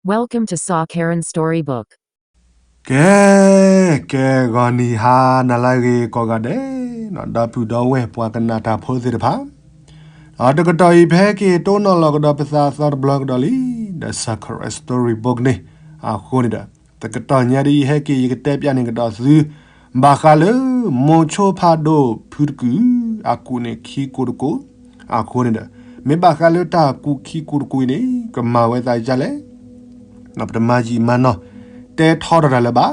Welcome to Sa Karen Storybook. ကဲ, ကဲ ဂီၤနံၤဟါနၤလၢအဂ့ၤကိးဂၤဒဲး, ဒီပုၢ်ဒီဝဲၢ်ပှၤကနၣ်တၢ်ဖိသ့ၣ်တဖၣ်, ဒီးတကတီၢ်အံၤ ပဟဲက့ၤတိၢ်နီၣ်လီၤကဒီးပသးအသီတဘျီကဒီးလံ, ဒီး Sa Karen Storybook န့ၣ်, အဃိန့ၣ်ဒီး တကတီၢ်ညါဒ်အံၤ ဟဲက့ၤယကတဲပျးန့ၢ်ကဒီးသု ဘၣ်ဃးလၢ မိၤဆိဖးဒိၣ်ဖုတကုာ် အကူၣ်န့ၢ်ခံကိးတကိး, အဃိန့ၣ်ဒီး မ့ၢ်ဘၣ်ဃးလၢတၢ်ကူၣ်ခံကိးတကိးအံၤန့ၣ် ကမၤဝဲသးဒ်လဲၣ် ပတမၤယံာ်မၤနီၢ် တဲထီထီၣ်တၢ်လၢၤဘၣ်.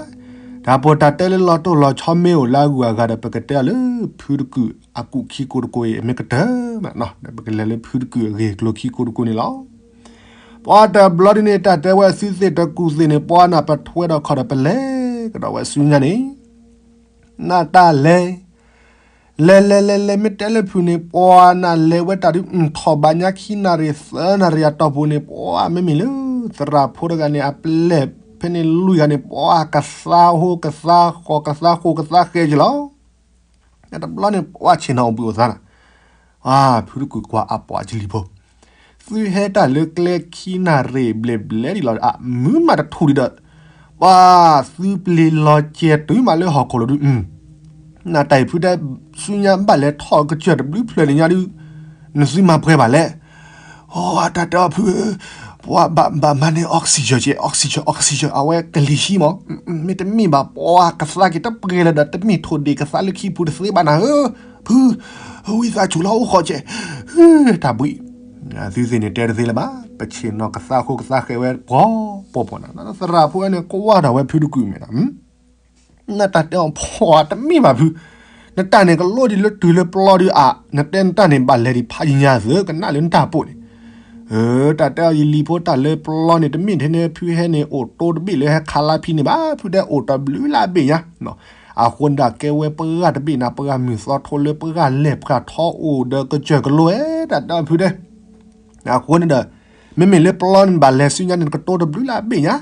တၢ်ပီးတၢ်တဲလၢလီၤတိၢ်လီၤဆီမ့ၢ်အိၣ်လၢအဂုၤအဂၤဒီး ပကတဲအီၤလၢ ဖုတကုာ်အကူၣ်ခံကိးတကိးအံၤ အမ့ၢ်ကတၢၢ်မး, ဒီးပကလဲၤလၢဖုတကုာ်အဂ့ၢ်အကျိၤခံကိးတကိးန့ၣ်လီၤ. ပှၤတဘျီဒ်န့ၣ် တၢ်တဲဝဲသုသ့ၣ်တကူၣ်သ့ၣ်န့ၣ် ပှၤနၢ်ပထွဲဒီးခီၣ်ဒီးပလဲၤကဒီးဝဲဆူညါန့ၣ်, နၢ်တၢ်လဲၤ လဲၤလဲၤလဲၤလဲၤ မ့ၢ်တဲလၢဖုန့ၣ် ပှၤနၢ်လဲၤဝဲတၢ်ဒုး ထီၣ်ဘးညါခံနၣ်ရံၣ်သၢနၣ်ရံၣ်အတီၢ်ပူၤန့ၣ် ပှၤမ့မ့ၢ်လၢ သရၣ်ဖိတဂၤန့ၣ် အပလဲၢ်ဖဲန့ၣ်လွံၢ်ဂၤန့ၣ် ပှၤကသါဟိကသါဃီၤ ကသါဃိကသါဃဲက့ၤလီၤ. တဘျီန့ၣ် ပှၤဆ့ၣ်နီၤအိၣ်ဘှံးအိၣ်သါနၤ, ဖုတကုာ်ကွၢ်အပှၤကလံၤဖိ သုဟဲတၢ်လၢကျဲခံနၣ်ရံၣ်ဘျဲၣ်ဘျဲၣ်ဒံးလီၤ အမုာ်မးတထူၣ်ဒံးဒီး ပှၤသုပျ့ၤလီၤစဲၤတုၤမးလၢဟီၣ်ခိၣ်လိၤဒုး, နၢ်တၢ်အံၤဖုတဲ ဆူညါဘၣ်လဲၤထီၣ်ကစၢၢ်တဘျုးဖျၢၣ်န့ၣ်ညါဒုး နသုမၤပှဲၤဘၣ်လဲၣ်. အိ တၢ်တဲအီၤဖု, ပှၤဘၣ်မၤန့ၢ် oxygen ကဲ oxygen oxygen အဝဲကလံၤဟံးမး, မ့တမ့ၢ်ဘၣ် ပှၤကသါက့ၤတပှဲၤလၢၤဒီး တမ့ၢ်ထိၣ်ဒ့ၣ်ကသါလၢခံပူၤတသ့ဘၣ်နၤဧၢ, ဖု ဝံသးစူၤလီၤအိၣ်ဃီကဲ, တၢ်ဘှံး, သုသ့ၣ်န့ၣ်တဲတသ့လၢၤဘၣ်, ပဆ့ၣ်နီၤကသါဃိကသါဃဲဝဲပှီၤပှီၤပှီၤနၤ, သရၣ်ဖိန့ၣ် ကွၢ်ထီၣ်ဝဲဖုတကုာ်မဲာ်နၤ နတၢ်တဲအီၤဖှီၣ်တမ့ၢ်ဘၣ်ဖု, နတၢ်န့ၣ်ကလိဒံးလၢတုၤလၢပျီဒုးအါ, နတဲနတၢ်န့ၣ်ဘၣ်လဲၤဒံးဖးယံာ်ညါသၢ ကနၣ်လၢနတၢ်ပိာ်န့ၣ်, တၢ်တဲအီၤယလံၤဖိတၢ်လၢပျီန့ၣ် တမ့ၢ်ထဲန့ၣ်ဖုဟဲန့ၣ် အိၣ်တိတဘ့ၣ်လၢဟဲခးလါဖံးန့ၣ်ဘၣ်, ဖုတဲအိၣ်တဘျုးလၢအဘ့ၣ်ညါ, အဃိန့ၣ်ဒီးကဲဝဲပှၤတဘ့ၣ်နၤ ပှၤမုၢ်သီထိလၢပှၤလဲၤပှၤထီအိၣ်ဒီးကစၢၢ်ကလိဝဲ တၢ်တဲအီၤဖုတဲ အဃိန့ၣ်ဒီး မ့မ့ၢ်လၢပျီန့ၣ်ဘၣ်လဲၤဆူညါန့ၣ် ကတိတဘျုးလၢအဘ့ၣ်ညါ,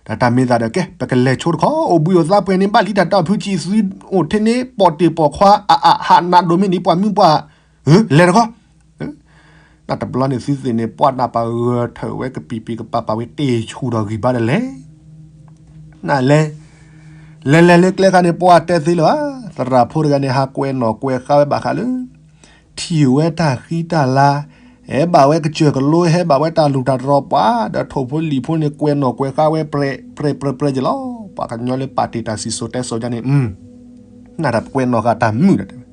ဒီးတၢ်မ့ၢ်သးဒီးကဲ ပကလဲၤဆိတခီ အိၣ်ဘှံးအိၣ်သါပှဲၤန့ၣ် ဘၣ်လံတၢ်တဲအီၤဖုကံၢ်သုအိၣ်ထဲန့ၣ် ပိာ်တ့ၢ်ပိာ်ခွါ အအဟးနးဒိၣ်မ့ၢ်န့ၣ် ပှၤမုၢ်ပှၢ် လဲၤတခီ, တဘျီန့ၣ်သုသ့ၣ်န့ၣ် ပှၤနၢ်ပၢၢ်ဂဲၤထၢၣ်ဝဲကပံာ်ပံာ်ကပၤပာ်ဝဲ တ့ၢ်ဆူၣ်ဒီးဂံၢ်ဘါဒီးလဲၤ နလဲၤ, လဲၤလဲၤလၢကျဲခါန့ၣ် ပှၤတဲသ့လၢၤဘၣ်, သရၣ်ဖိတဂၤန့ၣ် ဟးကွဲးနီၣ်ကွဲးဃါဝဲဘၣ်ဃးလၢ ထံၣ်ဝဲတၢ်ဃံတၢ်လၤ, ဟဲဘၣ်ဝဲကစၢၢ်ကလိ ဟဲဘၣ်ဝဲတၢ်လူၢ်တၢ်တြီၤပှၤ ဒီးထိၣ်ဖိလံၣ်ဖိန့ၣ် ကွဲးနီၣ်ကွဲးဃါဝဲပြဲးပြဲးပြဲးပြဲးက့ၤလီၤ. ပှၤကညီလၢပာ်တ့ၢ်တၢ်စံၣ်စိၤတဲစိၤဒ်န့ၣ် နတၢ်ကွဲးနီၣ်ဃာ်တၢ်မုာ်ဒီးတဲဝဲ,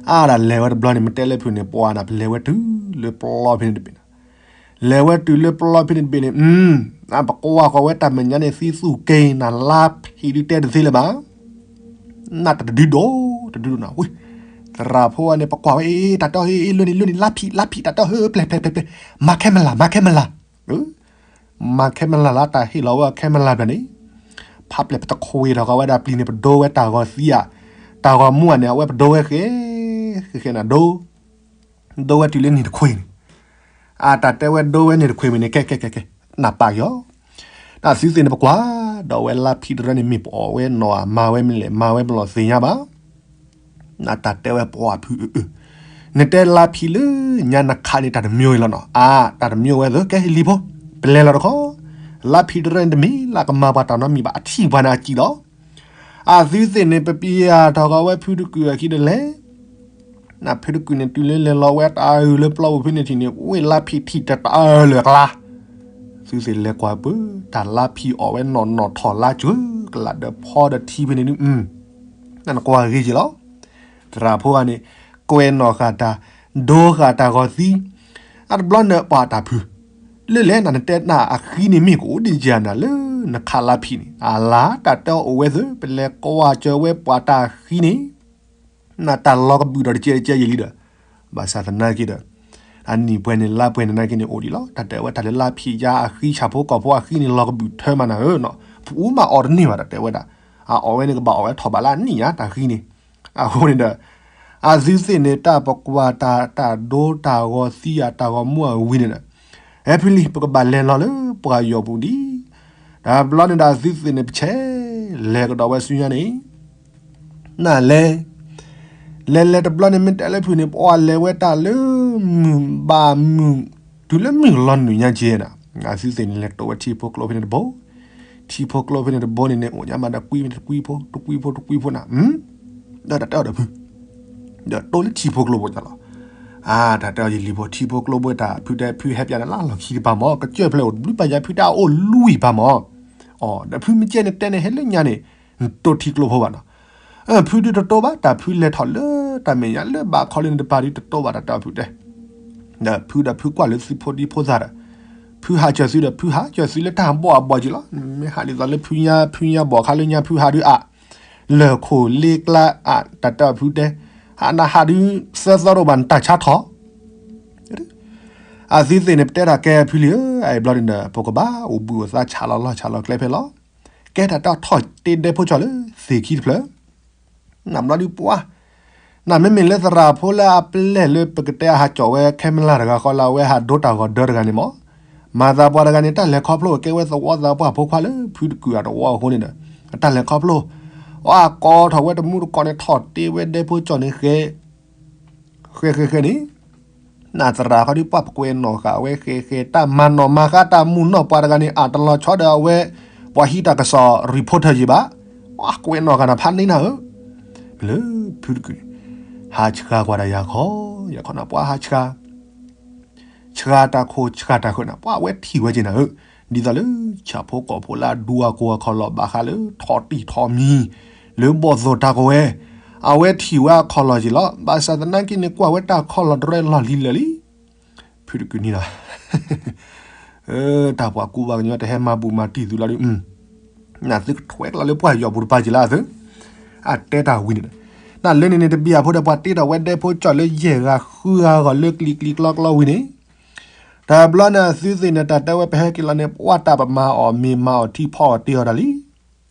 အါဒၣ်လဲၤဝဲတဘျီန့ၣ် မ့ၢ်တဲလၢဖုန့ၣ် ပှၤနၢ်ပလဲၤဝဲတုၤလၢပျီဖဲန့ၣ်တဘ့ၣ်နၤ လဲၤဝဲတုၤလၢပျီဖဲန့ၣ်တဘ့ၣ်န့ၣ် ပကွၢ်ဃီၤဝဲတၢ်မဲာ်ညါန့ၣ် သံသူၣ်က့ၤနၤ လါဖံးဒုးတဲတသ့လၢၤဘၣ်, နတၢ်တဒုဒိၣ် တဒုဒိၣ်နၤဝံၤ, သရၣ်ဖိန့ၣ် ပကွၢ်ဝဲအ့ တၢ်တဲအီၤ လွဲၢ်န့ၣ် လွဲၢ်န့ၣ် လါဖံး လါဖံး တၢ်တဲအီၤ ပျဲၢ် ပျဲၢ် ပျဲၢ် ပျဲၢ် မၤခဲမလၤ မၤခဲမလၤ မၤခဲမလၤလၢတၢ်ဟ့ၣ်လီၤဝဲခဲမလၤဘျီန့ၣ်, ဖးပျဲၢ်ပတခွ့ထီၣ်ဃီဝဲဒၣ်ပျံၤန့ၣ် ပဒိဝဲတၢ်ဂီၤသံဧါ, တၢ်ဂီၤမူဧါန့ၣ် အဝဲပဒိဝဲဃဲ, ဃဲဃဲနၤဒိ ဒိဝဲတုၤလၢနံၣ်တခွ့န့ၣ်, အတၢ်တဲဝဲဒိဝဲနံၣ်တခွ့မ့ၢ်န့ၣ် ကဲ ကဲ ကဲ ကဲ နၢ်ပာ်က့ၤအီၤ, တၢ်သုသ့ၣ်န့ၣ် ပကွၢ်ဒီးဝဲလါဖံးတရၢန့ၣ် မ့ၢ်ပအီၣ်ဝဲနီၢ်ဧါ မၤဝဲမနုၤလဲၣ် မၤဝဲမလီၤသ့ၣ်ညါဘၣ်, နတၢ်တဲဝဲပှၤဖုအၢအၢ, နတဲလါဖံးလၢညါနခးန့ၣ် တၢ်တမံၤအံၤလီၤနီၤ အါ တၢ်တမံၤဝဲသ့ ကဲလံၤဖိ, ပလဲၤလီၤတခီ, လါဖံးတရၢန့ၣ်တမ့ၢ်လၢကမၤပှၤတၢ်နီတမံၤဘၣ် အထံၣ်ပှၤန့ၣ်အစံၣ်လီၤ အသုသ့ၣ်န့ၣ် ပပံယၤထီၣ်ဃီဝဲဖုတကုာ်အခံဒီးလဲၤ, နဖုတကုာ်န့ၣ် တုၤလၢလဲၤလီၤဝဲတၢ်အုၣ်လၢပျီပူၤဖဲန့ၣ်ထံၣ်န့ၣ် ဝ့ၢ်လါဖံးထံၣ်တၢ်တၢ်အၢၣ်လၢအကျါ, သုသ့ၣ်လဲၤကွၢ်ပၢၢ် တၢ်လါဖံးအီၣ်ဝဲနီၢ်နီၢ်ထီၣ်လါစၢၤကလးဒီးဖီဒီးထံဖဲန့ၣ်ဒုး, နကွၢ်ဂ့ၤက့ၤလီၤ, သရၣ်ဖိဂၤန့ၣ် ကွဲးနီၣ်ဃာ်တၢ်, ဒိဃာ်တၢ်ဂီၤသံ, အတဘျီန့ၣ်ပှၤတၢ်ဖု လၢလဲၣ်နၤ နတဲနၤအဃံန့ၣ်မ့ၢ်ကအိၣ်ဒံးယၤနၤလၢနခးလါဖံးန့ၣ် အလါတၢ်တဲအီၤအိၣ်ဝဲသ့ ပလဲၤကွၢ်စၢၤဝဲပှၤတၢ်ဃံန့ၣ်, နတၢ်လီၤကဘုၣ်ဒီးတကဲတကဲယံာ်လံဒီး, ဘၣ်ဆၣ်သနာ်က့ဒီး, အနံၣ်ပှဲၤန့ၣ် လါပှဲၤန့ၣ်နာ်က့န့ၣ်အိၣ်ဒံးလီၤ တၢ်တဲဝဲတၢ်လၢလါဖံးယါအဃံ ဆၣ်ဖိကီၢ်ဖိအဃံန့ၣ် လီၤကဘုၣ်ထၢမးနၤဧၢနီၤ ပအူမးအီၣ်တန့ၢ်ဘၣ် တၢ်တဲဝဲဒၣ်, အအီၣ်ဝဲန့ၣ်ကဘၣ်အီၣ်ဝဲထီၣ်ဘးလၢအနံၣ်ညါတၢ်ဃံန့ၣ်, အဃိန့ၣ်ဒီး အသုသ့ၣ်န့ၣ် တၢ်ပကွၢ်တၢ် တၢ်ဒိတၢ်ဂီၤသံဧါ တၢ်ဂီၤမူအဝံၤန့ၣ်ဒီး, ဟဲဖဲလံ ပကဘၣ်လဲၤလီၤလၢပှၤယီၤပူၤဒံး, တဘျီန့ၣ်ဒီးအသုသ့ၣ်န့ၣ် ပဆဲးလဲၤကဒီးဝဲဆူညါန့ၣ်, နလဲၤ, လဲၤလဲၤတဘျီန့ၣ် မ့ၢ်တဲလၢဖုန့ၣ် ပှၤလဲၤဝဲတၢ်လၢမုၢ်ဘၣ်မုၢ်, တုၤလၢမုၢ်လီၤနုာ်ညါကဲနၤ အသုသ့ၣ်န့ၣ် လဲၤတိဝဲထံဖိကျိဖဲန့ၣ်တဘိ, ထံဖိကျိဖဲန့ၣ်တဘိန့ၣ်န့ၣ် အိၣ်ညါမးဒီးကွံမ့ၢ်တကွံဖိ တကွံဖိ တကွံဖိနၤ, ဒီးတၢ်တဲအီၤဒီးဖု, ဒီးတိလၢထံဖိကျိဖိတၢ်လီၤ. အါ တၢ်တဲအီၤယလံၤဖိ ထံဖိကျိဖိတၢ် ဖုတဲဖုဟဲပၠးန့ၣ်လၢလီၢ်ခံတပၤမၢ် ကစၢၢ်ဖျဲးအိၣ်တဘျုးပၢ်ယါ ဖုတဲအအိၣ်လွံၢ်ပၤမၢ်. အီ ဒီးဖုမ့ၢ်ကဲန့ၣ်တဲန့ၣ် ဟဲလၢညါန့ၣ် နတိထံကျိဖိဘၣ်နီၤ. ဖုဒုးတတိဘၣ် တၢ်ဖုလဲၤထီၣ်လၢတၢ်မဲာ်ညါလၢဘၣ်ခီလၢန့ၣ်တပၤဒုးတတိဘၣ် တၢ်တဲအီၤဖုတဲ ဒီးဖုဒီးဖုကွၢ်လၢသုဖိဒံဖိသၣ်ဒီး ဖုဟးစၢၤသုဒီး ဖုဟးစၢၤသုလၢတၢ်ဘီၣ်အဘီၣ်က့ၤလီၤ. မ့ၢ်ဟးဒ်သိးလၢဖုညါ ဖုညါဘီၣ်ခါလၢညါဖုဟးဒုးအါ လၢာ်ခိၣ်လ့ကျါအါ တၢ်တဲအီၤဖုတဲ ဟးနဟးဒုး သၢသီတအိၣ်ဘၣ် နတၢ်ဆါထီၣ် အသုသ့ၣ်န့ၣ် ပတဲတၢ်ကဲဖုလံဧၢ, အအံၤဘျီန့ၣ်ဒီး ပကဘၣ်အိၣ်ဘှံးအိၣ်သါဆးလီၤလီၢ်ဆးလီၤကျဲဖဲလီၤ. ကဲတၢ်တဲအီၤထီၣ်တ့ဒဲဖိကၠီလၢသ့ၣ်ခံတဖျၢၣ်, နဘျီဒုးပှၤ, နမ့မ့ၢ်လၢသရၣ်ဖိလၢအပျဲၢ်လၢပကတဲအဟးကၠီၣ်ဝဲ camera တဂၤဃီလၢအဝဲဟးဒိတၢ်ဂီၤဒၢတဂၤန့ၣ်မၢ်, မၤသးပှၤတဂၤန့ၣ် တၢ်လဲၤခီဖျိကဲဝဲသဝီသးပှၢ်ဖိခွါလၢဖုတကုာ်အတဝီအဃိန့ၣ်ဒီး အတၢ်လဲၤခီဖျိ, အကိးထီၣ်ဝဲတမူတကိးန့ၣ် ထီၣ်တ့ဝဲဒဲဖိကၠီန့ၣ်ဃဲ ဃဲဃဲဃဲန့ၣ်, နသရၣ်ခီဒုးပှၤပကွဲးနီၣ်ဃာ်ဝဲဃဲဃဲ တၢ်မၤနီၣ်မၤဃါတၢ်မုၢ်နီၢ်ပှၤတဂၤန့ၣ် အတလီၤဆီဒီးအဝဲ ပှၤဟံးတၢ်ကစီၣ် reporter ယံၤဘၣ်, ပှၤကွဲးနီၣ်ဃာ်နၤဖးန့ၢ်နၤဧၢ, မ့ၢ်လၢဖုတကုာ်န့ၣ် ဟးဆှၤကွၢ်ဒီးယၤခီ, ယၤခီနၤပှၤဟးဆှၤ ဆှၤတၢ်ခိၣ်ဆှၤတၢ်ဃၢၤန့ၣ် ပှၤအဝဲထံၣ်ဝဲက့ၤနၤဧၢ, ဒ်သိးလၢဆၣ်ဖိကီၢ်ဖိလၢအဒူအကိၢ်အခီၣ်လီၢ်ဘၣ်ဃးလၢထီၣ်တံၢ်ထီၣ်မံၤ လၢဘီၣ်သိၣ်တၢ်ကဝဲၤ, အဝဲထံၣ်ဝဲအခီၣ်လီၢ်က့ၤလီၤ. ဘၣ်ဆၣ်သနာ်က့န့ၣ် ကွၢ်ဝဲတၢ်ခီၣ်လီၢ်တရဲလီၢ်လံၤလၢာ်လံ ဖုတကုာ်န့ၣ်ဒီး တၢ်ပှၤကူဘၣ်ကညီတဟဲမၤဘူၣ်မၤတံၢ်သုလီၤဒုး, နသုကထွဲကျီလၢပှၤယီၢ်ပူၤတပၤက့ၤလၢအသု, အတဲတၢ်ဝံၤန့ၣ်, နလၢန့ၣ်န့ၣ်တဘျီအဖိဒီး ပှၤတ့ထီၣ်ဝဲဒဲဖိကၠီလၢယဲၢ်ဂၤဃုဂၤဂီၢ်လၢကျံၤကျံၤကျီကျီဝံၤန့ၣ်, တဘျီန့ၣ်အသုသ့ၣ်န့ၣ် တၢ်တဲဝဲပဟဲက့ၤလီၤန့ၣ် ပှၤတၢ်ပမၤအီၣ်မ့ၤမၤအီၣ်ထံဖီအီၣ်တ့အီၣ်တၢ်လံ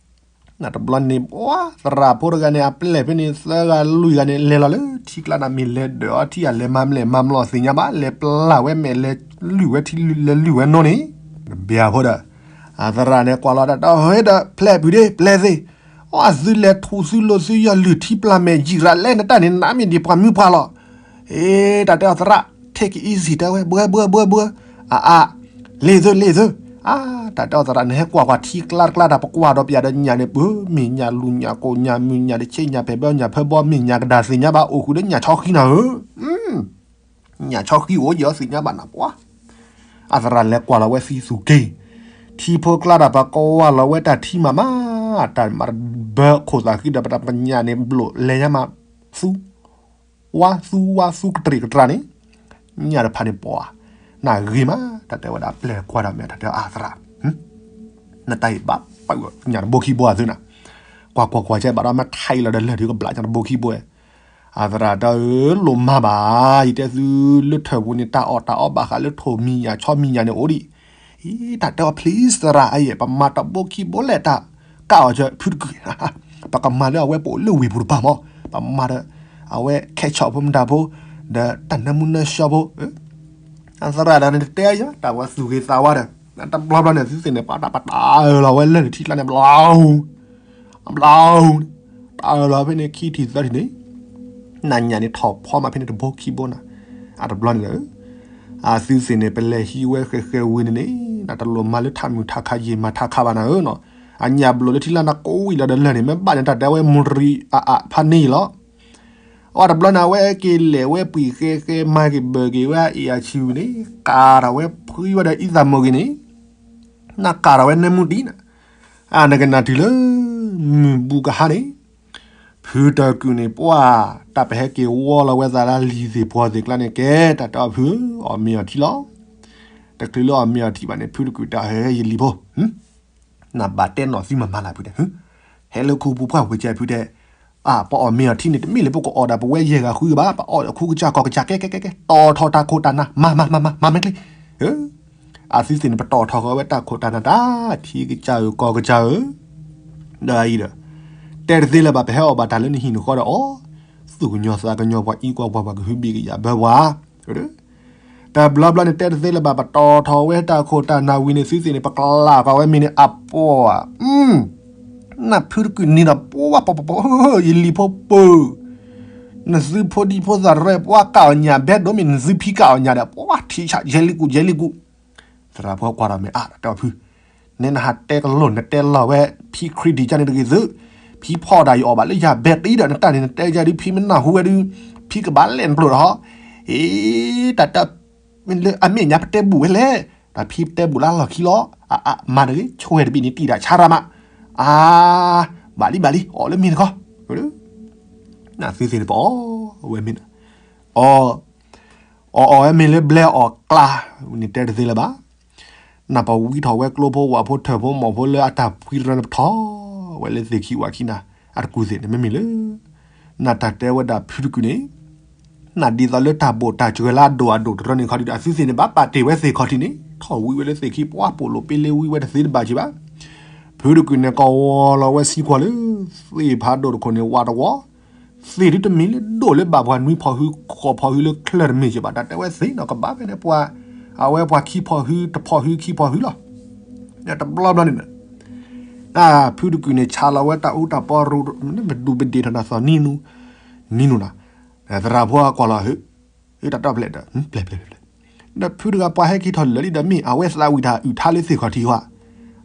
နတဘျီန့ၣ် ပှၤသရၣ်ဖိတဂၤန့ၣ် အပျဲၢ်ဖဲန့ၣ် သၢဂၤလွံၢ်ဂၤန့ၣ် လဲၤလီၤလၢထံကျါန့ၣ်မ့ၢ်လဲၤဒၢးအီထံ အလဲၤမၤမလဲၣ်မၤမလီၢ်သ့ၣ်ညါဘၣ် လဲၤပျၢ်ဝဲမဲာ် လဲၤလုၢ်ဝဲထံလဲၤလုၢ်ဝဲနိန့ၣ်, တဘျီအဖိဒီး အသရၣ်န့ၣ်ကွၢ်လီၤတၢ်ဒီး ဟဲဒီး ပျဲၢ်ပုၢ်ဒ့ ပျဲၢ်သ့ၣ်, အသုလဲၤထူၣ်သုလိၤသုယီၢ်လုၢ်ထံပျၢ်မဲာ်ယံာ်ရၤလဲၣ် နတၢ်န့ၣ် နမ့ၢ်ဒံးပှၤမုၢ်ပှၢ်လီၤ အ့ တၢ်တဲအီၤသရၣ် take it easy တဲဝဲ ဘှဲဘှဲဘှဲဘှဲ, အအါ, လ့ၢ်သုလ့ၢ်သု, အါ, တၢ်တဲအီၤသရၣ် နဟဲကွၢ်ကွၢ်ထံကျါတကျါတၢ် ပကွၢ်ဒီးပယၤဒီးညၣ်န့ၣ် ပမ့ၢ်ညၣ်လူၤညၣ်ကိၣ်ညၣ်မုၢ်ညၣ်တဆ့ညၣ်ဖဲးဘီညၣ်ဖဲဘီ မ့ၢ်ညၣ်ကဒါသ့ၣ်ညါဘၣ် အိၣ်ဃုာ်ဒီးညၣ်ဆီဃံနၤဧၢ, ညၣ်ဆီဃံအိၣ်ယီၤသ့ၣ်ညါဘၣ်နၤပှၤ အသရၣ်လဲၤကွၢ်လီၤဝဲသံသူၣ်က့ၤ, ထံဖိကျါတၢ်ပကွၢ်လီၤဝဲတၢ်ထံမးမး, တၢ်မၤဘၢခိၣ်သးဃံဒီးပတၢ်ပညၣ်န့ၣ်ဘျိးလဲၤညါမး, သူ, ဝါသူဝါသူကတြံးကတြၢ်န့ၣ်, ညၣ်တဖၣ်န့ၣ်ပှၤ, နဂ့ၤမး, တၢ်တဲဝဲဒၣ်ပျဲၢ်ကွၢ်ဒီးမ့ၢ်တၢ်တဲအသရၣ် နတၢ်အံၤဘၣ်ပာ်ညၣ်တဘိခံဘိအသုနၤ, ကွၢ်ကွၢ်ကွၢ်ကဲဘၣ်ဒီးမ့ၢ်ထံၣ်လီၤဒီးလၢၢ်ဒုးကဘျးညၣ်တဘိခံဘိ, အသရၣ်တၢ်ဧၢ လိၣ်မၤဘၣ်, ယတဲသုလၢထၢၣ်ပူၤန့ၣ် တၢ်အီၣ်တၢ်အီဘၣ်ဃးလၢထိၣ်မံၤညၣ်ဆီမံၤညၣ်န့ၣ်အိၣ်ဒံး, အံၤတၢ်တဲအီၤ please သရၣ်အံၤ ပမၤတဘိခံဘိလဲၣ်တၢ်, ကၣ်အီၤဖုတကုာ်, ပကမၤလၢအဝဲပအိၣ်လၢဝ့ၢ်ပူၤတပၤမး, ပမၤဒီး, အဝဲ catch up ဖိမတၤဖိ, ဒီးတၢ်နၢမူနၢဆှီဖိ အသရၣ်ဒီးန့ၣ်တတဲယၤ တၢ်ဝဲသူၣ်ဂ့ၤသးဝါဒီး, တဘျီဘျီန့ၣ် သုသ့ၣ်န့ၣ် ပှၤတၢ်ပတၢ်အၢၣ်လီၤဝဲလၢၢ်န့ၣ်ထံကျါန့ၣ် ဘျီ, ဘျီ, တၢ်အၢၣ်လီၤဖဲန့ၣ်ခံထံၣ်သၢထံၣ်န့ၣ်, နညၣ်န့ၣ်ထီၣ်ဖီမးဖဲန့ၣ်တဘိခံဘိနၤ, အတဘျီန့ၣ်ဒီး, အသုသ့ၣ်န့ၣ် ပလဲၤဟံးဝဲဃဲဃဲဝံၤန့ၣ်န့ၣ်, နတလိၣ်မၤလၢထးမုၢ်ထးခါယံာ်မၤထးခါဘၣ်နၤဧၢနီၤ, အညၣ်ဘျိးလၢထံလၢနကဝံၤလီၤဒီးလၢၢ်န့ၣ် မ့ၢ်ဘၣ်န့ၣ်တၢ်တဲဝဲမူရံအအဖးန့ၣ်လီၤ အတဘျီန့ၣ် အဝဲက့ၤလဲၤဝဲပှံၤဃဲဃဲမၤက့ၤဘၢၣ်က့ၤဝဲအအ့ၣ်အဆံဝံၤန့ၣ် ကၤထီၣ်ဝဲဖှံဝဲဒီးအံသၣ်မုၢ်ဂ့ၤန့ၣ်, နကၤထီၣ်ဝဲနၢမူတံၢ်နၤ, အနကနၣ်တုၤလၢ မုၢ်ဘူကဟါန့ၣ်, ဖုတၢ်ကုာ်န့ၣ် ပှၤ တၢ်ပဟဲက့ၤဝီလီၤဝဲသးလၢလံၤသ့ၣ်ပှီၤသ့ၣ်ကျါန့ၣ် ကဲတၢ်တဲအီၤဖုဧၢ အီၣ်မ့ၤအီၣ်ထံလီၤ, တချုးလၢအီၣ်မ့ၤအီၣ်ထံဘၣ်န့ၣ် ဖုတကုာ်တၢ်ဟဲယလံၤဖိ နဘၣ်တဲနီၢ်သံမၤမၤလၢဖုတဲ, ဟဲလၢခူပူၤပှၢ်ဝ့ၤကဲဖုတဲ, အါ ပအီၣ်မ့ၤအီၣ်ထံန့ၣ် တမ့ၢ်လၢပကအီၣ်ဒၣ်ပဝဲယဲၢ်ဂၤဃုဂၤဘၣ်, ပအီၣ်ဒီးခူကစၢ်ကီၢ်ကစၢ်ကဲကဲကဲကဲ, တီၢ်ထီၣ်တၢ်ခိၣ်တၢ်နၢ် မၤမၤမၤမၤမၤမ့ၢ်ကျ့, အသုသ့ၣ်န့ၣ် ပတီၢ်ထီၣ်ဃီၤဝဲတၢ်ခိၣ်တၢ်နၢ်တၢ် ထံကစၢ်ဧၢကီၢ်ကစၢ်ဧၢ, ဒီးအံၤဒီး, တဲတသ့လၢၤဘၣ် ပဟဲအီၣ်ဘၣ်တၢ်လၢနဟံၣ်နဃီဒီးအီၤ, သူၣ်ကညီၤသးကညီၤပှၤအံကွၢ်ပှၤပှၤကဟုဘံၣ်ကယာ်ဘၢပှၤ တဘျီဘျီန့ၣ် တဲတသ့လၢၤဘၣ် ပတီၢ်ထီၣ်ဝဲတၢ်ခိၣ်တၢ်နၢ်ဝံၤန့ၣ် သုသ့ၣ်န့ၣ် ပကျးဃီၤဝဲမ့ၤန့ၣ် အပှၤ, နဖုတကုာ်န့ၣ်ဒီး ပှၤပှၤပှၤပှၤ ယလံၤဖိပၢၤ, နသုဖိဒံဖိသၣ်ရဲၣ် ပှၤကၣ်အီၣ်ညၣ်ဘဲဒိၣ်မ့ၢ် နသုဖံကၣ်အီၣ်ညၣ်ဒီး ပှၤထံဆး ယဲလံကူး ယဲလံကူး, သရၣ်ဖိကွၢ်ဒီးမ့ၢ်အါ တဲအီၤဖု, နဲနဟးတဲကလိာ် နတဲလီၤဝဲ ဖံခရံာ်ဒံးကန့ၣ်တဂ့ၤသု, ဖံဖီၣ်ဒၣ်ယအီၣ်ဘၣ်လၢယၤဘဲတံဒီး နတၢ်န့ၣ်နတဲယၤဒုး ဖံမ့ၢ်နၢ်ဟူဝဲဒုး ဖံကဘၣ်လဲၣ်နပျိၢ်ဒီး, အ့ တၢ်တၢ် လၢအမဲာ်ညါပတဲဘူးဝဲလဲၣ်, တၢ်ဖံပတဲဘူးလၢလီၢ်ခံလီၤ, အအမၤတဂ့ၤ ဆွဲတဘ့ၣ်န့ၣ်တံၢ်ဒၣ်ဆါရၣ်မး, အါ ဘၣ်လံဘၣ်လံ အီၣ်လၢမ့ၤတခီ, နသုသ့ၣ်န့ၣ်ပအီၣ်ဝဲမ့ၤ, အီၣ် အီၣ်အီၣ်ဝဲမ့ၤလၢဘျဲအီၣ်ကျါ, န့ၣ်တဲတသ့လၢၤဘၣ်, နပဝံထီၣ်ဝဲကျိဖိဝၣ်ဖိထၢၣ်ဖိမီၢ်ဖိလၢအတၢ်ဖှံတရၢန့ၣ်ပထီၣ်ဝဲလၢသ့ၣ်ခံဝၣ်ခံနၤ, အတကူၢ်သ့ၣ်န့ၣ်မ့မ့ၢ်လၢ နတၢ်တဲဝဲဒၣ်ဖုတကုာ်န့ၣ်, နဒ်သိးလၢတၢ်ဘိၣ်တၢ်စှၤလၢအဒိၣ်အဒိၣ်တရၢန့ၣ်ခီဒုး အသုသ့ၣ်န့ၣ်ဘၣ်ပာ်တ့ၢ်ဝဲသ့ၣ်ခီၣ်ထံးန့ၣ် ထီၣ်ဝံဝဲလၢသ့ၣ်ခံ ပှၤပိာ်လိာ်ပ့လ့ဝံဝဲတသ့တဘၣ်က့ၤဘၣ်, ဖုတကုာ်န့ၣ် ကဝီၤလီၤဝဲဆံကွီၤလၢ သ့ၣ်ဖးဒိၣ်တခိၣ်န့ၣ် ဝးတဝီ သ့ၣ်ဒုတမ့ၢ်လၢဒိၣ်လၢဘၣ်ပှၤနွံဖီၣ်ဟု ဃိးဖီၣ်ဟုလၢချၢတမ့ၢ်က့ၤဘၣ် တၢ်တဲဝဲသ့ၣ်နီၤ ကဘၣ်ဖဲန့ၣ်ပှၤ, အဝဲပှၤခံဖီၣ်ဟု တဖီၣ်ဟုခံဖီၣ်ဟုလီၤ, တဘျီဘျီန့ၣ် ဖုတကုာ်န့ၣ် ဆးလီၤဝဲတၢ်အူတၢ်ပီရူ ပဒူးပဒ့ၣ်ထီၣ်နၤသီၣ်နံနူ, နံနူနီၤ, သရၣ်ဖိကွၢ်လီၤဟု, တၢ်တီပျဲၢ်ဒီး ပျဲၢ်ပျဲၢ်ပျဲၢ်, ဒီးဖုတဂၤပှၤဟဲက့ၤထီၣ်လၢာ်လံဒီးမ့ၢ်အဝဲသးဝံၣ်တၢ်အုၣ်ထါလၢသ့ၣ်ခီၣ်ထံးဝဲ,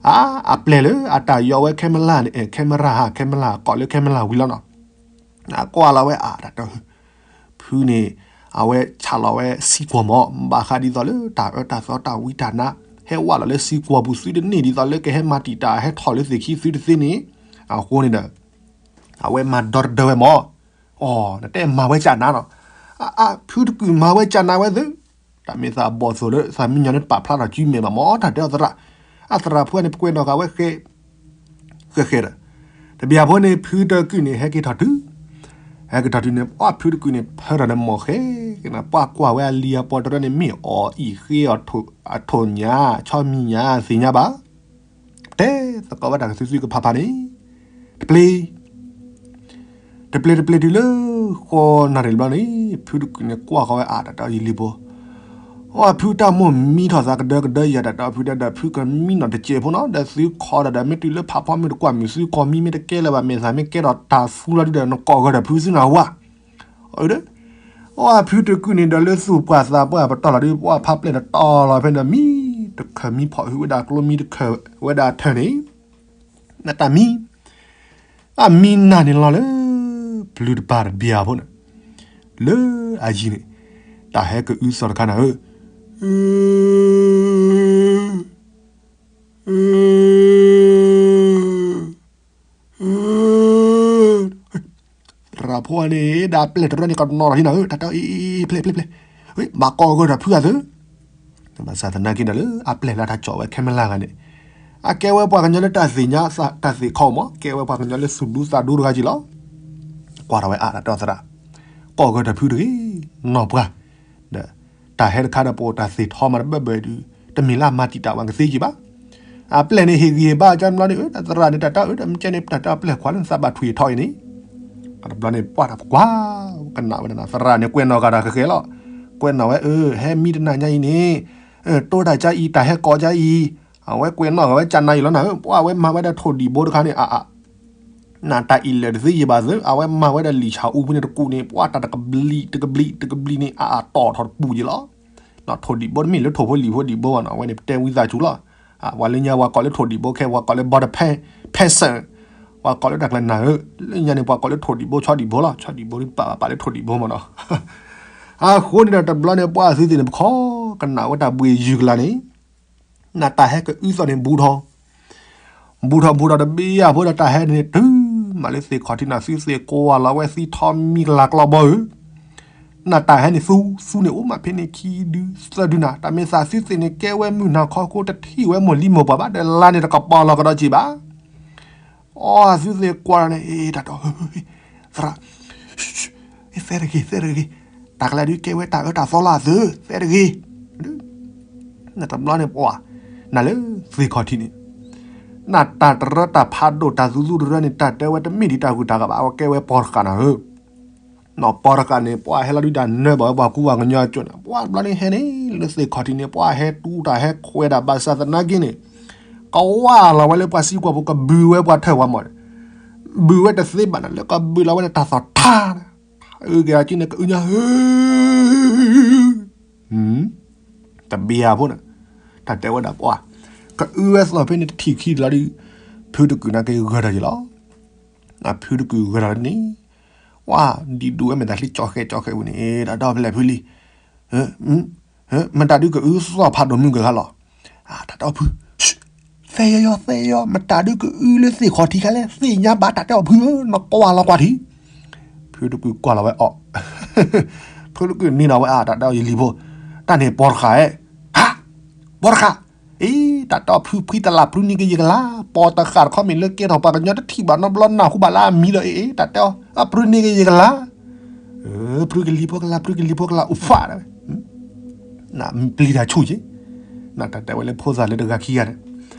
အါ အပျဲၢ်လၢအတၢ်ယီၤဝဲ camera န့ၣ် camera ဟး camera ကိးလၢ camera ဝံၤလီၤနီၤ, ကွၢ်လီၤဝဲအါတၢ်တီ ဖုန့ၣ် အဝဲဆးလီၤဝဲဆံကွီၤမး ဘၣ်ဃးဒ်သိးလၢတၢ်အၢတၢ်သီတၢ်ဝံတၢ်နါ ဟဲဝးလီၤလၢဆံကွီၤပူၤသုတန့ၢ်ဒ်သိးလၢကဟဲမၤတံာ်တာ်ဟဲထီၣ်လၢသ့ၣ်ခံသုတသ့န့ၣ်, အဃိန့ၣ်ဒီး အဝဲမၤဒီတဒၢဝဲမး, အီ နတဲမၤဝဲကၢ်နါနီၤ, အါ ဖုတကုာ်မၤဝဲကၢ်နါဝဲသု, တၢ်မ့ၢ်သးဘီၣ်သိၣ်လၢသးမံညီၤန့ၣ်ပာ်ဖျါထီၣ်ကုမဲာ်ဘၣ်မး တၢ်တဲအီၤသရၣ်, အသရၣ်ဖိန့ၣ် ပကွဲးနီၣ်ဃာ်ဝဲဃဲ ဃဲဃဲဒီး, တဘျီဖိန့ၣ် ဖုတကုာ်န့ၣ် ဟဲက့ၤထီၣ်တုၤ, ဟဲက့ၤထီၣ်တုၤန့ၣ် အီ ဖုတကုာ်န့ၣ် ဖၢထီၣ်ဒီးမီၢ်ဃဲက့ၤနၤ ပှၤကွၢ်ဝဲအလံၤအပီတရၢန့ၣ် မ့ၢ်အီၣ်အံၣ်ဃ့အီၣ် အထိၣ်ညါ ဆီမံၤညါ သ့ၣ်ညါဘၣ်, တဲသကိးဝဲတၢ်ကသုသုကဖးဖးန့ၣ်, တပျ့ၤ တပျ့ၤတပျ့ၤတုၤလၢ ဃိးနၣ်ရံၣ်တဘျီန့ၣ် ဖုတကုာ်န့ၣ် ကွၢ်ဃီၤဝဲအါတၢ်တီယံၤလံၤဖိ, အီ ဖုတၢ်မိၢ်မံထီၣ်သးကဒၢကဒၢယၤတၢ်တီဖုတဲဒီး ဖုကမံနီၣ်တစဲးဖိနီၤ ဒီးသုခီဒီး မ့ၢ်တုၤလၢဖးဖီမ့ၢ်တကွၢ်မုာ်သုခီမံမ့ၢ်တကဲလၢၤဘၣ် မ့ၢ်သးမ့ၢ်ကဲထီၣ်တၢ်သူလီၤဒုဒီး နကိးဂၤဒီးဖုသုနၢ်ဟူဧါ, အဒီး အီ ဖုတကုာ်န့ၣ်ဒီးလၢသူၣ်ပှၢ်သးပှၢ်ပတီၢ်လီၤဒု ပှၤဖးပျဲၢ်တတီၤလီၤဖဲန့ၣ်ဒီး မံတခၢၣ်မံဖီၣ်ဟုဝဲဒၣ်ကျိမံတခၢၣ်ဝဲဒၣ်ထၢၣ်န့ၣ် နတၢ်မံ အမံနၤန့ၣ်လီၤလၢ ပျုၤတပၤတဘျီဖိန့ၣ် လၢအယံၤန့ၣ် တၢ်ဟဲကအုသီၣ်တခါနၤဧၢ, သရၣ်ဖိန့ၣ် ဒၣ်ပျဲၢ်တရၢန့ၣ် ကနီၤလီၤဟံနၤဧၢ, တၢ်တဲအီၤအံၤ ပျဲၢ်ပျဲၢ်ပျဲၢ်, ဘၣ်ကိးဂၤဒီးဖုဂၤသု, ဘၣ်ဆၣ်သနာ်က့ဒီးလၢအပျဲၢ်လၢတၢ်ကၠီၣ်ဝဲ camera ဂၤန့ၣ် အကဲဝဲပှၤကညီလၢတၢ်သ့ၣ်ညါတၢ်သ့ၣ်ခီမး ကဲဝဲပှၤကညီလၢသူၣ်ဒူသးဒူတဂၤက့ၤလီၤ, ကွၢ်ထီၣ်ဝဲအါတၢ်တီသရၣ်, ကိးဂၤဒီးဖုတဂ့ၤ, နီၢ်ပှၢ်, ဒီးတၢ်ဟဲတခါဒီးပအိၣ်တၢ်သ့ၣ်ထီမးတဘၢၣ်ဘၢၣ်ဒုး တမ့ၢ်လၢအမၤတံာ်တာ်ဝဲကသ့က့ၤဘၣ် အပျဲၢ်န့ၣ်ဟ့ၣ်ဂံၢ်ဟ့ၣ်ဘါကၠီဘျီန့ၣ် အၢ တၢ်သရၣ်န့ၣ် တၢ်တၢ်အၢ တၢ်မ့ၢ်ကဲန့ၣ် တၢ်တၢ်အပျဲၢ်ခွါလၢနသးဘၣ်ထွံၣ်ထီၣ်အံၤန့ၣ်, တဘျီန့ၣ် ပှၢ်တၢ်ပကွၢ် ကနၣ်ဝဲဒၣ်သရၣ်န့ၣ် ကွဲးနီၣ်ကဒီးဃဲဃဲလီၤ, ကွဲးနီၣ်ဝဲ အၢ ဟဲမံတနၤညါအံၤန့ၣ် တိၢ်တၢ်ကါအံၤ တၢ်ဟဲကိးကါအံၤ, အဝဲကွဲးနီၣ်ကဒီးဝဲကၢ်နါအံၤလီၤနၤဧၢ, ပှၢ်အဝဲမၤဝဲဒၣ်ထိၣ်ဒံၣ်ဘိတခါန့ၣ် အ နတၢ်အံၤလဲၤတသ့ယံာ်ဘၣ်သ့, အဝဲမၤဝဲဒၣ်လံာ်ဆၣ်အူဖဲန့ၣ်တကူးန့ၣ် ပှၢ်တၢ်တကဘျံးတကဘျံးတကဘျံးန့ၣ် အအတီၣ်ထီၣ်တပူၤယံာ်လီၤ. ထိၣ်ဒံၣ်ဘိတမ့ၢ်လၢထိၣ်ဖိလံာ်ဖိဒံၣ်ဘိဘၣ်နီၤ, အဝဲန့ၣ်ပတဲဝံသးစူၤလီၤ. ပှၤလၢညါပှၤကိးလၢထိၣ်ဒံၣ်ဘိခဲ ပှၤကိးလၢ body pan, pencil, ပှၤကိးလၢတၢ်ကျဲၤနၤဧၢ, လၢညါန့ၣ် ပှၤကိးလၢထိၣ်ဒံၣ်ဘိဆီဒံၣ်ဘိလီၤ, ဆီဒံၣ်ဘိဒ်ပာ်ပာ်လၢထိၣ်ဒံၣ်ဘိမ့ၢ်နီၤ. အဃိန့ၣ်ဒီးတဘျီန့ၣ် ပှၢ်အသုသ့ၣ်န့ၣ် ပခီကနၣ်ဝဲတၢ်ဘှ့ၣ်ယုၢ်ကလာ်န့ၣ် နတၢ်ဟဲကအုသီၣ်န့ၣ် ဘူးထီၣ်, ဘူးထီၣ်ဘူးထီၣ်တဘ့ၣ်ယၤဖိဒီးတၢ်ဟဲန့ၣ် တုၤမးလၢသ့ၣ်ခီၣ်ထံးနၤ သုသ့ၣ်ကိးဝဲလီၤဝဲသံထီမံကလၤကျီဘီဧၢ, နတၢ်ဟဲန့ၣ်သူ သူန့ၣ်အိၣ်မးဖဲန့ၣ်ခံဒုသၢဒုနၤ, တၢ်မ့ၢ်သးသုသ့ၣ်န့ၣ် ကဲဝဲမုၢ်နၤခီခိတထံၣ်ဝဲမိၢ်လံမိၢ်ပှၢ်ဘၣ်ဒီး လါန့ၣ်တကပီၤလီၤကဒီးက့ၤဘၣ် အီ သုသ့ၣ်ကွၢ်န့ၣ် တၢ်တီ သရၣ်, သဲတဂ့ၤ သဲတဂ့ၤ, တၢ်ကလဲၤဒုးကဲဝဲတၢ်အၢတၢ်သီလၢအသု သဲတဂ့ၤ, နတဘျီန့ၣ်ပှၤ နၤလၢသ့ၣ်ခီၣ်ထံးန့ၣ် နတၢ်တရၢတၢ်ဖးဒိၣ်တၢ်သူသူတရၢန့ၣ် တၢ်တဲဝဲတမ့ၢ်ဒံးတၢ်ဂုၤတၢ်ဂၤဘၣ် အဝဲကဲဝဲပီတဃာ်နၤဧၢ နီၢ်ပီတဃာ်န့ၣ် ပှၤဟဲလီၤဒုးတၢ်နၢဘၣ်ဝဲပှၤကူပှၤကညီအကၠိၣ်န့ၣ် ပှၤတဘျီန့ၣ်ဟဲန့ၣ် လၢသ့ၣ်ခီၣ်ထံးန့ၣ် ပှၤဟဲတူတၢ်ဟဲခွဲးတၢ်ဘၣ်ဆၣ်သနာ်က့န့ၣ် ကဝၢ်လီၤဝဲလၢပှၤစံကွၢ်ဖိ ကဘုးဝဲပှၤထၢၣ်ပှၤမီၢ်န့ၣ် ဘုးဝဲတသ့ဘၣ်န့ၣ် လၢကဘုးလီၤဝဲန့ၣ် တၢ်သီၣ်ထါန့ၣ် အုက့ၤအက့ၤန့ၣ် ကအုညါ တဘ့ၣ်ဧါဖိန့ၣ် တၢ်တဲဝဲဒၣ်ပှၤ ကအုဝဲသီၣ်ဖဲန့ၣ်တထံၣ်ခံတလီၤဒီး ဖုတကုာ်နာ်က့ဂၢၢ်ထီၣ်က့ၤလီၤ. ဖုတကုာ်ဂၢၢ်ထီၣ်လၢန့ၣ် ဝါ ဒံးဒူၣ်ဝဲမ့ၢ်တၢ်ချံကၠီဃဲကၠီဃဲဝံၤန့ၣ် တၢ်တဲအီၤဖဲလဲၣ်ဖုလံ မတၤဒုကအုသီၣ်ဖးဒိၣ်မုၢ်ကဂၤလီၤ. တၢ်တဲအီၤဖု သဲယီယီသဲယီ မတၤဒုကအုလၢသ့ၣ်ခီၣ်ထံးခါလဲၣ် သ့ၣ်ညါဘၣ်တၢ်တဲအီၤဖုဧၢ နကွၢ်လီၤကွၢ်ထံး. ဖုတကုာ်ကွၢ်လီၤဝဲအီၤ ဖုတကုာ်န့ၢ်ဒီးဝဲအါ တၢ်တဲအီၤယလံၤဖိ တၢ်န့ၣ်ပီတဃာ်ဧါ ဟး ပီတဃာ် အ့ တၢ်တဲအီၤဖုဖှံတလးပြူန့ၢ်က့ၤယကလါ ပီတဃာ်တခီမ့ၢ်လၢကဲထီၣ်ပှၤကညီတထံၣ်ဘၣ်နီတဘျီနၢ်ဟူဘၣ်လၢအမံၤဒီး အ့ တၢ်တဲအီၤ အပြူန့ၢ်က့ၤယကလါ ပြူကလံၤဖိကလါ ပြူကလံၤဖိကလါ အိၣ်ဖးဒၣ်ဝဲ နပျံၤတၢ်ဆူၣ်က့ၤ နတၢ်တဲဝဲလၢဖိသၣ်လၢတဂၤခံဂၤန့ၣ်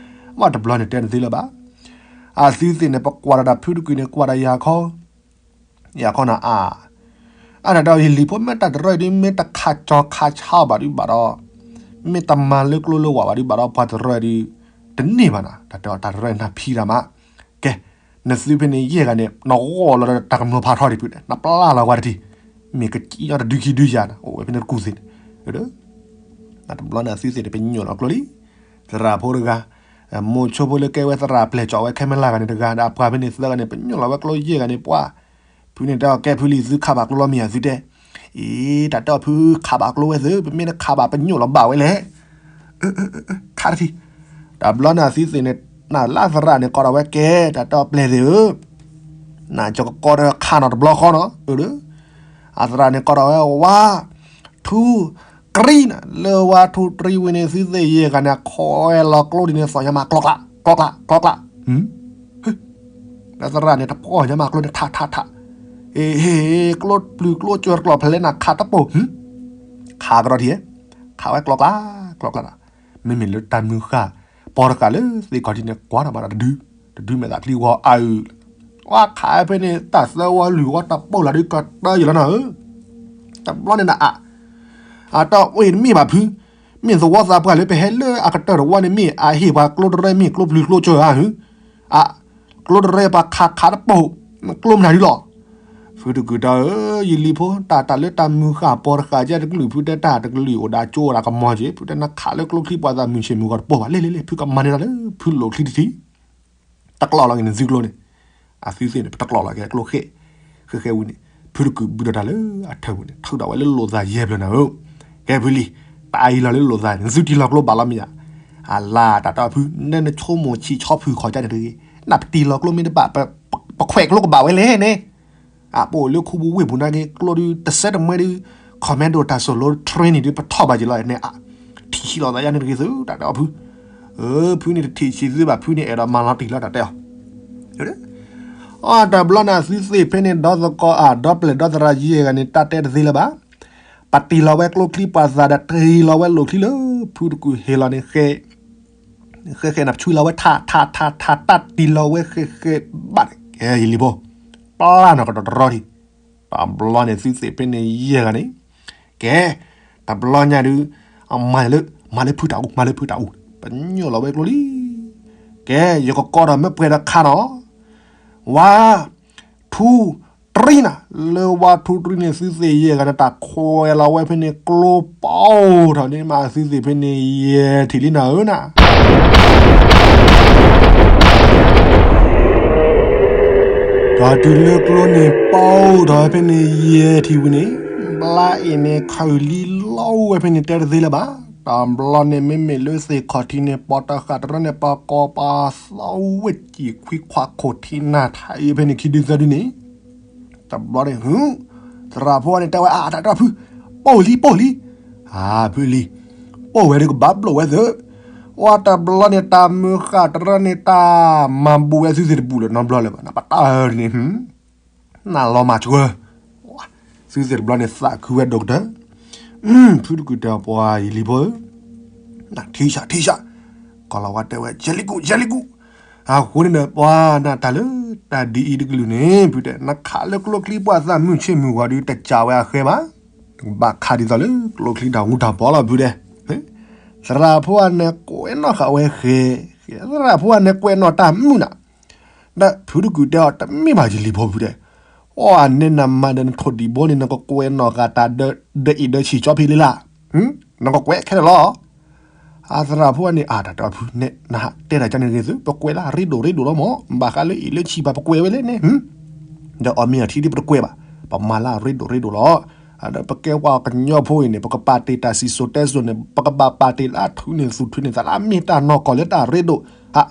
မ့ၢ်တဘျီန့ၣ်တဲတသ့လၢၤဘၣ်. အသုသ့ၣ်န့ၣ် ပကွၢ်ဒီးတၢ်ဖုတကုာ်န့ၣ် ကွၢ်ဒီးယၤခီ ယၤခီနၤအါ အါတၢ်ဒီးယလံၤဖိ မ့ၢ်တၢ်တရၢအံၤဒုး မ့ၢ်တခးကၠီခးဆါဘၣ်ဒုးဘၣ်ဒီး မ့ၢ်တမၤလၢကျိလၢဝၢ်ဘၣ်ဒုးဘၣ်ဒီး ပှၤတရၢအံၤဒုး တန့ၢ်ဘၣ်နၤ တၢ်တဲအီၤတၢ်တရၢအံၤနဖံးတၢ်မး ကဲ နသုဖဲန့ၣ်ယဲၢ်ဂၤန့ၣ် နဂီၢ်လီၤဒီးတၢ်ကမျၢၢ်ဖးထီဒံးဖုး နပျၢ်လီၤကွၢ်တထံၣ် မ့ၢ်ကကံညီတဒုခံဒုယၤနၤ အိၣ်ဝဲဖဲန့ၣ်တကူၣ်သ့ၣ်န့ၣ် တဘျီန့ၣ်အသုသ့ၣ်န့ၣ် ပညိၣ်လီၤကျိလံ သရၣ်ဖိတဂၤ မိၤဆိဖိလၢကဲဝဲသရၣ်ပျဲၢ်ကၠီဝဲခဲမုၢ်လၢ်ဂၤန့ၣ်တဂၤ ဒီးအပှၤဖဲန့ၣ်သၢဂၤန့ၣ် ပညိၣ်လီၤဝဲကျိယဲၢ်ဂၤန့ၣ် ပှၤ ဖုန့ၣ်တဲအီၤ ကဲဖုလံ သုခးဘၣ်ကျိလီၤမ့ၢ်ဧါသုတဲ အ့ တၢ်တဲအီၤဖုခးဘၣ်ကျိဝဲသု ပမ့ၢ်တခးဘၣ်ပညိၣ်လီၤဘၣ်ဝဲလဲၣ် ခးတထံၣ် တဘျီန့ၣ်အသုသ့ၣ်န့ၣ် နလၢသရၣ်န့ၣ်ကိးထီၣ်ဝဲကဲ တၢ်တဲအီၤပျဲၢ်သ့ၣ်ဧၢ နကကီဒီးခးနီၤတဘျီဃီနီၤ အၢ အသရၣ်န့ၣ်ကိးထီၣ်ဝဲ ဝါ ထူ တရံနၤ လၢဝါထူတရံဝံၤန့ၣ် သုသ့ၣ်ယဲၢ်ဂၤန့ၣ် အခိးဝဲလီၤကျိဒ်န့ၣ် သီၣ်ညါမး ကျီကျီ ကျီကျီ ကျီကျီ လၢသရၣ်န့ၣ် တပီၢ်ညါမးကျိန့ၣ် ထးထးထး အ့ ဟ့ၣ် ကျိပျုၤကျိကၠီၤကျီၢ်ဖဲလဲၣ်နၤ ခးတပိၢ် ခးကဒီးထံၣ် ခးဝဲကျီကျီ ကျီကျီ မ့မ့ၢ်လၢတၢ်မုၢ်ဃၢ် ပီတဃာ်လၢသ့ၣ်ခီၣ်ထံးန့ၣ် ကွၢ်ထီၣ်ဘၣ်ဒီးတဒု တဒုမဲာ်သးချံဂီၤအါအုး ဝဲခးဖဲန့ၣ် တၢ်သၢဝီလွံၢ်ဝီတပိၢ်လၢဒုးကတၢၢ်ယလီၤနၤဧၢ တဘျီန့ၣ်နအါ အတၢ်အ့ၣ်တမ့ၢ်ဘၣ်ဖု မ့ၢ်သဝီသးပှၢ်လၢပဟဲလၢအကတၢၢ်တဝီန့ၣ်မ့ၢ် အဟ့ၣ်ပှၤကျိတရၢမ့ၢ်ကျိပျုၤကျိကၠီၤဧါဟု အ ကျိတရၢပှၤခးခးတပိၢ် ကျိမနုၤဒုလီၤ ဖုတကုာ်တဲအီၤ ယလံၤဖိ တၢ်တၢ်လၢတၢ်မုၢ်ဃၢ်ပီတဃာ်ကဲတကလုာ် ဖုတဲတၢ်တကလုာ်အိၣ်ဒီးကၠိအိၣ်ဒီးကမီၤက့ၤ ဖုတဲနခးလၢကျိချံပှၤသးမုၢ်ဆ့ၣ်မုၢ်ဂီၤတပိၢ်ဘၣ် လဲၣ်လဲၣ်လဲၣ် ဖုကမၤန့ၢ်တၢ်လၢ ဖုလိာ်ချံတထံၣ် တကျီလီၤက့ၤနသုကျိန့ၣ် အသုသ့ၣ်န့ၣ် ပတကျီလီၤက့ၤကျိဃဲ ဃဲဃဲဝံၤန့ၣ် ဖုတကုာ်ဘုဒီးတၢ်လၢအထၢၣ်ပူၤန့ၣ် ထုးထီၣ်ဝဲလၢလိာ်သးယဲၢ်ဖျၢၣ်နၤဧၢ ကဲဖုလံ တၢ်အံၤလီၤလၢလိာ်သးန့ၣ် နသုတံၢ်လီၤကျိဘၣ်လီၤမ့ၢ်ဧါ အလါတၢ်တီဖု နနဆိကမိၣ်ဆံးဆီဖုၣ်ခီၣ်ကၢန့ၣ်တဂ့ၤ နပတံၢ်လီၤကျိမ့ၢ်တဘၣ် ပခွဲးကျိကဘၣ်ဝဲလဲၣ်န့ၣ် အပအိၣ်လၢခူပူၤဝ့ၢ်ပူၤနာ်က့ ကျိဒုးတစဲတမှဲဒုး commando တၢ်စိၣ်လိ training ဒုး ပထီၣ်ဘၣ်က့ၤလီၤန့ၣ် ထံၣ်ဟံးလီၤသးယါန့ၣ်တဂ့ၤသု တၢ်တီဖု ဖုန့ၣ်တထံၣ်ဆံးသုဘၣ် ဖုန့ၣ်အဲၣ်ဒိးမၤလီၤတံၢ်လီၤတၢ်တဲအီၤ အတဘျီန့ၣ် အသုသ့ၣ်ဖဲန့ၣ် ဒီသကိးအါ ဒီပျဲၢ်ဒီသရၣ်ယဲၢ်ဂၤန့ၣ် တၢ်တဲတသ့လၢၤဘၣ် ပတံၢ်လီၤဝဲကျိချံပှၤသးဒီးတံၢ်လီၤဝဲလိာ်ချံလၢ ဖုတကုာ်ဟ့ၣ်လီၤန့ၣ်ဃဲ ဃဲဃဲန့ၣ် ပဆွံလီၤဝဲထးထးထးထး တၢ်တံၢ်လီၤဝဲဃဲဃဲဘၣ်န့ၣ် ကဲယလံၤဖိ ပျၢ်နီၢ်ကတီၢ်တရီတံၢ် တဘျီန့ၣ်သုသ့ၣ်ဖဲန့ၣ်ယဲၢ်ဂၤန့ၣ် ကဲ တဘျီညါဒုး မၤလၢ မၤလၢဖုတၢ်အူ မၤလၢဖုတၢ်အူ ပညိၣ်လီၤဝဲကျိလံ ကဲ ယကကိးဒီးမ့ၢ်ပှဲၤဒီးခါနီၤ ဝါ ထူ တရံနၤ လၢဝါထူတရံန့ၣ် သုသ့ၣ်ယဲၢ်ဂၤန့ၣ် တၢ်ခွဲးလီၤဝဲဖဲန့ၣ် ကျိပီထီၣ်န့ၣ်မး သုသ့ၣ်ဖဲန့ၣ်ယဲၢ်ထံၣ်လံနၤဧၢနၤ ဒီးတုၤလၢကျိန့ၣ်ပီထီၣ်ဝဲဖဲန့ၣ်ယဲၢ်ထံၣ်ဝံၤန့ၣ် ဘျါအ့ၣ်န့ၣ် ခးလံလီဝဲဖဲန့ၣ်တဲတသ့လၢၤဘၣ်. တဘျီန့ၣ် မ့မ့ၢ်လၢသ့ၣ်ခီၣ်ထံးန့ၣ် ပီတဃာ်တရၢန့ၣ် ပှၤကိးပှၤသီဝ့ၢ်စံၣ်ခွံခွါခိၣ်ထံနၢ်ထးအံၤဖဲန့ၣ်ခံဒုသၢဒုန့ၣ် တဘျီန့ၣ် ဟု သရၣ်ဖိန့ၣ်တဲဝဲ အတၢ်တၢ်ဖု ပိၢ်လံ ပိၢ်လံ အဖုလံ ပိၢ်ဝဲဒုးကဘၣ်ဘျိၣ်ဝဲသ့ ဝဲတဘျီန့ၣ် တၢ်မုၢ်ဃၢ်တရၢန့ၣ် တၢ်မၤဘူးဝဲသုသ့ၣ်တဘူၣ်လၢၤနီတဘျီလၢၤဘၣ် နပတၢ်န့ၣ် နလီၤမၢ်ဆှၢ သုသ့ၣ်တဘျီန့ၣ် သးခုဝဲဒိၣ်ကတၢၢ် ဖုတကုာ်တဲအီၤ ပှၤယလံၤဖိဧၢ နထံၣ်ဆးထံၣ်ဆး ကီၢ်လီၤဝါတဲဝဲ ယဲလံၤကူၣ် ယဲလံၤကူၣ် အဃိန့ၣ်ဒီး ပှၤနတၢ်လၢတၢ်ဒ်အံၤတကလုာ်န့ၣ် ဖုတဲ နခးလၢကျိချံပှၤသးမုၢ်ဆ့ၣ်မုၢ်ဂီၤဒုး တကးဝဲအဃဲဘၣ် ဘၣ်ခးဒ်သိးလၢကျိချံတၢ်မူတၢ်ဘီလီၤ ဖုတဲ သရၣ်ဖိအန့ၣ်ကွဲးနီၣ်ဃာ်ဝဲဃဲ သရၣ်ဖိအန့ၣ်ကွဲးနီၣ်တၢ်မုၢ်နၤ ဒီးဖုတကုာ်တဲအီၤ တမ့ၢ်ဘၣ်ယလံၤဖိဖုတဲ, အိၣ်အန့ၣ်နမၤဒီးနထိၣ်ဒံးဘိန့ၣ် နကကွဲးနီၣ်ဃာ်တၢ်ဒၢအ့ၣ်ဒၢဆံၣ်ကၠီဖံးလံလၢ်, နကကွဲးခဲလၢာ်လီၤ. အသရၣ်ဖိန့ၣ် အတၢ်တဲအီၤဖု နဲနဟးတဲတၢ်ကန့ၣ်ဂ့ၤသု ပကွဲးလၢအရ့ဒိၣ်ရ့ဒိၣ်လီၤမး ဘၣ်ဃးလၢအ့ၣ်လၢဆံးပှၤပကွဲးဝဲလဲၣ်န့ၣ် ဒီးအီၣ်မ့ၤအီထံဒ်ပတကွဲးဘၣ် ပမၤလၢအရ့ဒိၣ်ရ့ဒိၣ်လီၤ. ဒီးပကဲပှၤကညီဖိအံၤန့ၣ် ပကပာ်တ့ၢ်တၢ်စံၣ်စိၤတဲစိၤန့ၣ် ပကဘၣ်ပာ်တ့ၢ်လၢအထုးန့ၢ်သူၣ်ထုးန့ၢ်သးလၢအမ့ၢ်တၢ်နီၢ်ကီၢ်လၢတၢ်ရ့ဒိၣ်,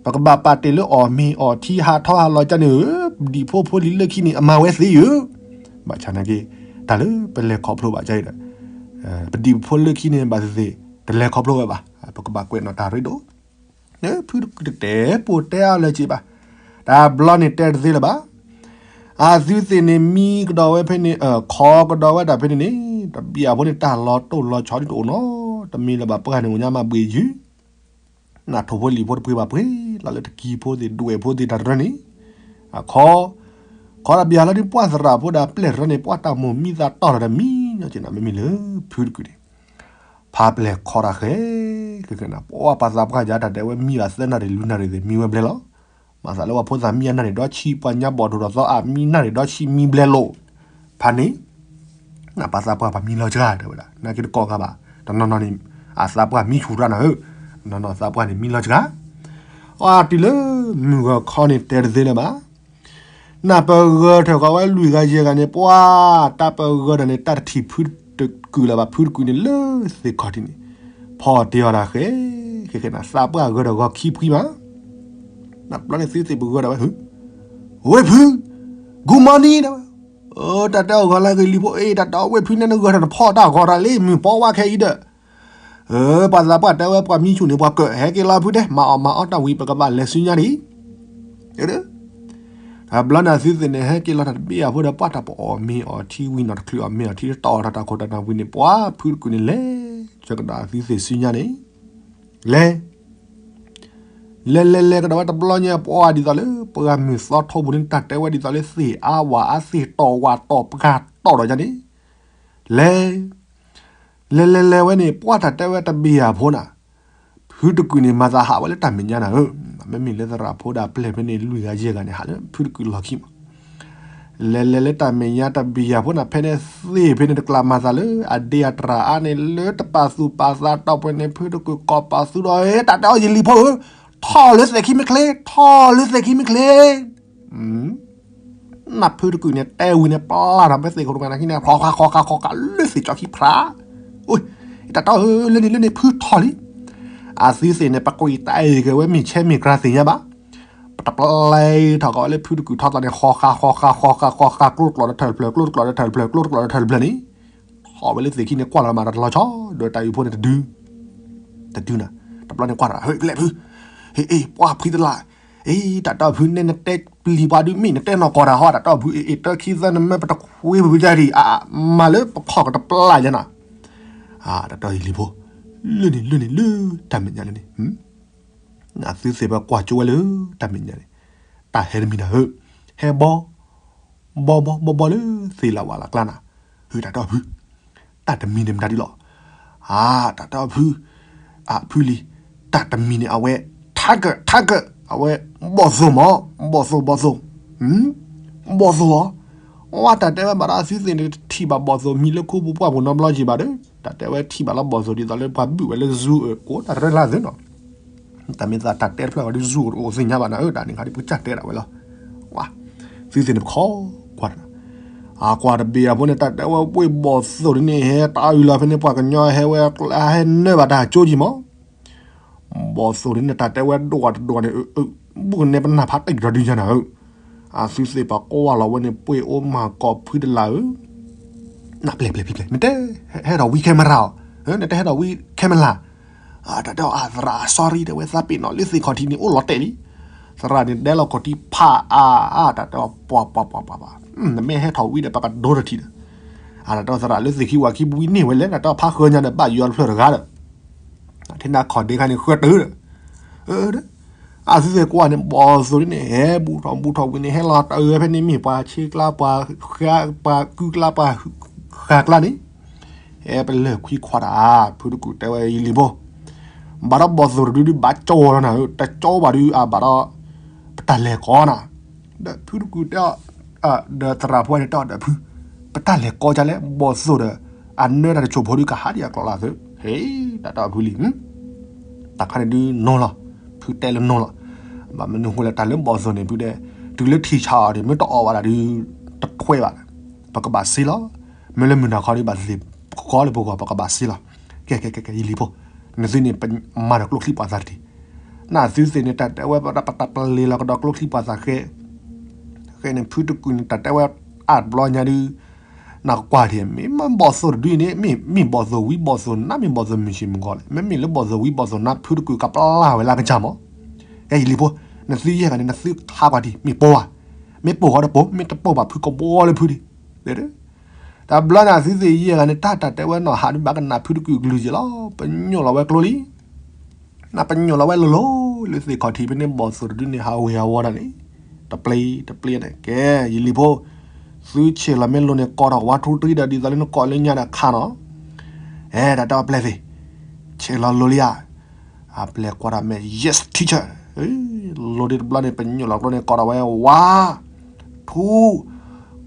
ပကဘၣ်ပာ်တ့ၢ်လၢအီၣ်မ့ၤအီထံဟးထီၣ်ဟးလီၤကန့ၣ်ဧၢ, ပဒံၣ်ဖိဖိလံၤလၢခံန့ၣ် အမၤဝဲသ့ဧၢ. ဘၣ်ဆၣ်နာ်က့ တၢ်လၢပလဲၤခီဖျိဘၣ်ကန့ၣ်ဒီး ပဒံၣ်ဖိလၢခံန့ၣ် ဘၣ်သ့ၣ်သ့ၣ် တလဲၤခီဖျိဝဲဘၣ်, ပကဘၣ်ကွဲးနီၣ်တၢ်ရ့ဒိၣ် ဖုတကုာ်တတဲပိာ်တဲအါလၢၤက့ဘၣ်. တၢ်ဘျီန့ၣ်တဲတသ့လၢၤဘၣ်. အသုသ့ၣ်န့ၣ်မံကဒီးဝဲဖဲန့ၣ် ခီကဒီးဝဲဒၣ်ဖဲန့ၣ်န့ၣ် တဘံၣ်အဖိန့ၣ် တၢ်လီၤတိၢ်လီၤဆီဒ်တအိၣ်နီတမံၤလၢၤဘၣ် ပှၢ်န့ၣ်အိၣ်ညါမးဘှ့ၣ်ယုၢ် နထိၣ်ဖိလံၣ်ဖိတပှ့ၤဘၣ်ပှ့ၤလီၤလၢတကံၤဖိသ့ၣ် ဒွဲၣ်ဖိသ့ၣ်တၢ်တရၢန့ၣ် အခီ ခီတဘံၣ်အလီၤဒ်ပှၢ်သရၣ်ဖိဒီးအပျဲၢ်တရၢန့ၣ် ပှၢ်တၢ်မိၣ်မံသးတီၢ်လီၤဒီးမံနီၢ်က့နၤ မ့မ့ၢ်လၢဖုတကုာ်န့ၣ် ဖးပျဲၢ်ခီတၢ်ဃဲ ကကနၣ် ပှၢ်ပှၤသးပှၢ်ယါတၢ်တဲဝဲမံဘၣ်သၢနၣ်ရံၣ်လွံၢ်နၣ်ရံၣ်သ့ၣ် မံဝဲဘျဲလီၤ. မၤသးလၢပှၤဖိသၣ်မံအနၣ်ရံၣ်ဒီဆံ ပှၤညါဘီၣ်ဒိၣ်ထီၣ်သီအမံနၣ်ရံၣ်ဒီဆံမံဘျဲလိာ်. ဖးန့ၣ် နပှၤသးပှၢ်ပှၤမံလီၤစှၤတဲဝဲဒၣ် နာ်က့တကိးဂၤဘၣ် တနီၤနီၤန့ၣ် အသးပှၢ်မံဆူၣ်တၢ်နၤဧၢ, တနီၤနီၤသးပှၢ်န့ၣ်မံလီၤစှၤ. အတုၤလၢမုၢ်ဂီၤခီန့ၣ်တဲတသ့လၢၤဘၣ်. နပဂၢၢ်ထၢၣ်ဃီၤဝဲလွံၢ်ဂၤယဲၢ်ဂၤန့ၣ် ပှၤ တၢ်ပဂၢၢ်ဒီးန့ၣ် တၢ်တထံၣ်ဖုတကုာ်လၢၤဘၣ် ဖုတကုာ်န့ၣ်လၢသ့ၣ်ခီၣ်ထံးန့ၣ် ဖီၣ်တ့ၢ်အီၤတၢ်ဃဲ ဃဲဃဲနၤ သးပှၢ်ဂၢၢ်ဒီးဂီၤခံဖှံမး နဘျီန့ၣ်သုသ့ၣ်ပဂၢၢ်ဒၣ်ဝဲ ဝ့ၢ်ဖု good morning တဲဝဲ, တၢ်တဲအီၤဂီၤလၢဂ့ၤလံဖိ အ့ တၢ်တဲအီၤဝ့ၢ်ဖုန့ၣ်နဂၢၢ်ထၢၣ်တဖီၣ်တၢ်ဂီၤတၢ်လံ မုၢ်ပီဝါခဲအံၤဒီး ပှၤသးပှၢ်တဲဝဲပှၤမံဆူၣ်န့ၣ် ပှၤကၢၣ်ဟဲက့ၤလီၤဖုတဲ မၤအီၣ်မၤအီတၢ်ဝံၤ ပကဘၣ်လဲၤဆူညါဒံး တဘျီန့ၣ်အသုသ့ၣ်န့ၣ် ဟဲက့ၤလီၤတၢ်တဘ့ၣ်အဖိဒီး ပှၢ်တၢ်ပအီၣ်မ့ၤအီထံဝံၤနီၢ်တချုးအီၣ်မ့ၤအီထံတီၢ်အီၤတၢ်တၢ်ခိၣ်တၢ်နၢ်ဝံၤန့ၣ် ပှၤဖုတကုာ်န့ၣ်လဲၤ ဆၢကဒီးအသုသ့ၣ်ဆူညါန့ၣ် လဲၤ လဲၤလဲၤလဲၤကဒီးဝဲတဘျီညါ ပှၤဒ်သိးလၢ ပှၤမုၢ်သီထီပူၤန့ၣ် တၢ်တဲဝဲဒ်သိးလၢ သ့ၣ်အါဝၣ်အါသ့ၣ်တီၢ်ဝၣ်တီၢ်ပှၢ်တီၢ်ဒီးညါန့ၣ် လဲၤ လဲၤလဲၤလဲၤဝဲန့ၣ် ပှၢ်တၢ်တဲဝဲတဘ့ၣ်အဖိနၤ ဖုတကုာ်န့ၣ် မၤသးဟးဝဲလၢတၢ်မဲာ်ညါနၤဧၢ, မ့မ့ၢ်လၢသရၣ်ဖိဒီးအပျဲၢ်ဖဲန့ၣ် လွံၢ်ဂၤယဲၢ်ဂၤန့ၣ် ဟးလၢဖုတကုာ်လီၢ်ခံမး လဲၤလဲၤလၢတၢ်မဲာ်ညါတဘ့ၣ်အဖိနၤ ဖဲန့ၣ်သ့ၣ်ဖဲန့ၣ်တကျးမၤသးလၢ အဒ့အတြၢ်အါန့ၣ် လၢတပာ်သူၣ်ပာ်သးတီၢ်ပှဲၤန့ၣ် ဖုတကုာ်ကိးပာ်သူဒီး တၢ်တဲအီၤယလံၤဖိဧၢ, ထီၣ်လၢသဲးခံမ့ၢ်ချ့, ထီၣ်လၢသဲးခံမ့ၢ်ချ့ နဖုတကုာ်န့ၣ် တဲဝံၤန့ၣ် ပျၢ်ထီၣ်ဖဲသ့ၣ်ခိၣ်တမံၤနၤခံန့ၣ် ဃီဃီဃီဃီဃီဃီလၢသ့ၣ်ကၠီခံဖျါ, အိ တၢ်တဲအီၤလၢန့ၣ်လၢန့ၣ် ဖုထီၣ်လံ. အသုသ့ၣ်န့ၣ် ပကွံာ်တၢ်အံၤက့ၤဝဲမ့ၢ်ဆဲမ့ၢ်ကြါသ့ၣ်ညါဘၣ်. ပတပျဲထီၣ်ကီးဝဲလၢဖုတကုာ်ထီၣ်သးန့ၣ် ဃီဃီဃီဃီဃီဃီဃီဃီ ကျိတကျိာ်ဒီးထၢၣ်တဖျၢၣ် ကျိတကျိာ်ဒီးထၢၣ်တဖျၢၣ် ကျိတကျိာ်ဒီးထၢၣ်တဖျၢၣ်န့ၣ် ထီၣ်ဝဲလၢသ့ၣ်ခံန့ၣ် ကွၢ်လီၤမးတၢ်တလီၤဆီ ဒီးတၢ်အုးဖိန့ၣ်တဒု တဒုနၤ, တဘျီန့ၣ်ကွၢ်တၢ် ဟ့ၣ်ဖျဲၣ်ဖု, ဟ့ၣ်အ့ၣ် ပှၢ်ဖှံတလး, အ့ၣ် တၢ်တဲအီၤဖုန့ၣ် နတဲပျံၤပှၤဒုးမ့ၢ်နတဲနီၢ်ကီၢ်တၢ်ဟီ တၢ်တဲအီၤဖု အ့ၣ်အ့ၣ် တၢခံသၢနမၢပတခွ့ဖုကၢဒံး အမၤလၢပဖီၣ်ကတပျၢ်ညါနၤ, တၢ်တဲအီၤယလံၤဖိ, လၢန့ၣ်လၢန့ၣ်လၢ တၢ်မဲာ်ညါလၢန့ၣ် အသုသ့ၣ်ပကွၢ်ကၠိဝဲလၢ တၢ်မဲာ်ညါန့ၣ် တၢ်ဟဲတမံၤနၤဧၢ, ဟဲဘီ ဘီဘီဘီဘီလၢသ့ၣ်လၢဝၣ်လၢကျါနၤ, ဟ့ၣ် တၢ်တဲအီၤဖု, တၢ်တမံၤန့ၣ်မတၤဒ်လီၤ, အ တၢ်တဲအီၤဖု, အဖုလံၤ, တၢ်တမံၤန့ၣ်အဝဲ ထါကၢၣ် ထါကၢၣ် အဝဲ ဘီၣ်သိၣ်မး ဘီၣ်သိၣ် ဘီၣ်သိၣ်, ဘီၣ်သိၣ်ဧါ, အဝဲတၢ်တဲဝဲဘၣ်ဒီးအသုသ့ၣ်န့ၣ် တထံၣ်ဘၣ်ဘီၣ်သိၣ်မံၤလၢခိပူၤပှၢ်ပူၤနီတဘျီက့ၤဘၣ်ဒီး တၢ်တဲဝဲထံၣ်ဘၣ်လီၤဘီၣ်သိၣ်ဒ်သိးလၢပှၤဘုၣ်ဝဲလၢ zoo အကိးတၢ်ရဲၣ်လၢသ့ၣ်နီၤ တၢ်မ့ၢ်သးတၢ်တဲတဖျၢၣ်ဝဲဒ် zoo အိၣ်သ့ၣ်ညါဘၣ်နၤဧၢ, တၢ်န့ၣ်ခါဒ်ပကစၢ်တဲဒၣ်ဝဲလီၤ, သုသ့ၣ်န့ၣ်ပခီကွၢ်တၢ်, အကွၢ်တဘ့ၣ်အဖိန့ၣ် တၢ်တဲဝဲပှ့ၤဘီၣ်သိၣ်ဒ်န့ၣ် ဟဲတၢ်အုးလီၤဖဲန့ၣ် ပှၤကညီဟဲဝဲ ဟဲနၢဘၣ်တၢ်ကၠိက့ၤမး ဘီၣ်သိၣ်ဒ်န့ၣ် တၢ်တဲဝဲဒိၣ်ဝဲတဒိၣ်န့ၣ် ဘုကနဲပနၢ်ဖးတံၢ်ဒီးဒုညါနၤဧၢ, အသုသ့ၣ်ပကွၢ်လီၤဝဲန့ၣ် ပှ့ၤအိၣ်မၤကီၢ်ဖုတလးဧၢ, နပျဲၢ်ပျဲၢ်ပျဲၢ် နတဲ ဟဲထီၣ်ဝံ camera အီၤ, နတဲဟဲထီၣ်ဝံ camera, တၢ်တဲအီၤအသရၣ် sorry တဲဝဲ သးပ့ၤနီၣ်လၢသ့ၣ်ခီၣ်ထံးန့ၣ် အိၣ်လီၤတဲာ်လံ, သရၣ်န့ၣ်ဒဲလီၤခီၣ်ထံးဖးအါအါ တၢ်တဲအီၤပှၤပှၤပှၤပှၤပှၤ, နမ့ၢ်ဟဲထီၣ်ဝံဒီး ပကဒိတထံးဒီး, အတၢ်တဲအီၤသရၣ်လၢသ့ၣ်ခံဝၤခံပဝံန့ၢ်ဝဲလဲၣ် တၢ်တဲအီၤဖးဃၢညါဒီး ဘၣ်ယွၤတဖျၢၣ်တဂၤဒီး ထံနါခီၣ်ဒ့ခါန့ၣ် ဃၢတၢၢ်ဒီး, အသုသ့ၣ်ကွၢ်န့ၣ် ဘီၣ်သိၣ်ဒ်န့ၣ် ဟဲဘူးထီၣ်ဘူးထီၣ်ဝံၤန့ၣ် ဟဲလီၤတၢ်အုးဖဲန့ၣ်မ့ၢ်ပှၤဆ့ကျါပှၤ ပှၤကုကျါပှၤ ဃာ်ကျါန့ၣ်, ဟဲပလၢၢ်ခွံခွါတၢ် ဖုတကုာ်တဲဝဲယလံၤဖိ, ဘၣ်ဒီးဘီၣ်သိၣ်တဒုဒုးဘၣ်ကၠီလီၤနၤဧၢ, တကၠီဘၣ်ဒုးအဘၣ်ဒီး ပတၢ်လဲၤကီနၤ, ဒီးဖုတကုာ်တဲအီၤ, ဒီးသရၣ်ဖိန့ၣ်တဲအီၤဒီးဖု, ပတၢ်လဲၤကီဒ်လဲၣ် ဘီၣ်သိၣ်ဒီး အနၢတၢ်တစိၢ်ဖိဒုးကဟးဒံးအကျိၤလၢသု, ဟ့ၣ် တၢ်တဲအီၤဖုလံ တၢ်ခါန့ၣ်ဒုးနီၢ်လီၤ, ဖုတဲလၢနီၢ်လီၤ. ဘၣ်မနုၤဃိလဲၣ် တၢ်လၢဘီၣ်သိၣ်န့ၣ် ဖုတဲ, တုၤလၢထံၣ်ဆးအီၤဒီး မ့ၢ်တအီၣ်ဘၣ်ဒၣ်ဒုး တထွဲဘၣ်, ပကဘၣ်စ့လီၤ. မ့ၢ်လၢမုၢ်နၤခီဒီး ဘၣ်သ့ၣ်ကီလၢပဂီၢ် ပကဘၣ်စ့လီၤ. ကဲ ကဲ ကဲ ကဲ ယလံၤဖိ, နသုန့ၣ် မၤဒီးကျိချံပှၤသးတထံၣ်, နသုသ့ၣ်န့ၣ် တၢ်တဲဝဲ ပတၢ်ပျ့ၤလီၤကဒီးကျိချံပှၤသးဃဲ, ဃဲန့ၣ် ဖုတကုာ်န့ၣ် တၢ်တဲဝဲအါတဘျီညါဒုး နကကွၢ်ထံၣ် မ့ၢ်မ့ၢ်ဘီၣ်သိၣ်တဒုန့ၣ် မ့ၢ်မ့ၢ်ဘီၣ်သိၣ်ဝံၤဘီၣ်သိၣ်နါ မ့ၢ်ဘီၣ်သိၣ်မုၢ်ဆ့ၣ်မုၢ်ဂီၤလဲၣ်. မ့မ့ၢ်လၢဘီၣ်သိၣ်ဝံၤဘီၣ်သိၣ်နါ ဖုတကုာ်ကပျၢ်ဝဲလၢကစၢ်မး. ကဲယလံၤဖိ, နသုယဲၢ်ဂၤန့ၣ် နသုခးကွၢ်ထံၣ် မ့ၢ်ပိာ်ဧါ, မ့ၢ်ပိာ်ဃီဒီးပိာ်, မ့ၢ်တပိာ်ဘၣ်ဖုကဘီလၢဖုဒံး. တဘျီန့ၣ် သုသ့ၣ်ယဲၢ်ဂၤန့ၣ် တၢ်တၢ်တဲဝဲနီၢ်ဟးဒုးဘၣ်ကနၣ်ဖုတကုာ်ကလုၢ်က့ၤလီၤ. ပညိၣ်လီၤဝဲကျိလံ နပညိၣ်လီၤဝဲလိၤလိၤ လၢသ့ၣ်ခီၣ်ထံးဖဲန့ၣ် ဘီၣ်သိၣ်တဒုန့ၣ် ဟးဝ့ၤဟးဝီဒၣ်န့ၣ် တပျ့ၤတပျ့ၤန့ၣ် ကဲ ယလံၤဖိ, သုဆဲးလီၤမ့ၢ်လိၤန့ၣ် ကိးထီၣ်ဝါထူရံဒီး ဒ်သိးလၢနကိးလၢညါဒီးခါနီၤ. အဲ တၢ်တဲအီၤပျဲၢ်သ့ၣ်, ဆဲးလီၤလိၤလံဧါ. အပျဲၢ်ကွၢ်တၢ်မဲာ် yes teacher, လိၤဒ်တဘျီန့ၣ် ပညိၣ်လီၤကျိန့ၣ် ကိးထီၣ်ဝဲဝါ ထူ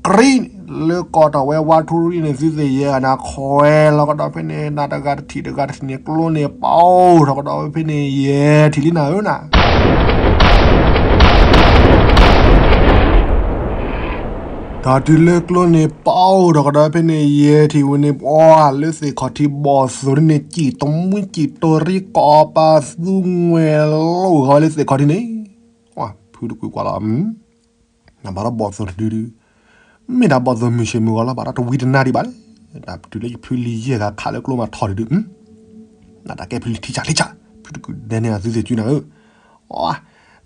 ကရံန့ၣ် လၢကိးထီၣ်ဝဲဝါထူရံန့ၣ် သုသ့ၣ်ယဲၢ်ဂၤန့ၣ် ခွဲးလီၤကဒီးဖဲန့ၣ် နၤတဂၤတထံၣ်တဂၤတထံၣ်န့ၣ် ကျိန့ၣ်ပာ်အိၣ်ထီၣ်ကဒီးဝဲဖဲန့ၣ် ယဲၢ်ထံၣ်လံနၤဧၢနၤ. တၢ်တုၤလၢကျိန့ၣ်ပာ်အိၣ်ထီၣ်ကဒီးဖဲန့ၣ် ယဲၢ်ထံၣ်ဝံၤန့ၣ် ပှၤလၢသ့ၣ်ခီၣ်ထံးဘီၣ်သိၣ်ဒ်န့ၣ် စံၣ်တမှံစံၣ်တိၤရံကိးပာ်သူငွဲၣ်လိာ်ဃီလၢသ့ၣ်ခီၣ်ထံးန့ၣ် ဖုတကုာ်ကွၢ်လီၤ နဘၣ်ဒီးဘီၣ်သိၣ်တဒုဒု မ့ၢ်ဒၣ်ဘီၣ်သိၣ်မုၢ်ဆ့ၣ်မုၢ်ဂီၤလီၤ ဘၣ်ဒီးတဝံတနါဒံးဘၣ်လၢ တၢ်တုၤလၢယဖုလံၤယဲၢ်ဂၤခးလၢကျိမးထီၣ်တဒု နတၢ်ကဲဖုလံၤထံဆးထံဆး ဖုတကုာ်ဒဲန့ၣ်အသုသ့ၣ်စုနၤဧၢ, အ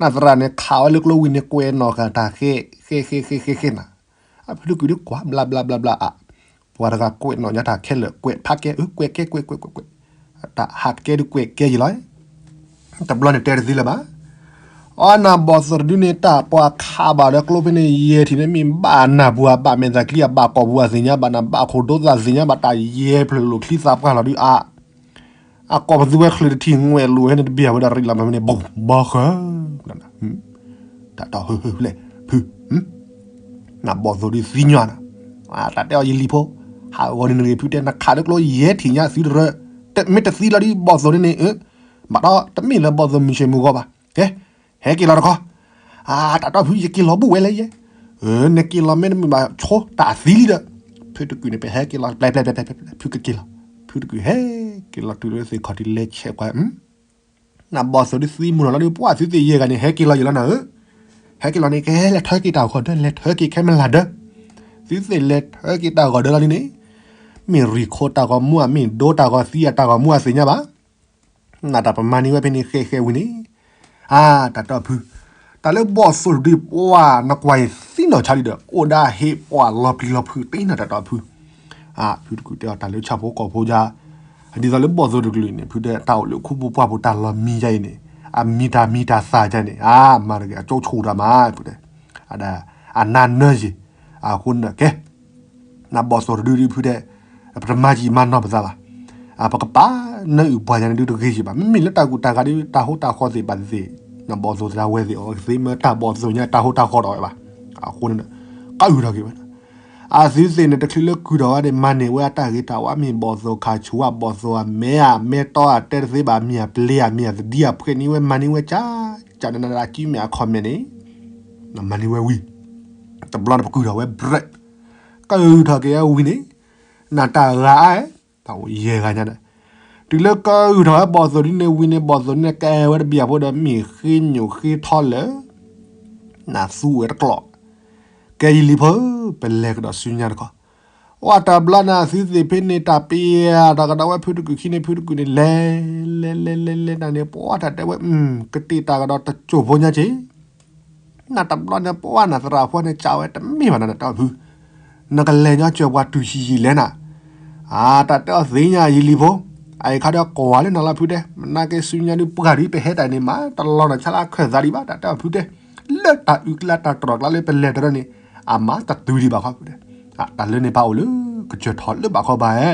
နသရၣ်န့ၣ်ခးဝဲလၢကျိဝံၤန့ၣ် ကွဲးနီၣ်ဃာ်တၢ်ဃဲ ဃဲဃဲဃဲဃဲဃဲနၤ, အဖုတကုာ်ဒုကွၢ်ဘျါဘျါဘျါဘျါအ ပှၤတဂၤကွဲးနီၣ်ညါတၢ်ခဲလၢာ် ကွဲးဖးကဲ အကွဲးကဲကွဲးကွဲးကွဲးကွဲး တၢ်ဟးကဲဒုကွဲးကဲယံၤလီၤ တဘျီန့ၣ်တဲတသ့လၢၤဘၣ်. အီနၤဘီၣ်သိၣ်တဒုန့ၣ် တၢ်ပှၤခးဘၣ်ဒီးကျိဖဲန့ၣ် ယဲၢ်ထံၣ်န့ၣ် မ့ၢ်ဘၣ်နၢ်ပူၤအဘၣ်မဲာ်သၣ်ချံအဘၣ်ကီၢ်ပူၤအသ့ၣ်ညါ ဘၣ်နၢ်ဘၣ်ခိၣ်ဒိသၣ်သ့ၣ်ညါ ဘၣ်တၢ်ယဲၢ်ဖျၢၣ်လိာ်ချံသးပှၢ်လီၤဒုအါ အကိးပသူဝဲချုးတထံၣ်ငွဲၣ်လိာ်ဟဲန့ၣ်တဘ့ၣ်ဝဲဒၣ်ရံးလီၤမးဖဲန့ၣ် ဘီၣ်ဘီဃၢ တၢ်တီၢ်ဟုၣ်ဟုၣ်လဲၣ်ဖု နဘီၣ်သိၣ်ဒုသံညီနၤ, တၢ်တဲအီၤယလံၤဖိ, ဟးဂီၤန့ၣ်နဂ့ၤဖုတဲ နခးလၢကျိယဲၢ်ထံၣ်ညါသုတရၢ, မ့ၢ်တသံလီၤဒုဘီၣ်သိၣ်န့ၣ်န့ၣ်, ဘၣ်ဒီးတမ့ၢ်လၢဘီၣ်သိၣ်မုၢ်ဆ့ၣ်မုၢ်ဂီၤဘၣ်, ကဲ, ဟဲက့ၤလီၤတခီ, တၢ်တီၢ်ဖုယက့ၤလီၤဘူၣ်ဝဲလဲၣ်ယဲ, နက့ၤလီၤမ့ၢ်တမ့ၢ်ဘၣ်ဆိတၢ်သံလံဒီး, ဖုတကုာ်န့ၣ် ပဟဲက့ၤလီၤ ပျဲၢ်ပျဲၢ်ပျဲၢ် ဖုကက့ၤလီၤ, ဖုတကုာ်ဟဲက့ၤလီၤတုၤလၢသ့ၣ်ခီၣ်ထံးလဲၤဆဲးကွၢ် နဘီၣ်သိၣ်ဒုသံမုၢ်လီၤလီၤဒု ပှၢ်သုသ့ၣ်ယဲၢ်ဂၤန့ၣ် ဟဲက့ၤလီၤယံၤလီၤနၤဧၢ, ဟဲက့ၤလီၤန့ၣ် ကဟဲလဲၤထၢက့ၤတၢ်ဂီၤဒၢ လဲၤထၢက့ၤခဲမုၢ်လၢ်ဒၢ, သုသ့ၣ်လဲၤထၢက့ၤတၢ်ဂီၤဒၢလီၤဒုန့ၣ်, မ့ၢ်ရံၣ်ခိတၢ်ဂီၤမူဧါ မ့ၢ်ဒိတၢ်ဂီၤသံအတၢ်ဂီၤမူဧါသ့ၣ်ညါဘၣ်, နတၢ်ပမၤန့ၢ်ဝဲဖဲန့ၣ်ဃဲဃဲဝံၤန့ၣ်, အါ တၢ်တီၢ်ဖု, တၢ်လၢဘီၣ်သိၣ်တဒုပှၢ်နကွၢ်အံၤသံနီၢ်ဆါလံဒီး အိၣ်ဒၣ်ဟ့ၣ်ပှၢ်လီၤပျံၤလီၤဖုးတ့ၢ်နၤတၢ်တီၢ်ဖု ဖုတကုာ်တဲအီၤတၢ်လၢဆၣ်ဖိကီၢ်ဖိယါ, ဒ်သိးလၢဘီၣ်သိၣ်တကလုာ်န့ၣ် ဖုတဲတၢ်အိၣ်လၢခူပူၤပှၢ်ပူၤတၢ်လီၤမံယါအံၤန့ၣ်, အမံတၢ်မံတၢ်သၣ်ယါန့ၣ် အါ မၤတဂ့ၤ အကၠိဆိၣ်တၢ်မၤ ဖုတဲ, အနၢ်နၢယံၤ, အဃိန့ၣ်ကဲ, နဘီၣ်သိၣ်တဒုဒုဖုတဲ, ပတမၤယံာ်မၤနီၢ်ပသးဘၣ်, ပကပာ်နၢအုၣ်ပှၢ်ယါန့ၣ်ဒုတဂ့ၤယံာ်ဘၣ် မ့မ့ၢ်လၢတၢ်ကူၣ်တၢ်ဂၤဒု တၢ်ဟိတၢ်ဃီသ့ၣ်ဘၣ်သ့ၣ်, နဘီၣ်သိၣ်သရၣ်ဝဲသ့ၣ်အီၤသ့မၢတၢ်ဘီၣ်သိၣ်ညါတၢ်ဟိတၢ်ဃီဒီးဝဲဘၣ်, အဃိန့ၣ်, ကအုၣ်ထီၣ်က့ၤဝဲ အသုသ့ၣ်န့ၣ် တချုးလၢကုၢ်ထီၣ်ဝဲန့ၣ် မၤန့ၢ်ဝဲအတၢ်ဂ့ၤတၢ်ဝါ မ့ၢ်ဘီၣ်သိၣ်ခါဆူၣ်ဧါ ဘီၣ်သိၣ်အမဲဧါ မဲတီဧါ တဲတသ့ဘၣ် မ့ၢ်အပျ့ၤဧါ မ့ၢ်အသဒံဧါ ဖှဲးန့ၢ်ဝဲ မၤန့ၢ်ဝဲကၠၢ်ကၠၢ် နနဒၣ်ကံမ့ၢ်အခီၣ်မဲာ်န့ၣ်, နမၤန့ၢ်ဝဲဝံၤ, တဘျီန့ၣ်ပကုၢ်ထီၣ်ဝဲ break, ကုၢ်ထီၣ်က့ၤဝဲဝံၤန့ၣ်, နတၢ်ဂၤအါ, တၢ်အိၣ်ယဲၢ်ဂၤညါဒီး, တုၤလၢကုၢ်ထီၣ်ဝဲဘီၣ်သိၣ်ဒ်န့ၣ်ဝံၤန့ၣ် ဘီၣ်သိၣ်န့ၣ်ကဲဝဲတဘ့ၣ်အဖိဒီး မ့ၢ်ဃ့ညိၣ်ဃ့ထီလၢ နသူဝဲတကျိာ်, ကဲယလံၤဖိ, ပလဲၤကဒီးဆူညါတခီ, အိၣ်တဘျီန့ၣ် အသုသ့ၣ်ဖဲန့ၣ် တၢ်ပျံၤတၢ်ကဒီးဝဲဖုတကုာ်ခံန့ၣ် ဖုတကုာ်န့ၣ် လဲၤ, လဲၤလဲၤလဲၤလဲၤနၤန့ၣ် ပှၤတၢ်တဲဝဲ, ကတ့ၢ်တၢ်ကဒီးတစိၢ်ဖိညါက့ၤ, နတဘျီန့ၣ် ပှၤနသရၣ်ဖိန့ၣ် ကးဝဲတမ့ၢ်ဘၣ်နၤ နတၢ်ဖု, နကလဲၤညီစၢၤပှၤတုၤဆံးယံာ်လဲၣ်နၤ, အါ တၢ်တဲအီၤသ့ၣ်ညါယလံၤဖိ, အအံၤခါဒီးကွၢ်လၢနၤလီၤဖုတဲ, မနၤက့ၤဆူညါဒုးပှၢ်ဒုး ပဟဲတၢ်န့ၣ်မး တလီၤနၤဆါလၢအခၢၣ်သးဒံးဘၣ် တၢ်တဲအီၤဖုတဲ, လၢတၢ်အုၣ်ကျါတၢ်တြီၢ်ကျါလၢပလဲၤတရၢန့ၣ်, အမၤတတုၤဒံးဘၣ်ခီဖုတဲ, တၢ်လၢန့ၣ်ပာ်အိၣ်လၢ ကစၢၢ်ထီၣ်လၢဘၣ်ခီဘၣ်ဧဲ,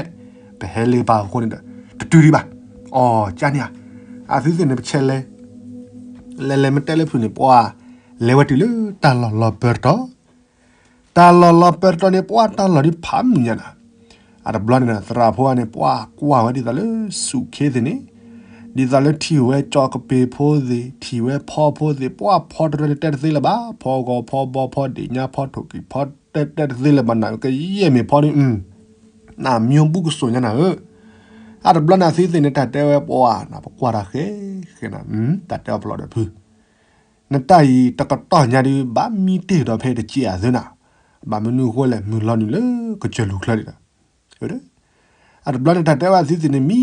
ပဟဲလၢပာ်အဃိန့ၣ်ဒီး, တတုၤဒံးဘၣ်, အီၤကန့ၣ်ဧါ, အသုသ့ၣ်န့ၣ် ပဆဲးလဲၤ, လဲၤလဲၤမ့ၢ်တဲလၢဖုန့ၣ် ပှၤ, လဲၤဝဲတုၤလၢတၢ်လီၢ်လီၤပၢတတီၤ တၢ်လီၢ်လီၤပၢတတီၤန့ၣ် ပှၤတၢ်လီၢ်ဒ်ဖးမုၢ်ညါနၤ, အတဘျီန့ၣ် သရၣ်ဖိန့ၣ် ပှၤကွၢ်ဝဲဒ်သိးလၢ ဆူၣ်ခ့သ့ၣ်န့ၣ်, ဒ်သိးလၢထံၣ်ဝဲကၠီကပ့ၤဖိသ့ၣ် ထံၣ်ဝဲဖီဖိသ့ၣ် ပှၢ်ဖီတရၢန့ၣ်တဲတသ့လၢၤဘၣ်, ဖီဂီၤဖီဘီဖီဒ့ၣ်ညါဖီထိၣ်ကံၣ်ဖီတဲတဲတသ့လၢၤဘၣ်နၤ ကယဲၢ်မ့ၢ်ဖီဒုး နမၠိဘူးကစိာ်ညါနၤဧၢ, အတဘျီန့ၣ်သုသ့ၣ်န့ၣ် တၢ်တဲဝဲပှၤနၤ ပကွၢ်တၢ်ဃဲဃဲနၤ တၢ်တဲအီၤပလီၢ်ဒီးဖု နတၢ်အံၤတကတီၢ်ညါဒုး ဘၣ်မံတ့ၢ်ကဒီးဖဲတကဲးအသုနၤ, ဘၣ်မနုၤဃိလဲၣ် မုၢ်လီၤနုာ်လၢကစၢၢ်လူၤချၢဒံးဒီး အတဘျီန့ၣ် တၢ်တဲဝဲသုသ့ၣ်န့ၣ် မံ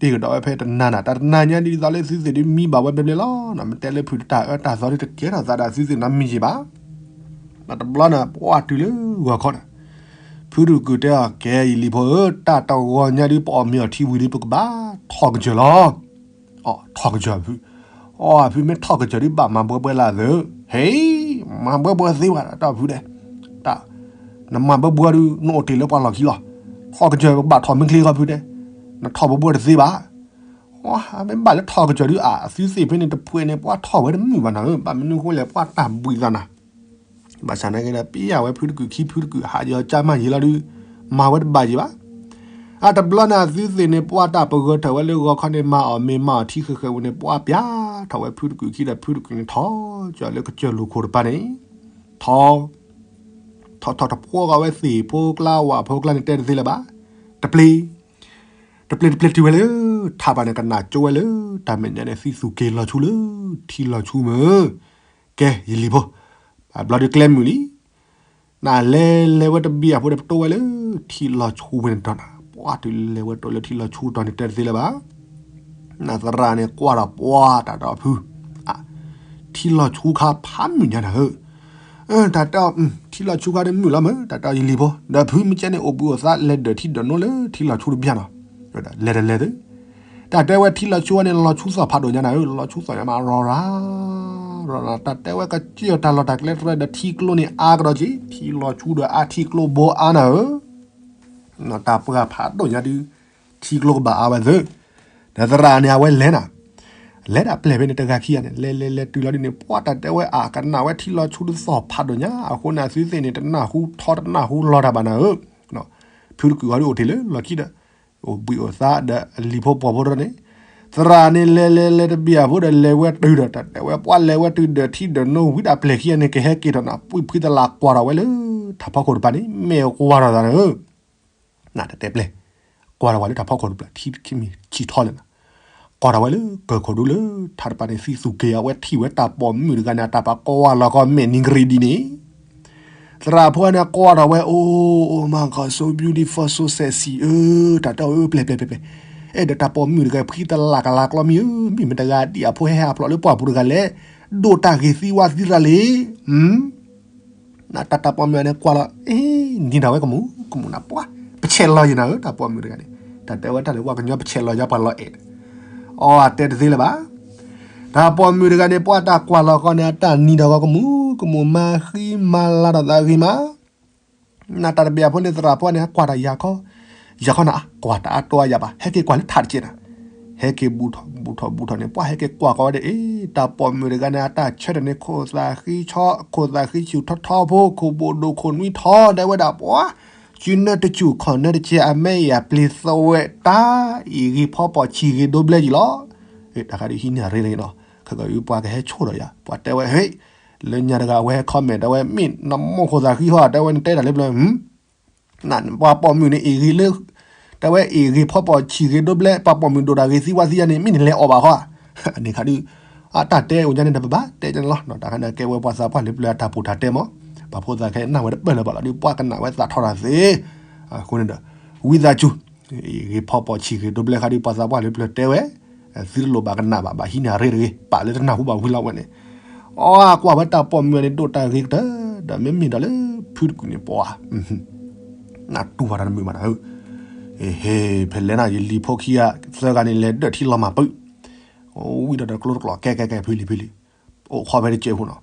တ့ၢ်ကဒီးဝဲဖဲတနၤနၤ တၢ်တနၤညါဒ်သိးလၢသုသ့ၣ်ဒုးမံဘၣ်ဝဲဘျဲဘျဲလီၤ, မ့ၢ်တဲလၢဖုးတၢ်အၢတၢ်သီဒုးတကဲထီၣ်သးဒီးသုသ့ၣ်နီတမံၤက့ၤဘၣ်. တဘျီန့ၣ် ပှၢ်တုၤလၢဂီၤခီန့ၣ် ဖုတကုာ်တဲအီၤ ကဲယလံၤဖိဧၢ, တၢ်တဂီၤညါဒုး ပအီၣ်မ့ၤအီၣ်ထံဝံၤဒုး ပကဘၣ်ထီၣ်ကစၢၢ်လီၤ. အီၣ်ထီၣ်ကစၢၢ်ဖု, အီၣ်ဖုမ့ၢ်ထီၣ်ကစၢၢ်ဒုး ဘၣ်မၤဘှဲဘှဲလၢသု, ဟဲ, မၤဘှဲဘှဲသ့ဘၣ် တၢ်ဖုဒဲး, တၢ်, နမၤဘှဲဘှဲဒုး နအိၣ်တ့ၢ်လၢပှၤလီၢ်ခံလီၤ, ထီၣ်ကစၢၢ်ဘၣ်ထီၣ်မ့ၢ်ချ့ဃီဖုဒဲး, နထီၣ်ဘှဲဘှဲတသ့ဘၣ်. မ့ၢ်ဘၣ်လၢထီၣ်ကစၢၢ်ဒုး အသုသ့ၣ်ဖဲန့ၣ်တဖှဲးန့ၣ် ပှၢ်ထီၣ်ဝဲတမုာ်ဘၣ်နၤဧၢ, ဘၣ်မနုၤဃိလဲၣ် ပှၢ်တၢ်ဘှံးသးနၤ ဘၣ်ဆၣ်နာ်က့ဒီး ပယဝဲဖုတကုာ်ခံဖုတကုာ်ဟးယီၤကၢ်မးယံာ်လီၤဒုး မၤဝဲတဘၣ်ယံာ်ဘၣ်. အတဘျီန့ၣ် အသုသ့ၣ်န့ၣ် ပှၢ်တၢ်ပဂၢၢ်ထၢၣ်ဝဲလၢဂီၤခီန့ၣ် မၤအီၣ်မ့ၤမၤအီၣ်ထံဃဲးဃဲးဝဲန့ၣ် ပှၢ်ပျၢ်ထီၣ်ဝဲဖုတကုာ်ခံဒီး ဖုတကုာ်န့ၣ် ထီၣ်ကၠီၣ်လၢကစၢၢ်လူၤခိၣ်တပၤန့ၣ် ထီၣ် ထီၣ်ထီၣ်တဖိဂီၤဝဲသ့ၣ်ဖိကျါဝၣ်ဖိကျါန့ၣ် တဲတသ့လၢၤဘၣ်. တပျ့ၤ တပျ့ၤတပျ့ၤတုၤဝဲလၢ ထးပၤန့ၣ် ကနၣ်ကၠိဝဲလၢ တၢ်မဲာ်ညါန့ၣ် သံသူၣ်က့ၤလီၤဆူလၢ ထံလီၤဆူမ့ၢ် ကဲ ယလံၤဖိ, အဘျီဒုးကျဲမုာ်လံ. နလဲၤလဲၤဝဲတဘံၣ်အဖိဒီး ပတိၢ်ဝဲလၢ ထံလီၤဆူဝဲန့ၣ်ဒီးနၤ, ပှၢ်တုၤလဲၤဝဲတိၢ်လၢထံလီၤဆူတီၤန့ၣ် တဲတသ့လၢၤဘၣ်. နသရၣ်န့ၣ် ကွၢ်ဒီးပှၢ်တၢ်ဒီးဖု, ထံလီၤဆူခါဖးမုၢ်ညါနၤဧၢ တၢ်တဲအီၤ ထံလီၤဆူခါဒုးမုာ်လီၤမ့ၢ် တၢ်တဲအီၤ ယလံၤဖိ, ဒီးဖုမ့ၢ်ကဲန့ၣ် အိၣ်ဘှံးအိၣ်သါလဲၤဒၢးထံဒၢးနိလၢထံလီၤဆူတဘျီနီၤ, လဲၤတလဲၤသု, တၢ်တဲဝဲထံလီၤဆူဝဲန့ၣ် လီၤဆူသီၣ်ဖးဒိၣ်ညါနၤဧၢ, လီၤဆူသီၣ်ညါမး ရီၢ်ရၢ် ရီၢ်ရၢ် တၢ်တဲဝဲကစၢၢ်တၢ်လီၢ်တၢ်ကျဲတရၢဒီးထံကျိန့ၣ်အါကဒီးက့ၤ, ထံလီၤဆူဒီးအါထံကျိဘိအါနၤဧၢ တၢ်ပှၢ်ဖးဒိၣ်ညါဒုး ထံကျိကဘၣ်အါဝဲသု, ဒီးသရၣ်န့ၣ် အဝဲလဲၤနၤ, လဲၤဒၣ်ပျဲၢ်ဖဲန့ၣ် တဂၤခံဂၤန့ၣ် လဲၤလဲၤလဲၤတုၤလီၤဒ်န့ၣ် ပှၢ်တၢ်တဲဝဲအါ ကနၣ်ဝဲထံလီၤဆူဒုးသီၣ်ဖးဒိၣ်ညါ အဃိန့ၣ် အသုသ့ၣ်န့ၣ် တနၢ်ဟူထီတနၢ်ဟူလီၤတၢ်ဘၣ်နၤဧၢ, ဖုတကုာ်အီၤဒုးအိၣ်တ့ၢ်လၢလီၢ်ခံဒီး အိၣ်ဘှံးအိၣ်သါဒီးအလံၤဖိပှီၤဖိတရၢန့ၣ်, သရၣ်န့ၣ်လဲၤလဲၤလဲၤတဘံၣ်အဖိဒီးလဲၤဝဲတုၤဒီး တၢ်တဲဝဲပှၢ်လဲၤဝဲတုၤဒီးထံဒီးနိဝံၤဒၣ်ပျဲၢ်ခံဂၤန့ၣ် ကဟဲက့ၤထီၣ်နၤ ပှံၢ်ဖှံသလၣ်ကွၢ်ထီၣ်ဝဲလၢ ထးဖီခိၣ်တပၤန့ၣ် မ့ၢ်ကွၢ်ထီၣ်သးနၤဧၢ နတတဲပျဲၢ်, ကွၢ်ထီၣ်ဝဲလၢတၢ်ဖီခိၣ်တပျၢ် ထံခံမံၤဆံးထီလဲၣ်နၤ, ကွၢ်ထီၣ်ဝဲလၢကၢၢ်ခိၣ်ဒူလၢ ထးတပၤန့ၣ် သံသူၣ်က့ၤအဝဲထံၣ်ဝဲတၢ်ပိာ်မုၣ်တဂၤန့ၣ် အတၢ်ပာ်ကွၢ်လီၤကီမဲာ်နံၤကရံၣ်ဒ်န့ၣ်, သရၣ်ဖိန့ၣ်ကွၢ်ထီၣ်ဝဲ Oh my God, so beautiful, so sexy ဧၢ, တၢ်တဲအီၤ ပျဲၢ်ပျဲၢ်ပျဲၢ်ပျဲၢ်, အဲၣ်ဒိးတၢ်ပိာ်မုၣ်တဂၤ ဖှံသလၣ်ကလၤကျီမံၤဧၢ, မ့ၢ်မတၤတဂၤဒ်အဖိဟဲဟးဖျိးလၢပှၢ်ပူၤတဂၤလဲၣ်, ဒိၣ်တၢ်ဂ့ၤသံဝါသံတၢ်လံ နတၢ်တၢ်ပိာ်မုၣ်န့ၣ်ကွၢ်လီၤ, အ့ နံၤဒီးဝဲကမူၣ် ကမူၣ်နၤပှၢ်, ပဆဲးလီၤယံၤနၤဧၢ တၢ်ပိာ်မုၣ်တဂၤန့ၣ်, တၢ်တဲဝဲတၢ်လၢပှၤကညီပဆဲးလီၤယၤပှၤလီၤအဲၣ်, အီ အတဲတသ့လၢၤဘၣ်. တၢ်ပိာ်မုၣ်တဂၤန့ၣ် ပှၢ်တၢ်ကွၢ်လီၤဃီန့ၣ် အတၢ်နံၤဒီးဝဲကမူၣ် ကမူၣ်မၤဃံမၤလၤဒီးသးဂ့ၤမး နတၢ်တဘ့ၣ်အဖိန့ၣ် သရၣ်ဖိန့ၣ် ကွၢ်တၢ်ယၤခီ, ယၤခီနၤ ကွၢ်တၢ်အါတီအယၤဘၣ် ဟဲက့ၤကွၢ်လၢထးတကဲးနၤ, ဟဲက့ၤဘူးထီၣ်ဘူးထီၣ်ဘူးထီၣ်န့ၣ် ပှၢ်ဟဲက့ၤကွၢ်ဃီဝဲဒီး အ့ တၢ်ပိာ်မုၣ်တဂၤန့ၣ် အတၢ်ဆၢထၢၣ်န့ၣ် ခိၣ်သၣ်ဃံဆီ ခိၣ်သၣ်ဃံဆူၣ်ထီထီဖိ ခိၣ်ဘိၣ်ဒိၣ်ခိၣ်နွံထီ တဲဝဲဒၣ်ပှၢ်, စုနၢတစူၢ်ခီၣ်နၢတကဲး အမဲအံၤအပျ့ၤသဝဲတၢ် အ့ၣ်ဂ့ၤဖီပိာ်ဆံးဂ့ၤဒိဘျဲၣ်ယံၤလီၤ. တၢ်ခါဒုးဟံးန့ၢ်အရ့န့ၣ်နီၤ, ခဲကီပှၤကဟဲဆိၣ်ဒီးယၤ ပှၤတဲဝဲ ဟ့ၣ် လၢညါတဂၤအဝဲဟဲ comment တဲဝဲ မ့ၢ်နမိၢ်ခိၣ်သၣ်ဃံဟီ တဲဝဲနတဲတၢ်လၢပျၢၤ နပှၤပိာ်မုၣ်န့ၣ် အ့ၣ်ဂ့ၤလၢ တဲဝဲအ့ၣ်ဂ့ၤဖီပိာ်ဆံးဂ့ၤဒိဘျဲၣ် ပှၤပိာ်မုၣ်ဒိၣ်တၢ်ဂ့ၤသံဝါသံယါန့ၣ် မ့ၢ်နလဲၤအီၣ်ဘၣ်ဃီ, န့ၣ်ခါဒုး အတၢ်တဲအိၣ်ညါန့ၣ်ဒီးပဘၣ်တဲညါန့ၣ်လီၤ. တၢ်ခါန့ၣ်ကဲဝဲပှၤသးပှၢ်လၢပျၢၤအတၢ်ပူၤတၢ်တဲမး, ပှၤဖိသၣ်ခဲအံၤနၢ်ဝဲတပၢၢ်လၢၤဘၣ်လီၤဒုး ပှၤကနၣ်ဝဲသးထီၣ်တၢ်သ့, အဃိန့ၣ်ဒီး ဝံသးစူၤ အ့ၣ်ဂ့ၤဖီပိာ်ဆံးဂ့ၤဒိဘျဲၣ်ခါဒုး ပှၤသးပှၢ်လၢပျၢၤတဲဝဲ, သုတလိၣ်ဘၣ်ကနၣ်ဘၣ် ဘၣ်ဟံးန့ၢ်အရ့တဂ့ၤ ပာ်လၢတနၢ်ဟူဘၣ်ဝံၤလီၤဝဲန့ၣ်, အီ ကွၢ်ဝဲတၢ်ပိာ်မုၣ်န့ၣ် ဒိၣ်တၢ်ဂ့ၤကတၢၢ် ဒီးမ့မ့ၢ်ဒီးလၢဖုတကုာ်န့ၣ်ပှၤ နတူၢ်ဘၣ်တၢ်တမုာ်ဘၣ်နၤဧၢ, ဟ့ၣ် ဖဲလဲၣ်နၤ ယလံၤဖိခံဂၤသၢဂၤန့ၣ် လဲၤဒၢးထံလီၤမၢ်ပုၢ်, ဝံၤဒီးတကျိတကျိ ကဲကဲကဲ ဖုလံၤဖုလံၤ, အိၣ်ခိးဖဲတကဲးဖိနီၤ,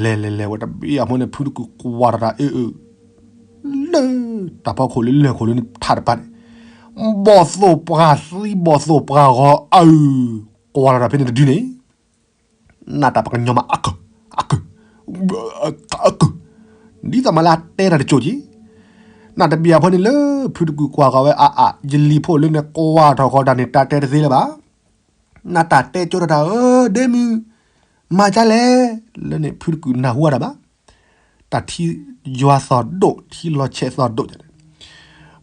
လဲၤလဲၤလဲၤဝဲတဘ့ၣ်အဖိန့ၣ် ဖုတကုာ်ကွၢ်တၢ်တၢ်အ့ၣ်အ့ၣ် လၢ တၢ်ဖီခိၣ်လၢလၢၢ်ခိၣ်လၢထးတပၤန့ၣ်, ဘီၣ်သိၣ်ပှၤသံဘီၣ်သိၣ်ပှၤဂီၤအုၣ်, ကွၢ်တၢ်တၢ်ဖဲန့ၣ်တဒုန့ၣ် နတၢ်ပှၤကညီမးအကၢၢ်, အကၢၢ်, အကၢၢ်, ဒ်သိးမးလၢအတဲတၢ်တစိၢ်က့ၤ, နတဘ့ၣ်အဖိန့ၣ်လၢ ဖုတကုာ်ကွၢ်ဃီၤဝဲအါအါ ယလံၤဖိလၢန့ၣ်ကွၢ်ထီၣ်ဃီတၢ်န့ၣ် တၢ်တဲတသ့လၢၤဘၣ်. နတၢ်တဲကၠိတၢ်တၢ်ဧၢ ဒ့မုၣ်, မၤဒ်လဲၣ်, လၢန့ၣ်ဖုတကုာ်နၢ်ဟူဝဲဒၣ်ဘၣ်, တၢ်ထံယွၤသီၣ်ဒိၣ် ထံလီၤဆဲးသီၣ်ဒိၣ်န့ၣ်,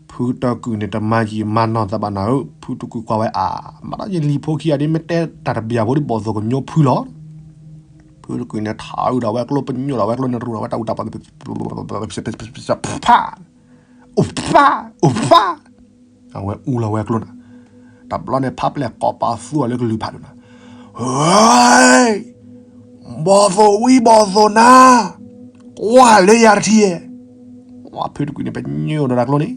ဖုတကုာ်န့ၣ် တမၤယံာ်မၤနီၢ်သးဘၣ်နၤဧၢ, ဖုတကုာ်ကွၢ်ဝဲအါ, မၤဒီးယလံၤဖိခံဂၤဒ် မ့ၢ်တဲတၢ်တဘျီဖိဒ် ဘီၣ်သိၣ်ကညိဖုလီၤ. ဖုတကုာ်န့ၣ် ထးအုးဒီးဝဲကျိ ပညိၣ်ဒီးဝဲကျိန့ၣ် ရူၢ်ဒီးဝဲတၢ်အူတၢ်ပီၢ် ဖး အိၣ်ဖး အိၣ်ဖး, အဝဲအူလီၤဝဲကျိန့ၣ်, တဘျီန့ၣ် ဖးပျဲၢ်ကိးပသူအီၤလၢကလုၢ်ဖးဒိၣ်နၤ, ဟဲ, ဘီၣ်သိၣ်ဝံဘီၣ်သိၣ်နၤ, ကွၢ်လၢယၤတထံၣ်, ဝဲဖုတကုာ်န့ၣ် ပညိၣ်ဒီးတၢ်ကျိန့ၣ်,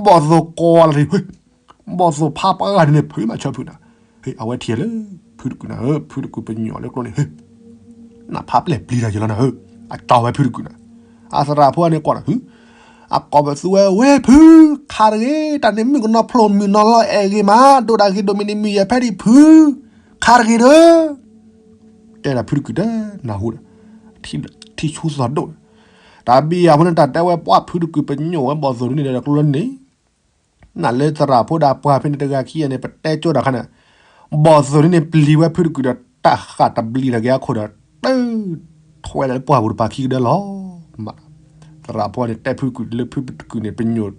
ဘီၣ်သိၣ်ကိးလီၤတထံၣ်, ဘီၣ်သိၣ်ဖးပှၤဂၤန့ၣ် ဖုမၤဆၢဖုနၤ, ဟဲ အဝဲထံၣ်လၢ ဖုတကုာ်နၤဧၢ, ဖုတကုာ်ပညိၣ်လၢကျိန့ၣ် ဟဲ နဖးပျဲၢ်ပျံၤတၢ်ယလီၤနၤဧၢ, အကၠီဝဲဖုတကုာ်နၤ, အသရၣ်ဖိန့ၣ်ကွၢ်နၤ, အကိးပသူဝဲ ဝဲဖု, ခးတဂ့ၤ, တၢ်န့ၣ်မုၣ်ကနီၤဖျိမုၣ်နီၤလီၤအဲၣ်ဂ့ၤမး, ဒိၣ်တၢ်ဂ့ၤဒိၣ်မ့ၢ်န့ၣ်မုၢ်ယဲၢ်ဖဲဒံးဖု, ခးတဂ့ၤဒီး တဲဒၣ်ဖုတကုာ်တနၢ်ဟူဒီး, ထံဆူသီၣ်ဒိၣ်, တၢ်ဘံယၤဖိန့ၣ် တၢ်တဲဝဲပှၤဖုတကုာ်ပညိၣ်ဝဲဘီၣ်သိၣ်ဒ်န့ၣ်ဒီးကျိန့ၣ်, နလဲသရၣ်ဖိဒီးပှၤဖဲန့ၣ်တဂၤခံဂၤန့ၣ် ပတဲကၠိတၢ်ခါန့ၣ်, ဘီၣ်သိၣ်ဒ်န့ၣ် ပျံၤဝဲဖုတကုာ်ဒီးတၢ်ဃၣ်တဘျံးတဂ့ၤအခိၣ်ဒီး, တၢ်ထွဲလၢပှၢ်ပူၤတပၤခံကဒၢလီၤ. သရၣ်ဖိန့ၣ်တဲဖုတကုာ်လၢဖုတကုာ်န့ၣ် ပညိၣ်,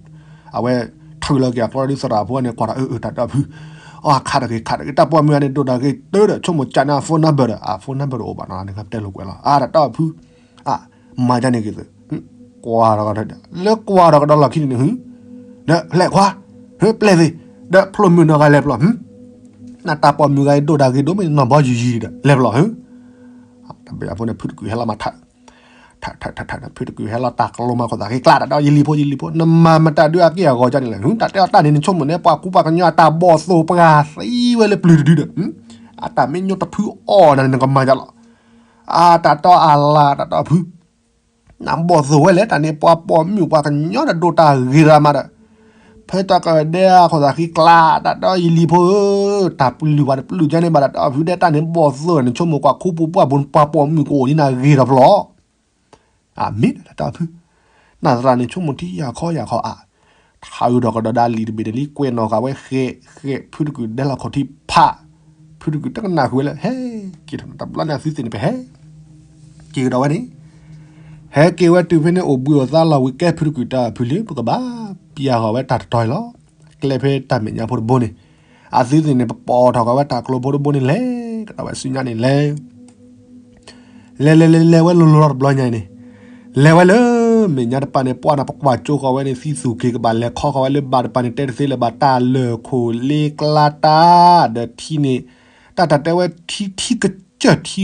အဝဲထုးလီၤက့ၤအကျိဒ်သရၣ်ဖိန့ၣ် ကွၢ်ဒီးအၢ အၢ တၢ်တဲအီၤဖု, အီ ခးတဂ့ၤ ခးတဂ့ၤ, တၢ်ပိာ်မုၣ်ဂၤန့ၣ် ဒိၣ်တၢ်ဂ့ၤတၢ်ဒီး ဆိကမိၣ်ကၢ်န့ၢ်အ phone number ဒီး အ phone number တအိၣ်ဘၣ်နီၤ နကတဲလိာ်ကွဲးလီၤ အါ တၢ်တဲအီၤဖု အါ မၤဒ်န့ၣ်ဂ့ၤသု, ကွၢ်ဒီးကဒီး လၢကွၢ်ဒီးကဒီးလီၢ်ခံန့ၣ်န့ၣ် ဒီးလဲၤခွါ, ဟၢ ပျဲၢ်သ့ၣ်, ဒီးဖျိမုၢ်နီၢ်ဂၤလဲၤပျီၢ်, နတၢ်ပိာ်မုၣ်ဂၤအံၤဒိၣ်တၢ်ဂ့ၤဒိၣ်မ့ၢ်နီၢ်ဘီယံၤယံၤဒီး လဲၤပျီၢ် ဟၢ, တဘျီဖိန့ၣ် ဖုတကုာ်ဟဲလီၤမၤထး, ထးထးထးထး ဖုတကုာ်ဟဲလီၤတၢ်ကျိမၤခိၣ်သးဃ့ကျါ တၢ်တဲအီၤ ယလံၤဖိ ယလံၤဖိ နမၤမတၤဒုးအက့ၢ်အဂီၤကန့ၣ်လဲၣ်, ဟၢ တၢ်တဲအီၤတၢ်န့ၣ် နဆိကမိၣ်န့ၣ် ပှၤကူပှၤကညီအတၢ်ဘီၣ်သိၣ်ပှၤသံဝဲလၢပျုၤတဒုဒီး, အတၢ်မ့ၢ်ညိတဖုအီၣ်နၤန့ၣ် နကမၤယါလီၤ, အါ တၢ်တဲအီၤအလၤ တၢ်တဲအီၤဖု နဘီၣ်သိၣ်ဝဲလဲၣ် တၢ်န့ၣ် ပှၤပိာ်မုၣ်ပှၤကညီဒီးဒိၣ်တၢ်ဂ့ၤရၤမးဒီး, ဖဲတၢ်ကဒဲအခိၣ်သးဃံကျါ တၢ်တဲအီၤ ယလံၤဖိဧၢ, တၢ်ပျုၤပှၤတပျုၤကန့ၣ်ဘၣ် တၢ်တဲအီၤဖုဒဲး တၢ်န့ၣ်ဘီၣ်သိၣ် နဆိကမိၣ်ကွၢ်ခူပူၤပှၢ်ပူၤ ပှၤပိာ်မုၣ်ကအိၣ်ဒ်နၤဂ့ၤဒီးဖျီ အမ့ၢ်တၢ်တဲအီၤဖု, နသရၣ်န့ၣ်ဆိကမိၣ်ထံယၤခီယၤခီအါ, ထးအုးဒီးကဒီးဒၣ်လံာ်တဘ့ၣ်န့ၣ်လံ ကွဲးနီၣ်ဃာ်ဝဲဃဲးဃဲး ဖုတကုာ်ဒဲးလီၤခီၣ်ထံဖး, ဖုတကုာ်တကနၣ်ဃုာ်ဝဲလၢ ဟဲက့ၤထီၣ် တဘျီန့ၣ် အသုသ့ၣ်န့ၣ် ပဟဲက့ၤကဒီးဝဲန့ၣ်, ဟဲက့ၤဝဲတုၤဖဲန့ၣ် အိၣ်ဘှံးအိၣ်သါလီၤဝံၤ ကဲဖုတကုာ်တၢ်ဖုလံ ပကဘၣ်ပျၢ်ဃီၤဝဲတၢ်တတီၤအံၤလီၤ. ကျဲဖဲတၢ်မဲာ်ညါဖိတဘိန့ၣ်, အသုသ့ၣ်န့ၣ် ပပိာ်ထီၣ်ဃီၤဝဲတၢ်ကျိဖိတဘိန့ၣ်လဲၤ, ကဒီးဝဲဆူညါန့ၣ်လဲၤ လဲၤလဲၤလဲၤလဲၤဝဲလိၤလိၤလီၤတဘျီညါအံၤန့ၣ်, လဲၤဝဲလၢမဲာ်ညါတပၤန့ၣ် ပှၢ်နၤပကွၢ်ကၠိဃီၤဝဲန့ၣ် သံသူၣ်က့ၤကဘၣ်လဲၤခီဃီၤဝဲလၢဘၣ်တပၤန့ၣ် တဲတသ့လၢၤဘၣ် တၢ်လၢၢ်ခိၣ်လ့ကျါတၢ် ဒီးထံန့ၣ်, တၢ်တၢ်တဲဝဲထံထံကစၢၢ်ထံ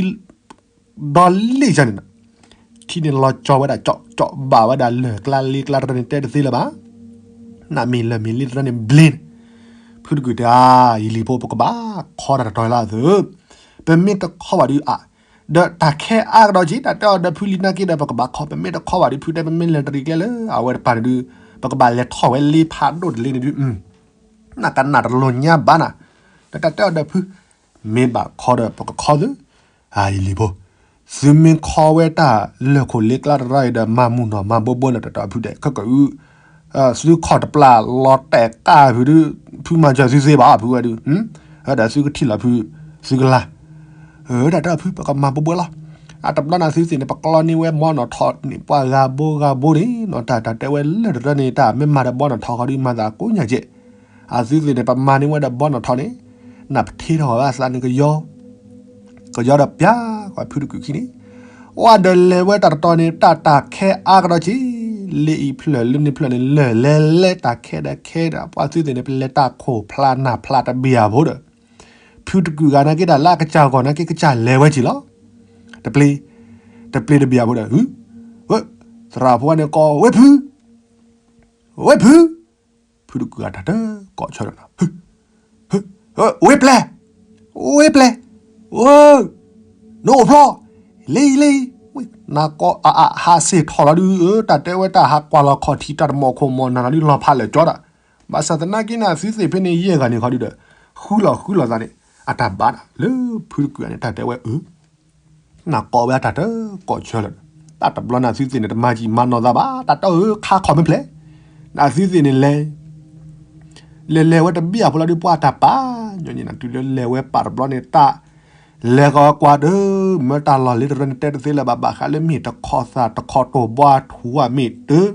ဒီလ့ၣ်ယၤန့ၣ်, ထံန့ၣ်လီၤကၠီဝဲဒၣ်ကၠီကၠီဘၣ်ဝဲဒၣ်လၢၢ်ကျါလ့ကျါတၢ်န့ၣ် တဲတသ့လၢၤဘၣ်, နမ့ၢ်လၢၢ်မ့ၢ်လ့တၢ်န့ၣ်ဘျ့န့ၣ်, ဖုတကုာ်တဲ ယလံၤဖိ ပကဘၣ်ခီတၢ်တတီၤလၢအသု, ပမ့ၢ်တခီဘၣ်ဒုးအါ, ဒီးတၢ်ခဲအါကဒီးက့ၤ တၢ်တဲအီၤဒီးဖုလံနာ်က့ဒီး ပကဘၣ်ခီ ပမ့ၢ်တခီဘၣ်ဒုး ဖုတဲ ပမ့ၢ်လဲၤတရံးကျဲလၢအဝဲတပၤန့ၣ်ဒုး ပကဘၣ်လဲၤထီၣ်ဝဲလ့ဖးဒိၣ်တလ့န့ၣ်ဒုး နကနၣ်တလိၤညါဘၣ်နၤ, ဒီးတၢ်တဲအီၤဒီးဖု, မ့ၢ်ဘၣ်ခီဒီးပကခီသု, ယလံၤဖိ, သုမ့ၢ်ခီဝဲတၢ်လၢၢ်ခိၣ်လ့ကျါတရၢအံၤဒီး မၤမုာ်နီၢ်မၤဘိဘိလၢတၢ်တဲအီၤဖုဒဲး ခဲကအု, သုခီၣ်တပျၢ်လီၤတဲာ်ကၢ်ဖုဒုး, ဖုမၤစၢၤသုသ့ဘၣ်ဖုဝဲဒုး, ဒီးသုကထံၣ်လီၤဖု, သုကလါ တၢ်တဲအီၤဖု ပကမၤဘိဘိလီၤ, အတဘျီန့ၣ်သုသ့ၣ်န့ၣ် ပကျီန့ၢ်ဝဲဘီနီၣ်ထီန့ၣ် ပှၤဂၤဘိဂၤဘိန့ၣ်နီၤ တၢ်တၢ်တဲဝဲလၢတရၢန့ၣ် တၢ်မ့ၢ်မၤဒီးဘီနီၣ်ထီဃီဒုး မၤသးကိးညါကဲး, အသုသ့ၣ်န့ၣ် ပမၤန့ၢ်ဝဲဒီးဘီနီၣ်ထီန့ၣ်, နပထ့ထီၣ်ဝဲအသးန့ၣ်ကယီ ကယီဒီးပျၢ်ဃီဖုတကုာ်ခံန့ၣ်, ဝဲဒီးလဲၤဝဲတၢ်တတီၤန့ၣ် တၢ်တၢ်ခဲအါကဒီးက့ၤ, လ့အံၤဖျၢၣ်လၢန့ၣ်ဖျၢၣ်န့ၣ် လၢၢ်လဲၤလဲၤတၢ်ခဲဒီးခဲဒီး ပှၤသုသ့ၣ်န့ၣ် ပလဲၤတၢ်ခိၣ်ဖျါနၢ်ဖျါတဘ့ၣ်အဖိဒီး ဖုတကုာ်ဂၤနာ်က့တၢ်လၢအကစၢ်ဂီၢ်နာ်က့ကစၢ်လဲၤဝဲက့ၤလီၤ, တပျ့ၤ, တပျ့ၤတဘ့ၣ်အဖိဒီး, သရၣ်ဖိန့ၣ်ကိး ဝဲဖု, ဝဲဖု, ဖုတကုာ်အတၢ်တကိးဆၢလီၤ ဝဲပျဲၢ်, ဝဲပျဲၢ်, အိ, နအိၣ်ဖျီ, လ့အံၤလ့အံၤ, နကိးအအဟးစ့ၢ်ထီၣ်လီၤဒုး တၢ်တဲဝဲတၢ်ဟးကွၢ်လီၤခီၣ်ထံးတၢ်တမီၢ်ခိၣ်မီၢ်နၢ်လီၤဒုးလီၤဖးလၢာ်ကၠီဒီး, ဘၣ်ဆၣ်သနာ်က့န့ၣ် အသုသ့ၣ်ဖဲန့ၣ်ယဲၢ်ဂၤန့ၣ်ခီဒုးဒီး, ဃုလီၤဃုလီၤသးန့ၣ်, အတၢ်ဘၣ်နၤလၢဖုတကုာ်န့ၣ် တၢ်တဲဝဲအၢ နကိးဝဲအတၢ်တကိးဆၢလီၤ, တၢ်တဘျီန့ၣ် အသုသ့ၣ်န့ၣ် တမၤယံာ်မၤနီၢ်သးဘၣ် တၢ်တဲအၢ ခါခီၣ်မ့ၢ်ဖျဲး, နသုသ့ၣ်န့ၣ်လဲၤ, လဲၤလဲၤဝဲတဘ့ၣ်အဖိလီၤဒုး ပှၤတၢ်ပာ် တုၤလၢလဲၤဝဲပာ်တဘျီန့ၣ် တၢ်လဲၤကီးကွၢ်တၢ်, မၢတၢ်လီၢ်လ့တရၢန့ၣ် တဲတသ့လၢၤဘၣ်, ဘၣ်ဃးလၢမ့ၢ်တခီသၣ်တခီတိၢ်ဘှါထူဧါမ့ၢ်တၢ်,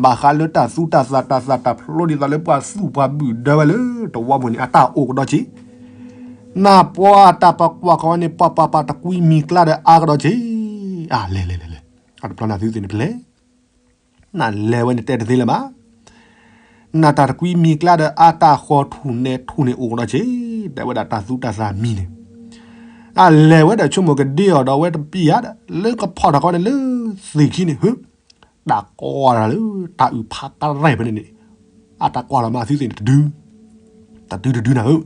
ဘၣ်ဃးလၢတၢ်သူတၢ်သၣ် တၢ်သၣ်တၢ်ဖျိဒ်သိးလၢပှၤသူၣ်ပှၤဘုၣ်ဒၢဝဲလၢတဝီပူၤန့ၣ် အတၢ်အိၣ်ကဒီးက့ၤ နၢ်ပှၤတၢ်ပကွၢ်ကီးဝဲန့ၣ် ပှၤပှၤပှၤတကွံမံၤကျါဒီး အါကဒီးက့ၤ, အလဲၤလဲၤလဲၤလဲၤ, အတဘျီနသုသ့ၣ်န့ၣ်တလဲၤ, နလဲၤဝဲန့ၣ်တဲတသ့လၢၤဘၣ်, နတၢ်တကွံမံၤကျါဒီး အတၢ်ဃီၤထူၣ်နဲထူၣ်န့ၣ် အိၣ်ကဒီးက့ၤ, တဲဝဲဒၣ်တၢ်သူတၢ်သၣ်မံၤန့ၣ်, အလဲၤဝဲဒီးဆိကမိၣ်ကဒ့အီၤဒီး အဝဲတပျံၤဧါဒီး လၢကဖီၣ်တၢ်ဃီန့ၣ်လၢသ့ၣ်ခံန့ၣ် ဟၢ တၢ်ကွၢ်တၢ်လၢ တၢ်အုၣ်ဖးကရဲၣ်ဖဲန့ၣ်န့ၣ်, အတၢ်ကွၢ်လီၤမးသုသ့ၣ်န့ၣ်တဒု, တဒုတဒုနၤဧၢ,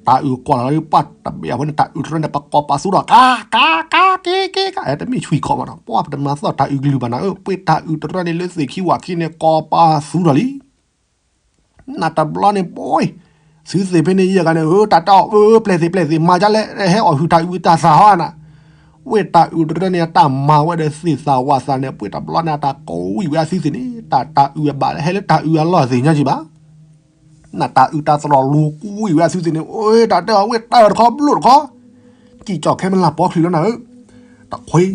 တၢ်အုၣ်ကွၢ်လီၤလၢပှၢ်တဘ့ၣ်အဖဲန့ၣ် တၢ်အုၣ်တရၢန့ၣ် ပကိးပာ်သူဒီး ကါ ကါ ကါ က့ က့ ကါ တမ့ၢ်ဆွံၣ်ခီၣ်ဘၣ်နီၤ, ပှၢ်ပတမၤသီၣ်တၢ်အုၣ်ကလုၢ်ဘၣ်နၤဧၢ, ပှ့ၤတၢ်အုၣ်တရၢန့ၣ်လၢသ့ၣ်ခံဝၣ်ခံန့ၣ် ကိးပာ်သူဒီးလံ နတဘျီန့ၣ် ပှ့ၤ သုသ့ၣ်ဖဲန့ၣ်ယဲၢ်ဂၤန့ၣ် အတၢ်တဲအီၤ အၢ ပျဲၢ်သ့ၣ်ပျဲၢ်သ့ၣ် မၤဒ်လဲၣ် ဟဲအီၣ်ဟုၣ်တၢ်အုၣ်တၢ်သၣ်ဟီနၤ, ဝဲတၢ်အုၣ်တရၢန့ၣ် အတၢ်မၤဝဲဒီးသ့ၣ်သၣ်ဝၣ်သၣ်န့ၣ် ပှ့ၤတဘျီန့ၣ် အတၢ်ကိးဝံၣ်ဝဲအသုသ့ၣ်န့ၣ် တၢ်တၢ်အုၣ်အဘၣ်လၢဟဲလၢတၢ်အုၣ်အလီၢ်သ့ၣ်ညါက့ၤဘၣ် နတၢ်အုၣ်တၢ်သရိာ်လိၤကွံာ်ဝဲအသုသ့ၣ်န့ၣ် အတၢ်တဲအီၤ ဝဲတၢ်အုၣ်တခီဘျိၣ်တခီ, ကံၢ်ကၠီၣ်ခဲမလၢ်ပိာ်ချုးလီၤနၤဧၢ, တခွ့,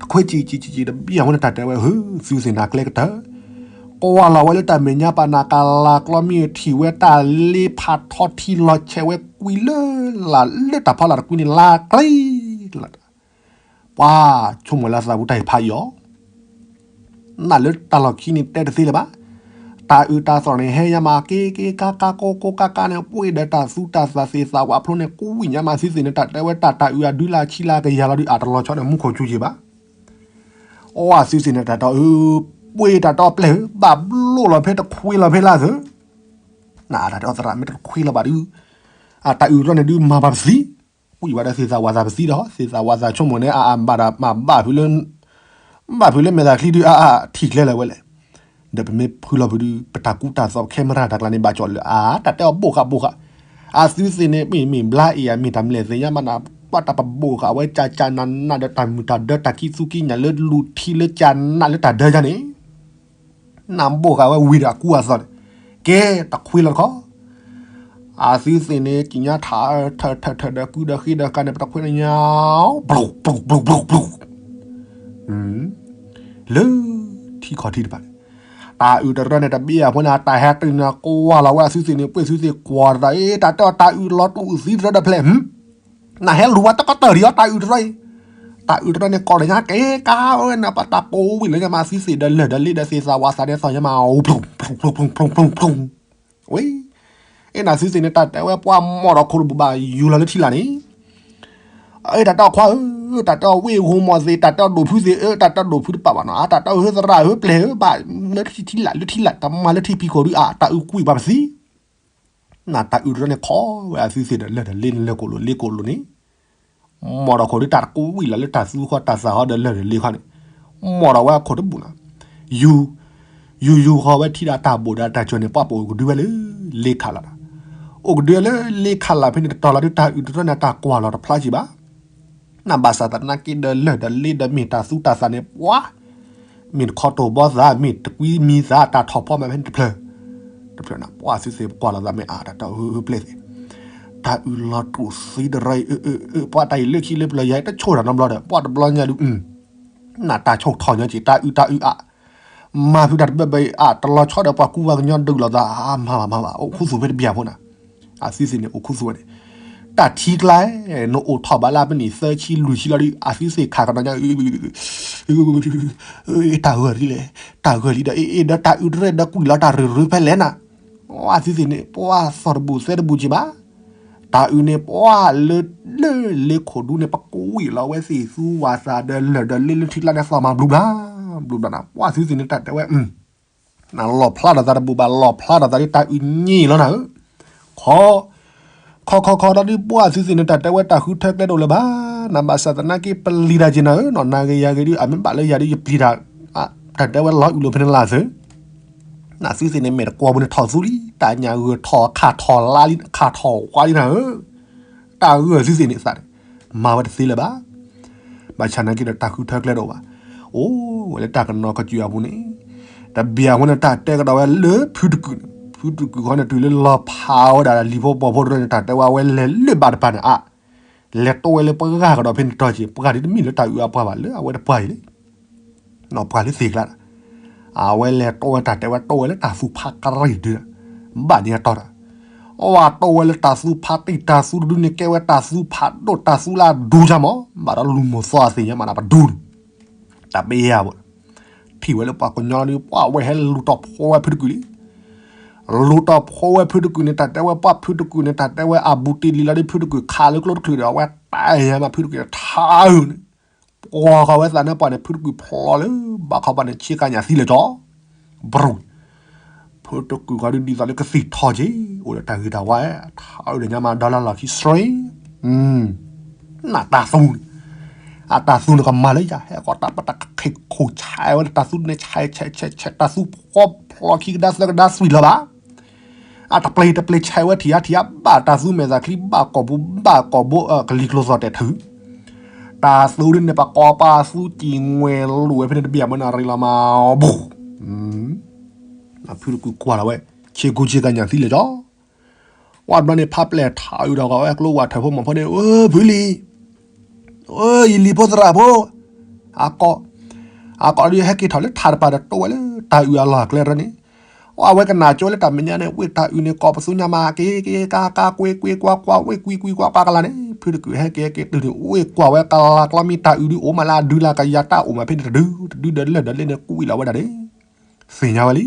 တခွ့ကံၢ်ကံၢ်ကံၢ်ကံၢ်တဘ့ၣ်အဝဲန့ၣ် တၢ်တဲဝဲ ဟု သုသ့ၣ်နၤကျဲကတၢၢ်, ကွၢ်လီၤဝဲလၢတၢ်မဲာ်ညါပာ်နၤကလၤကျီမ့ၢ်ထံၣ်ဝဲ တၢ်လ့ဖးထီထံလီၤဆဲးဝဲကွံာ်လၢ လၢ်လၢတၢ်ဖီလာ်တကွံန့ၣ် လၢ်ကျံ ပှၤဆိကမိၣ်လၢသးပူၤတၢ်ဟ့ၣ်ဖးအံၤအီၤ, နလၢတၢ်လီၢ်ခံန့ၣ်တဲတသ့လၢၤဘၣ်, တၢ်အုၣ်တၢ်သီၣ်န့ၣ် ဟဲညါမးက့က့ကါကါကိကိကါကါန့ၣ် ပှ့ၤဒီးတၢ်သူတၢ်သၣ်သ့ၣ်သၣ်ဝၣ်ဖျိန့ၣ် ကိးဝံၣ်ညါမးသုသ့ၣ်န့ၣ် တၢ်တဲဝဲတၢ်တၢ်အုၣ်အဒုလၢအဆံလၢကယၤလီၤဒုး အတလီၤဆီဒီးမူခိၣ်စူၤက့ၤဘၣ်, အီသုသ့ၣ်န့ၣ် တၢ်တဲအီၤ ပှ့ၤတၢ်တဲအီၤပျဲၢ်ဧၢ ဘၣ်ဘျိၣ်လီၤဖဲတခွ့လီၤဖဲလၢသု နတၢ်တဲအီၤသရၣ်မ့ၢ်တခွ့လီၤဘၣ်ဒုး, အတၢ်အုၣ်တရၢန့ၣ်ဒုးမၤပှၤပသံ, ဝံၣ်ဝဲဒီးသ့ၣ်သၣ်ဝၣ်သၣ်ပသံဒီး သ့ၣ်သၣ်ဝၣ်သၣ်ဆိကမိၣ်န့ၣ် အအဘၣ်ဒၣ်မၤဘၣ်ဖုးလၢ ဘၣ်ဖုးလၢမဲာ်သၣ်ချံဒုး အအထံၣ်ကျဲလၢၤဝဲလဲၣ်, ဒီးပမ့ၢ်ဖုးလီၤဖုးဒုး ပတၢ်ကူတၢ်သိး camera တၢ်ကျါန့ၣ် ဘၣ်ကၠီၣ်လၢအါ တၢ်တဲအီၤဘိၣ်ဃာ်ဘိၣ်ဃာ်, အသုသ့ၣ်န့ၣ် မ့ၢ်မ့ၢ်ဘျါအံၤ အမ့ၢ်တၢ်မလဲၣ်သ့ၣ်ညါမးနၤ, ပှၤတၢ်ပဘိၣ်ဃာ်ဝဲကၠၢ်ကၠၢ်နးနးဒီးတၢ်မုာ်တၢ်ဒၢတၢ်ကံသူကံညၣ်လၢလူၤထံလၢကၠၢ်နးလၢတၢ်ဒၢယါန့ၣ် နဘိၣ်ဃာ်ဝဲဝံၤဒီးအကူအသိးန့ၣ်, ကဲတခွ့လီၤတခီ, အသုသ့ၣ်န့ၣ် ကံၣ်ညါထး ထၢၣ်ထၢၣ်ထၢၣ်ဒီးကုဒီးဃ့ဒီးဃာ်န့ၣ် ပတခွ့န့ၣ်ညါ, ပျူၢ်ပျူၢ်ပျူၢ်ပျူၢ်ပျူၢ်, လၢထံခီၣ်ထံးတဖၣ်န့ၣ် တၢ်အုၣ်တရၢန့ၣ် တဘ့ၣ်အဖီန့ၣ် အတၢ်ဟဲတုၤန့ၣ် ကွၢ်လီၤဝဲအသုသ့ၣ်န့ၣ် ပှ့ၤသုသ့ၣ်ကွၢ်တၢ်အံၤ တၢ်တဲအီၤတၢ်အုၣ်လီၤတူာ်သံတရၢဒီးဖျဲၣ် နဟဲလူၤဝဲတကတၢၢ်ဒံးအီၤ တၢ်အုၣ်တရၢအံၤ, တၢ်အုၣ်တရၢန့ၣ် ကိးလၢညါကဲကါဝဲန့ၣ် ပှၤတၢ်ကိးဝံၣ်လၢညါမး သုသ့ၣ်ဒီးလၢၢ်ဒီးလ့ဒီးသ့ၣ်သၣ်ဝၣ်သၣ်န့ၣ် သီၣ်ညါမး ဖျိၣ်ဖျိၣ်ဖျိၣ်ဖျိၣ်ဖျိၣ်ဖျိၣ်, ဝဲ, အ့ၣ်နသုသ့ၣ်န့ၣ် တၢ်တဲဝဲပှၤမီၢ်ဒီးခိၣ်တဘူၣ်ဘၣ်ယူၤလီၤလၢထံလာ်န့ၣ် အ့ၣ် တၢ်တဲအီၤခွါဧၢ, တၢ်တဲအီၤဝ့ၢ်ဧိၤမီၢ်သ့ၣ်, တၢ်တဲအီၤဒိၣ်ဖုသ့ၣ်, အ့ၣ် တၢ်တဲအီၤဒိၣ်ဖုတပာ်ဘၣ်နီၤ, အတၢ်တဲအီၤဧၢသရၣ်ဧၢ ပျဲၢ်ဧၢ, ဘၣ်လၢထံလာ် လၢထံလာ် တမၤလၢထံဖံးခိၣ်ဒုး အတၢ်အုၣ်ကွံာ်ပှၤပသံ နတၢ်အုၣ်တရၢန့ၣ် ခိးဝဲအသုသ့ၣ်ဒီးလၢၢ်ဒီးလ့န့ၣ် လၢၢ်ကိၣ်လိၤလ့ကိၣ်လိၤန့ၣ်, မီၢ်ဒီးခိၣ်ဒုးတၢ်တကိးဝံၣ်လီၤလၢတၢ်သူဃီတၢ်သးဃီဒီးလၢၢ်ဒီးလ့ဃီန့ၣ်, မီၢ်ဒီးဝဲခိၣ်တဘူၣ်နီၤ, ယူၤ, ယူၤယူၤဃီဝဲထံဒီးတၢ်ဘိၣ်ဒီးတၢ်စၢၤန့ၣ် ပှၤပအိၣ်ကဒုဝဲလၢ လ့ခးလးဒီး, အိၣ်ကဒုဝဲလၢလ့ခးလးဖဲန့ၣ်တတီၤလီၤဒုး တၢ်အုၣ်တရၢန့ၣ် တၢ်ကွၢ်လီၤတဖျါက့ၤဘၣ် နဘၣ်ဆၣ်သနာ်က့ဒီးလၢၢ်ဒီးလ့ဒီးမ့ၢ်တၢ်သူတၢ်သးန့ၣ် ပှၤ, မ့ၢ်တခီတိၢ်ဘီသး မ့ၢ်တကွံမံၤသး တၢ်ထီၣ်ဖီမးဖဲန့ၣ်တဖျၢၣ်, တဖျၢၣ်န့ၣ် ပှၤသုသ့ၣ်ပကွၢ်လီၤသးမ့ၢ်အါ တၢ်တဲအၢပျဲၢ်သ့ၣ်, တၢ်အုၣ်လီၤတူာ်သံတရၢအံၤ အၢ အၢ အၢ ပှၤတၢ်အံၤလၢခံလၢပျၢၤယၤတဆိၣ်တၢ်နီတဘျီဒီး ပှၤတဘျီညါဒုး နတၢ်ဆိၣ်ထီၣ်ညီက့ၤ တၢ်အုၣ်တၢ်အုၣ်အါ မၤဖုးတၢ်တဘၢဘၢအံၤ အတလီၤဆီဒီးပှၤကူပှၤကညီဒုးလိာ်သး အါ မၤဘၣ်မၤဘၣ် အိၣ်ခူသူၣ်ဖဲတဘ့ၣ်အဖိနၤ, အသုသ့ၣ်န့ၣ် အိၣ်ခူသူၣ်ဝဲန့ၣ်, တၢ်ထံကျါ နအိၣ်ထီၣ်ဘၣ်လၢပနံၣ်သၢဆံလွံၢ်ဆံလီၤဒုး အသုသ့ၣ်ခးကဒီးညါ တၢ်ဂၢၢ်လံလဲၣ် တၢ်ဂၢၢ်လံဒီး အ့ၣ် အ့ၣ် ဒီးတၢ်အုၣ်တရၢဒီးကွံာ်လီၤတၢ်ရ့ရ့ဖဲလဲၣ်နၤ, အသုသ့ၣ်န့ၣ် ပှၤသီၣ်တဘူၣ်သဲတဘူၣ်က့ၤဘၣ် တၢ်အုၣ်န့ၣ် ပှၤလၢ လၢလ့ခိၣ်ဒူန့ၣ် ပကဝံၣ်လီၤဝဲသ့ၣ်သူဝၣ်သးဒီးလၢၢ်ဒီးလ့လၢထံကျါန့ၣ် သီၣ်မၤဘျူးဘျါ ဘျူးဘျါနၤ ပှၤသုသ့ၣ်န့ၣ် တၢ်တဲဝဲ နလီၣ်ဖျါထီၣ်သးတဘူၣ်ဘၣ် လီၣ်ဖျါထီၣ်သးဒ်တၢ်အုၣ်ညံၣ်လီၤနၤဧၢ, ခီ ခီခီခီဒီးဒ်ပှၤသုသ့ၣ်န့ၣ် တၢ်တဲဝဲတၢ်ဃုထၢကျဲတအိၣ်လၢၤဘၣ်, နဘၣ်ဆၣ်သနာ်က့ပလံၤတၢ်က့ၤနၤဧၢ, နီၢ်နၤဂ့ၤယၤဂ့ၤဒ် အမ့ၢ်ဘၣ်လၢယၤဒ်ယပျံၤတၢ်, တၢ်တဲဝဲလီၤအုၣ်လိာ်ဖဲန့ၣ်လၢ်သု နသုသ့ၣ်န့ၣ် မဲာ်တကွီၢ်ပူၤန့ၣ်ထီၣ်သူလံ, တၢ်ညၣ်ဂၢၢ်ထီၣ်ခးထီၣ်လါလံ ခးထီၣ်ဝါလံနၤဧၢ, တၢ်ဂၢၢ်သုသ့ၣ်န့ၣ်သးန့ၣ် မၤဝဲတသ့လၢၤဘၣ်, ဘၣ်ဆၣ်နာ်က့ဒီးတၢ်ဃုထၢကျဲတအိၣ်ဘၣ်, အိၣ်ဝဲလၢတၢ်ကနီၤကစၢ်အပူၤန့ၣ်, တဘ့ၣ်အဃိန့ၣ် တၢ်တဲကဒီးဝဲလၢဖုတကုာ်န့ၣ် ဖုတကုာ်ခီန့ၣ် တုၤလၢလီၤဖးဝဲဒၣ်လံၤဖိပိာ်ဖိတရၢန့ၣ် တၢ်တဲဝဲအဝဲလဲၤလၢဘၣ်တပၤန့ၣ်အါ, လဲၤတိဝဲလၢပှၢ်ကဒီးဖဲန့ၣ်တတီၤက့ၤ, ပှၢ်ဒ်တမ့ၢ်လၢတၢ်အုးအပှၢ်ဘၣ် လၢအဝဲတပှၢ်အံၤလံ. ပှၢ်လၢသ့ၣ်ကျါဒီး အဝဲလဲၤတိဝဲတၢ်တဲဝဲတိဝဲလၢတၢ်သူဖးကရံၣ်ဒုး, ဘၣ်န့ၣ်အတီဒီး အဝဲတိဝဲလၢတၢ်သူဖးတံၢ် တၢ်သူတဒုန့ၣ် ကဲဝဲတၢ်သူဖးဒိၣ် တၢ်သူလၢအဒိၣ်ကမး, ဘၣ်ဒီးလူၤမိၢ်သီအသ့ၣ်ညါမးန့ၣ် ပဒိၣ်န့ၣ် တၢ်ဘ့ၣ်ယါဘၣ် ထံၣ်ဝဲလၢပှၤကညီလီၤဒီး ပှၤဝဲဟဲလူၤတီၢ်ဖီဝဲဖုတကုာ်လံ. လူၤတီၢ်ဖီဝဲဖုတကုာ်န့ၣ် တၢ်တဲဝဲပှၤဖုတကုာ်န့ၣ် တၢ်တဲဝဲအဘူးတ့ၢ်လံလီၤဒီး ဖုတကုာ်ခးလၢကျိတချုးဒီး အဝဲတၢ်ယါမး ဖုတကုာ်ထါအုးန့ၣ် ပှၤဃီၤဝဲသးနါပှၢ်န့ၣ် ဖုတကုာ်ဖျီလၢဘၣ်ခီပၤန့ၣ် ဆ့ကၤညၣ်သံလၢာ်ကၠီ ဘြူၤ ဖုတကုာ်ဃီၤဒုးဒ်သိးလၢကသံၣ်ထီၣ်က့ၤ အိၣ်ဒီးတၢ်ဂ့ၤတၢ်ဝါ ထါအုးဒီးညါမး ဒီလၢလီၢ်ခံစရ့ နတၢ်သူန့ၣ် အတၢ်သူန့ၣ်ကမၤလၢယၤ ဟဲကီးတၢ်ပတၢ်ခ့ခိၣ်ဆဲးဝဲ တၢ်သူန့ၣ်ဆဲးဆဲးဆဲးဆဲး တၢ်သူဖီဖျီခံကဒါသၢကဒါသွံၣ်လီၤဘၣ် အတပျ့ၤတပျ့ၤဆဲးဝဲထံၣ်အါထံၣ်အါ ဘၣ်တၢ်သူမဲာ်သၣ်ချံ ဘၣ်ကိာ်ပူၤ ဘၣ်ကိာ်ဘိ ကလံၤကျိၤသီၣ်တဲာ်ထုး တၢ်သူဒ်န့ၣ် ပကိးပသူကံၢ်ငွဲၤလိာ်ဝဲဖဲန့ၣ်တဘ့ၣ်အမၢနၤရံလီၤမး ဘူး ဖုတကုာ်ကွၢ်လီၤဝဲ ဆ့ကူဆ့ကၤညၣ်သံလၢာ်ကၠီ ဝဲဘျီန့ၣ် ဖးပျဲၢ်ထးအုးဒီးကီးဝဲကျိဝဲထၢၣ်ဖိမီၤဖိန့ၣ် အိ ဖုလံၤ အိ ယလံၤဖိသရၣ်ဖိ အကိး အကိးဒီးဟဲက့ၤထီၣ်လၢထးတပၤဒီးတိဝဲလၢတၢ်အုးအလီၢ်အကျဲတရၢန့ၣ် အဝဲကနၣ်ကၠိလၢတၢ်မဲာ်ညါန့ၣ် ဝ့ၢ်တၢ်အုးန့ၣ် ကိးပသူညါမး က့ၤက့ၤကါကါကွ့ကွ့ကွၢ်ကွၢ် ဝ့ၢ်ကွံကွံကွၢ်ကွၢ်ကလါန့ၣ် ဖုတကုာ်ဟဲက့ၤက့ၤတုၤန့ၣ် ဝ့ၢ်ကွၢ်ဝဲကလါကျီမ့ၢ်တၢ်အုးဒုးအိၣ်မးလၢအဒုလၢကယၤတၢ်အိၣ်မး ဖဲန့ၣ်တဒု တဒုဒီးလၢာ်ဒီးလၢန့ၣ် ကွံလီၤဝဲဒၣ်န့ၣ် သ့ၣ်ညါဝဲလံ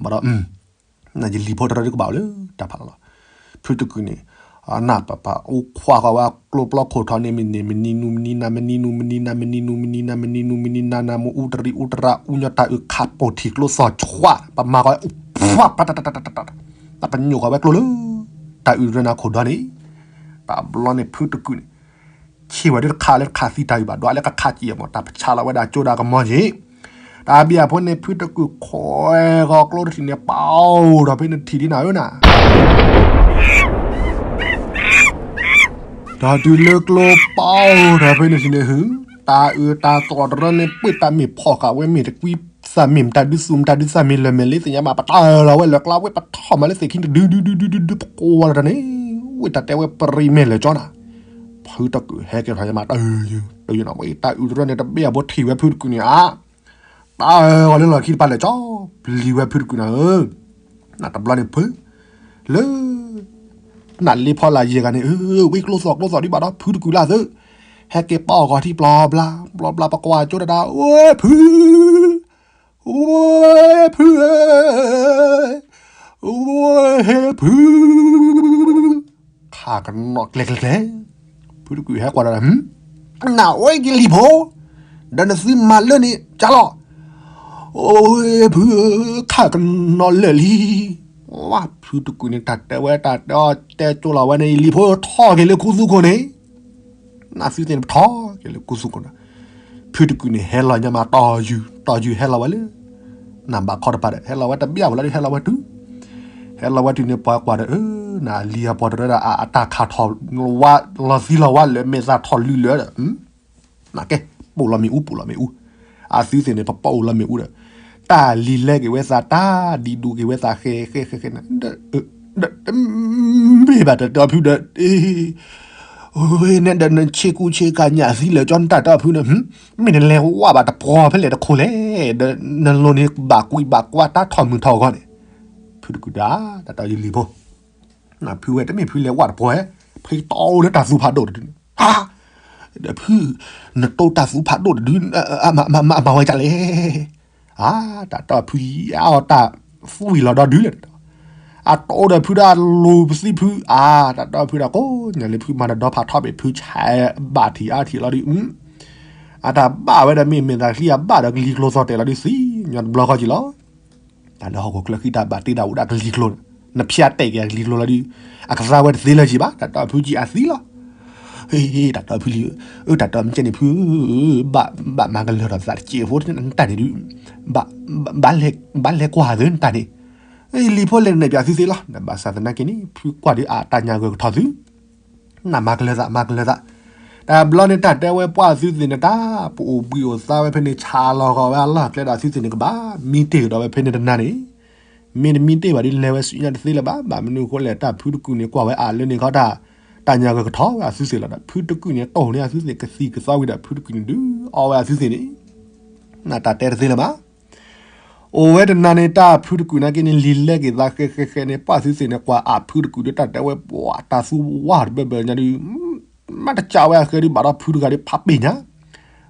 ဘၣ်ဒီး နယလံၤဖိတရၢဒုးကဘၣ်အိၣ်လၢတၢ်ဖးလီၤလီၤ. ဖုတကုာ်န့ၣ် အနၢ်ပပာ်အိၣ်ခွါဃီၤဝဲကျိပျီခိၣ်ထီန့ၣ် မ့ၢ်န့ၣ် မနံၤနူမနံၤနၤ မနံၤနူမနံၤနၤ မနံၤနူမနံၤနၤ မနံၤနူမနံၤနၤ နၤမ့ၢ်အူတရံးအူတရၢ် အူညီတၢ်အုးခးပိာ်ထံးကျိသီၣ်ဆွး ပမၤဃီၤ တၢ်ပညိၣ်ဃီၤဝဲကျိလၢ တၢ်အုးတရၢနၤခိၣ်ဒီန့ၣ် တၢ်ဘျီန့ၣ်ဖုတကုာ်န့ၣ် ဆ့ၣ်ဝဲဒၣ်တခးလၢတခးသံတၢ်အုးဘၣ် ဒွးလၢကခးကံၢ်အမး တၢ်ပဆါလီၤဝဲဒၣ်ကၠိဒၣ်ကမီၤက့ၤ တၢ်ဘံၣ်အဖိန့ၣ် ဖုတကုာ်ခွဲးဃီၤကျိတထံၣ်န့ၣ် ပာ်အိၣ်ဒီးဖဲန့ၣ်ထံၣ်ဒ်နၤဧၢနၤ တၢ်တုၤလၢကျိပာ်အိၣ်ဒီးဖဲန့ၣ်ထံၣ်န့ၣ် ဟု တၢ်အုးတၢ်သီၣ်တရၢန့ၣ် ပှ့ၢ်တၢ်မ့ၢ်ဖီၣ်ဃာ်ဝဲမ့ၢ်တကွံ သးမ့ၢ်မတၤဒုးသူၣ်မတၤဒုးသးမ့ၢ်လၢာ်မ့ၢ်လ့သ့ၣ်ညါဘၣ် ပတၢ်လီၤဝဲလၢာ်ကျါဝဲပထီၣ်မးလၢသ့ၣ်ခံတဒုဒုဒုဒုဒုဒုပကိးဝဲလီၤတၢ်န့ၣ် ဝ့ၢ်တၢ်တဲဝဲပရံးမဲာ်လၢာ်ကၠီနၤ ဖုတကုာ်ဟဲက့ၤထီၣ်ယမးတၢ်အုး တၢ်အုးနီၤ ဝဲတၢ်အုးတရၢန့ၣ် တဘ့ၣ်အဘိထံၣ်ဝဲဖုတကုာ်န့ၣ်ဧါ တၢ်အၢၣ်ဂီၤလၢလီၢ်ခံတပၤလၢာ်ကၠီ ပျံၤဝဲဖုတကုာ်နၤဧၢ နတဘျီန့ၣ်ဖု လၢ နလ့ဖီလာ်ယဲၢ်ဂၤန့ၣ် ဝ့ၢ်ကျိသီၣ်ကျိသီၣ်ဒံးဘၣ်ဒီး ဖုတကုာ်လၢအသု ဟဲက့ၤပာ်အီၣ်ဂီၤထံပျီဘျါ ပျီဘျါပကွၢ်ကၠိတဒၣ် အိ ဖု အိ ဖုဧၢ အိ ဖု ခးကနီၣ်ကျဲကျဲကျဲ ဖုတကုာ်ဟဲကွၢ်ဒီး နအိၣ်ကလံၤဖိ ဒီးနသုမၤလၢန့ၣ် ကၢ်လီၤ အိ ဖု ခးကနီၣ်လၢာ်လံ ဝါ ဖုတကုာ်န့ၣ် တၢ်တဲဝဲတၢ်တဲအီၤတဲကၠိလီၤဝဲန့ၣ် ယလံၤဖိထီၣ်က့ၤလၢခူသူၣ်ခိၣ်န့ၣ် နသုသ့ၣ်န့ၣ်ပထီၣ်က့ၤလၢခူသူၣ်ခိၣ်န့ၣ် ဖုတကုာ်န့ၣ် ဟဲလီၤညါမးတီၢ်ယုၢ် တီၢ်ယုၢ်ဟဲလီၤဝဲလၢ နဘၣ်ခီတပၤဒီး ဟဲလီၤဝဲတဘျီဝဲလီၤဒီး ဟဲလီၤဝဲတုၤ ဟဲလီၤဝဲတုၤန့ၣ် ပှၤကွၢ်ဒီး နလံၤအပှၤတရၢဒီး အတၢ်ခးထီၣ်ဝါ လီၤသံလီၤဝါလၢာ် မဲာ်သၣ်ထီၣ်လုာ်လၢာ်ဒီး နကဲ ပူၤလီၤမ့ၣ်အူ ပူၤလီၤမ့ၣ်အူ အသုသ့ၣ်န့ၣ် ပပီၣ်အူလီၤမ့ၣ်အူဒီး တၢ်လံၤလဲက့ၤဝဲသး တၢ်ဒံးဒူက့ၤဝဲသး ဃဲဃဲဃဲဃဲန့ၣ် ဒီး မ့ၢ်ဘၣ်တၢ်တီၢ်ဖုဒီး နဲဒီးနဆ့ကူဆ့ကၤညၣ်သံလၢာ်ကၠီ နတၢ်တီၢ်ဖုန့ၣ် မ့ၢ်နလဲၤဝါဘၣ်တပှီၤဖဲလဲၣ်တခိၣ်လဲၣ် ဒီးနလိၤန့ၣ်ဘၣ်ကွံာ်ဘၣ်ကွၢ်တၢ်ထီၣ်မုၢ်ထီၣ်အဂီၢ်န့ၣ် ဖုတကုာ်ဒၣ် တၢ်တီၢ်ယလံၤဖိ ဖုဝဲတမ့ၢ်ဖုလဲၤဝါတပှီၤဧဲ ဖဲတီၢ်အိၣ်လၢတၢ်သူဖးဒိၣ်တဒုန့ၣ် ဟါ ဒီးဖု နတိၢ်တၢ်သူဖးဒိၣ်တဒု အမၤဝဲဒ်လဲၣ် အါ တၢ်တီၢ်ဖုအီၤတၢ်သွံၣ်လီၤဒီဒုလဲၣ် အတိၢ်ဒီးဖုဒၣ်လူၤပသံဖု အါ တၢ်တီၢ်ဖုဒၣ်ကိးညါလၢဖုမၤ တၢ်ဒီဖးထီဘ့ၣ်ဖုဆဲးဘၣ်ထံၣ်အါထံၣ်လီၤဒု အတၢ်ဘၣ်ဝဲဒီးမ့ၢ်မဲာ်သၣ်ချံအဘၣ်ဒီးကလံၤကျိသီၣ်တဲာ်လီၤဒု သံညီတဘျီဃီကံလီၤ တၢ်လၢဟီၣ်ခိၣ်ချၢဃံတၢ်ဘၣ်တ့တၢ်အိၣ်ဒၣ်ကလံၤကျိန့ၣ် နဖျါတဲာ်က့ၤကလံၤကျိလီၤဒု အကသါဝဲတသ့လၢၤကံဘၣ် တၢ်တီၢ်ဖုကံအသံလီၤ တၢ်တီၢ်ဖုလံ အၢ တၢ်တီၢ်မ့ၢ်ကဲန့ၣ်ဖု ဘၣ်မၤကလၢၤဒီးသးတစဲးဖိနတၢ်န့ၣ်ဒု ဘၣ်လဲၤကွၢ်သုနတၢ်န့ၣ် လံၤဖိလဲၤနဲၣ်ပၠးသုသ့လီၤ နဘၣ်ဆၣ်သနာ်က့န့ၣ် ဖုကွၢ်ဒုးအတၢ်ညါဂၢၢ်ကထီၣ်သု နမၤကလၢၤသး မၤကလၢၤသး တၢ်ဘျီန့ၣ်တၢ်တဲဝဲပှၢ်သုသ့ၣ်န့ၣ် တၢ်ပအိၣ်ဘှံးအိၣ်သါဝဲဖဲန့ၣ် ဆါလီၤဂီၤဝဲအလီၢ်ကျဲဒီးသုသ့ၣ်န့ၣ် ကဘၣ်မံတ့ၢ်ကဒီးဝဲဖဲန့ၣ်တနၤန့ၣ် မ့တမ့ၢ်တ့ၢ်ဘၣ်ဒ်လဲၤဝဲဆူညါတသ့လၢၤဘၣ်. ဘၣ်မနုၤအဃိလဲၣ် တၢ်ဖုတကုာ်န့ၣ် ကွၢ်ဝဲအလၢန့ၣ်ခီတၢ် တၢ်ညါဂၢၢ်ကထီၣ်ဝဲအသုသ့ၣ်လီၤဒီး ဖုတကုာ်န့ၣ် တိၢ်န့ၢ်အသုသ့ၣ်ကသံၣ်ကသီဝံၤဒီး ဖုတကုာ်န့ၣ်ဒုးအီဝဲအသုသ့ၣ်န့ၣ် နတၢ်တဲတသ့လၢၤဘၣ်. အိၣ်ဝဲတနၤန့ၣ် တၢ်ဖုတကုာ်နာ်က့န့ၣ် လံာ်လဲက့ၤသးဃဲဃဲဃဲန့ၣ် ပှၢ်သုသ့ၣ်န့ၣ် ကွၢ်အဖုတကုာ်ဒီးတၢ်တဲဝဲ ပှၢ်တၢ်သူဝါတဘၢဘၢညါဒုး မ့ၢ်တကးဝဲအဃဲဒုး ဘၣ်ဒီးဖုတဂၤဒုးဖးပ့ၢ်ညါ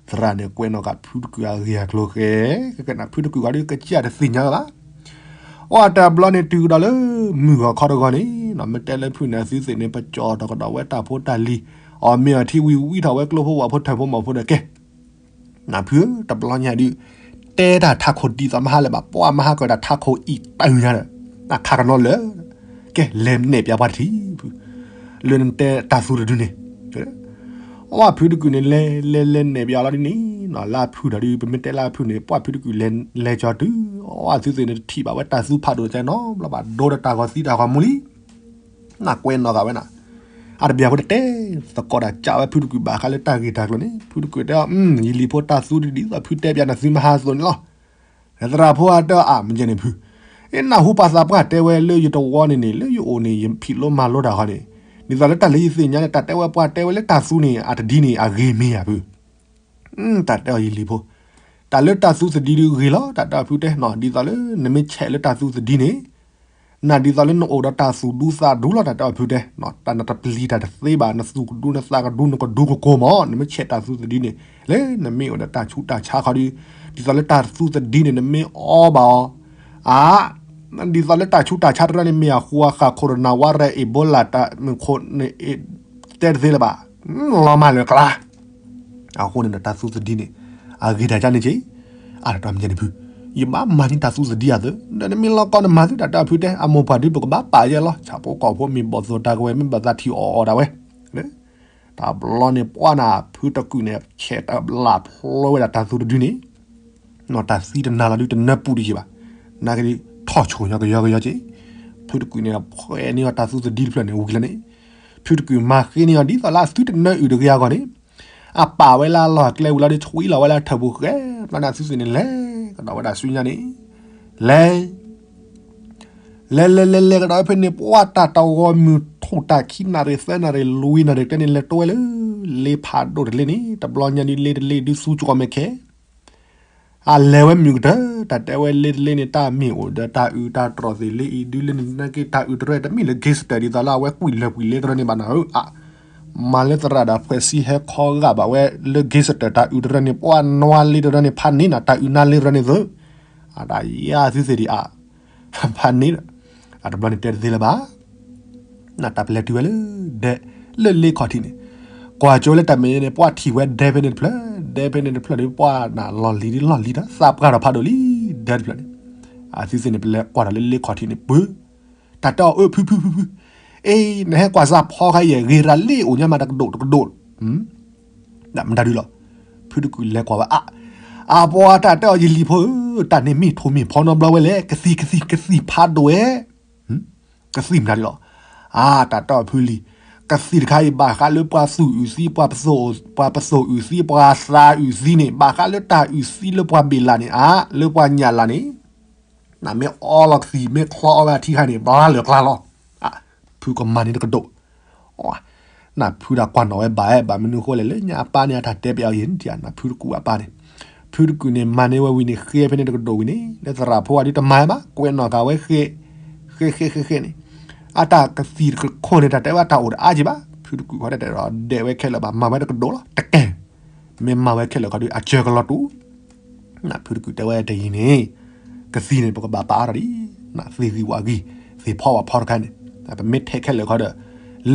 သရၣ်န့ၣ်ကွဲးနီၣ်ဃာ်ဖုတကုာ်အဂ့ၢ်အကျိၤဃဲ ကကနၣ်ဖုတကုာ်ဃီဒုးကစၢ်တသ့ၣ်ညါလၢၤဘၣ်. အီၣ်တဘျီန့ၣ်တုၤကဒီးလၢ မုၢ်ဂီၤခီတဂီၤန့ၣ် မ့ၢ်တဲလၢဖုန့ၣ်အသုသ့ၣ်န့ၣ် ပကၠီၣ်ထီၣ်ကဒီးဝဲတၢ်ဖိတၢ်လံၤ အီၣ်မ့ၤအီထံဝံၤဝံထီၣ်ဝဲကျိဖိဝၣ်ဖိထၢၣ်ဖိမီၢ်ဖိဒီးကဲ နဖုဧၢ တဘျီညါဒုး တဲတၢ်ထးခိၣ်ဒ်သိးမဟါလၢၤဘၣ် ပှၢ်မဟါကဒီးထးခိၣ်အံၤတၢ်ညါဒီး အခါကနီလၢာ် ကဲလဲၤနဲၣ်ပျးပှၢ်တထံၣ် လၢနတဲတၢ်သူတဒုန့ၣ် အီၣ်ဖုတကုာ်န့ၣ် လဲၤလဲၤလဲၤနဲၣ်ပျးလီၤဒ်န့ၣ် လၢဖုဒီးဒုး ပမ့ၢ်တဲလၢဖုန့ၣ် ပှၢ်ဖုတကုာ်လဲၤလဲၤကၠီတုၤ အီၣ်သုသ့ၣ်န့ၣ်တထံၣ်ဘၣ်ဝဲတၢ်သူဖးဒိၣ်ကဲနီတဘျီဘၣ် ဒိဒီးတၢ်ဂီၤသံတၢ်ဂီၤမူလံ နကွဲးနီၣ်ဃာ်ဝဲနၤ အတဘၣ်အဃိတတဲ သကိးတၢ်ကးဝဲဖုတကုာ်ဘၣ်ဃးလၢတၢ်ဂ့ၢ်တၢ်ကျိၤန့ၣ် ဖုတကုာ်တဲအီၤ ယလံၤဖိတၢ်သူတဒ်သိးဖုတဲပျးနၤသုမဟါအသိးန့ၣ်လီၤ. သရၣ်ဖိအတဲအီၤ အါ မ့ၢ်ကဲန့ၣ်ဖု အ့ၣ် နၢ်ဟူပှၤသးပှၢ်တဲဝဲလၢယတဝီန့ၣ်န့ၣ် လၢယအိၣ်န့ၣ် ယဖံးလိမၤလိတၢ်ဃီန့ၣ် ဒ်သိးလၢတၢ်လၢယသ့ၣ်ညါန့ၣ် တၢ်တဲဝဲပှၤတဲဝဲလၢတၢ်သူန့ၣ် အတဒ်န့ၣ် အဂ့ၤမ့ၢ်ဧါဖု တၢ်တဲအီၤယလံၤဖိ တၢ်လၢတၢ်သူသဒံဒုးဂ့ၤလီၤ တၢ်တဲအီၤဖုတဲနီၤ ဒ်သိးလၢနမ့ၢ်ဆဲးလၢတၢ်သူသဒံန့ၣ် နဒ်သိးလၢနအိၣ်ဒီးတၢ်သူၣ်ဒူသးဒူလီၤ တၢ်တဲအီၤဖုတဲ နတပျံၤတၢ်တသ့ဘၣ် နသူၣ်ကဒူနသးကဒူနကဒူကကိၤမး နမ့ၢ်ဆဲးတၢ်သူသဒံန့ၣ် လၢနမ့ၢ်အိၣ်ဒီးတၢ်ဆူးတၢ်ဆါခီဒီး ဒ်သိးလၢတၢ်သူသဒံန့ၣ် နမ့ၢ်အီဘၣ်အီၤ အါ ဒ်သိးလၢတၢ်ဆူးတၢ်ဆါတရၢန့ၣ် မ့ၢ်အဃိ ဃၣ်ခိၣ်ရနၢဝါရဲ အ့ဘိလၣ် တၢ်မုၢ်ခိၣ်န့ၣ် တဲတသ့လၢၤဘၣ် လီၤမၢ်လၢကျါ အဃိန့ၣ်ဒီးတၢ်သူသဒံန့ၣ် အဂ့ၤတၢ်ကန့ၣ်က့ အါတတီမ့ၢ်ကဲန့ၣ်ဖု ယဘၣ်မၤန့ၢ်တၢ်သူသဒံအသိး ဒီးနမ့ၢ်လီၤကီနမၤသုတၢ်တဲအီၤဖုတဲ အမိၢ်ပှၢ်ဒုးပကဘၣ်ပာ်ယဲလီၤ ဆၣ်ဖိကီၢ်ဖိမ့ၢ်ဘီၣ်သိၣ်တၢ်ကဝဲၤ မ့ၢ်ဘၣ်သးထံၣ်အီၣ်အီၣ်ဒၣ်ဝဲ တဘျီန့ၣ်ပှၢ်နၤဖုတကုာ်န့ၣ် ဆဲးတဘျးဖျိဝဲဒၣ်တၢ်သူတဒုန့ၣ် နီၢ်တၢ်သံတနၤလီၤဒုးတနၢပူၤတယံာ်ဘၣ် နာ်က့ဒုးထီၣ်ဆိၣ်ညီကယီကယီက့ ဖုတကုာ်န့ၣ် ဖှဲးန့ၢ်အီၤတၢ်သူသဒံတဖျၢၣ်န့ၣ် ဝံၤလီၤန့ၣ် ဖုတကုာ်မၤဃ့န့ၢ်အီၤဒ်သိးလၢအသုတနၢအုၣ်တဂ့ၤအဂီၢ်န့ၣ် အပာ်ဝဲလၢအလီၢ်အကျဲဝံၤလီၤဒုး ဆွံလီၤဝဲလၢထၢၣ်ပူၤဃဲ ဘျီန့ၣ်အသုသ့ၣ်န့ၣ်လဲၤ ကဒီးဝဲဒၣ်ဆူညါန့ၣ် လဲၤ လဲၤလဲၤလဲၤလဲၤကဒီးဖဲန့ၣ် ပှၢ်တၢ်တဂီၤမုၢ်ထူၣ်တၢ်ခံနၣ်ရံၣ်သၢနၣ်ရံၣ်လွံၢ်နၣ်ရံၣ်တဲန့ၣ် လဲၤတိဝဲလၢ လ့ဖးဒိၣ်တလ့န့ၣ် တဘျီညါဒုးလ့တလ့ဒုးသူကီၢ်မဲာ်ခဲ အလဲၤဝဲမုၢ်ကတၢၢ် တၢ်တဲဝဲလ့တလ့န့ၣ် တၢ်မ့ၢ်အိၣ်ဒီးတၢ်အုးတၢ်တြီၢ်သ့ၣ်လ့အံၤဒုးလၢန့ၣ် နာ်က့တၢ်အုးတရၢတမ့ၢ်လၢ gangster ဒ်သိးလၢအဝဲကွံာ်လၢာ်ကွံာ်လ့တရၢန့ၣ်ဘၣ်နၤဧၢ အါ မၤလၢသရၣ်ဒီးဖှဲးစံဟဲခီဂာ်ဘၣ်ဝဲလၢ gangster တၢ်အုးတရၢန့ၣ် ပှၢ်နွါလ့တရၢန့ၣ် ဖးန့ၢ်နၤတၢ်အုးနါလ့တရၢန့ၣ်သု အတၢ်ယါသုသ့ၣ်ဒံးအါ ဖးန့ၢ်ဒီး အတဘျီန့ၣ်တဲတသ့လၢၤဘၣ် နတၢ်ပလဲၤတုၤဝဲလၢ ဒဲ လၢလ့ခီၣ်ထံးန့ၣ် ကွၢ်ကၠိလၢတၢ်မဲာ်ညါန့ၣ် ပှၢ်ထံၣ်ဝဲဒဲဖဲန့ၣ်တဖျၢၣ် ဒဲဖဲန့ၣ်တဖျၢၣ်ဒီးပှၢ်နၤလီၢ်လံၤဒ်လီၢ်လံၤဒီး သးပှၢ်ထီၣ်ဖးဒိၣ်လံ ဒဲတဖျၢၣ်န့ၣ် အသုသ့ၣ်န့ၣ် ပလဲၤကွၢ်ထီၣ်လၢလ့ခီၣ်ထံးန့ၣ် ပၢ တၢ်တဲအီၤအၢ ဖုဖုဖုဖု အ့ နဟဲကွၢ်စၢ်ဖီခါယဲၢ် ဂ့ၤရၤလ့အိၣ်ညါမးတကဒိၣ်တကဒိၣ် မတၤဒုလီၤ ဖုတကုာ်လဲၤကွၢ်ဝဲအါ အပှၤတၢ်တဲအီၤယလံၤဖိဧၢ တၢ်န့ၣ်မ့ၢ်ထိၣ်မ့ၢ်ဖီနီတဘျီဝဲလဲၣ် ကသံၣ်ကသံၣ်ကသံၣ်ဖးဒိၣ်ဝဲ ကသံၣ်မတၤဒုလီၤ အါ တၢ်တဲအီၤဖုလံၤ ကသံၣ်တခါအံၤဘၣ်ဃးလၢပှၤသူၣ်အုၣ်သံ ပှၤပသိၣ် ပှၤပသိၣ်အုၣ်သံ ပှၤသးအုၣ်သံန့ၣ် ဘၣ်ဃးလၢတၢ်အုၣ်သံလၢပှၤဘ့ၣ်လၢ်န့ၣ် အါ လၢပှၤညၣ်လၢ်န့ၣ် နမ့ၢ်အီလီၤကသံၣ် မ့ၢ်ချီအီဝဲအထံခါန့ၣ် ဘျါလၢကျါလီၤ. ဖုကမၤန့ၢ်တကဒိၣ်. နဖုဒၣ်ကွၢ်နီၣ်ဝဲဘၣ်အဲၣ် ဘၣ်မနုၤဃိလဲၣ် လၢညါအပၢ်န့ၣ် အတၢ်တဲပျးအီၤယဲၢ်နံၣ်တယၤ နဖုတကုာ်အပၢ်န့ၣ် ဖုတကုာ်န့ၣ် မၤန့ၢ်ဝဲဝံၤန့ၣ် ဃ့ဖဲန့ၣ်တကဒိၣ်ဝံၤန့ၣ် လၢသရၣ်ဖိအဒုတမၤဘၣ် ကွဲးနီၣ်ဃာ်ဝဲဃ့ ဃ့ဃ့ဃ့ဃ့န့ၣ် အတၢ်ကသံၣ်တခိၣ်န့ၣ် တၢ်တဲဝဲအတၢ်အိၣ်တအါက့ဘၣ် ဖုတကုာ်ဃီတတဲဒီး ဒဲးဝဲခဲလၢာ်ဘၣ် မၤဝဲတကဒိၣ်လီၤ တကဲ မ့ၢ်မၤဝဲခဲလၢာ်ခီဒု အစၢကလီၤတူာ် နဖုတကုာ်တဲဝဲတယံၤန့ၣ် ကသံၣ်န့ၣ် ပကဘၣ်ပာ်အါထီၣ်ဒံး နသ့ၣ်ဂံၢ်ဝၣ်ဂံၢ် သ့ၣ်ဖီဝၣ်ဖီတခါန့ၣ် ပမ့ၢ်ထဲးခဲလၢာ်ခီဒီး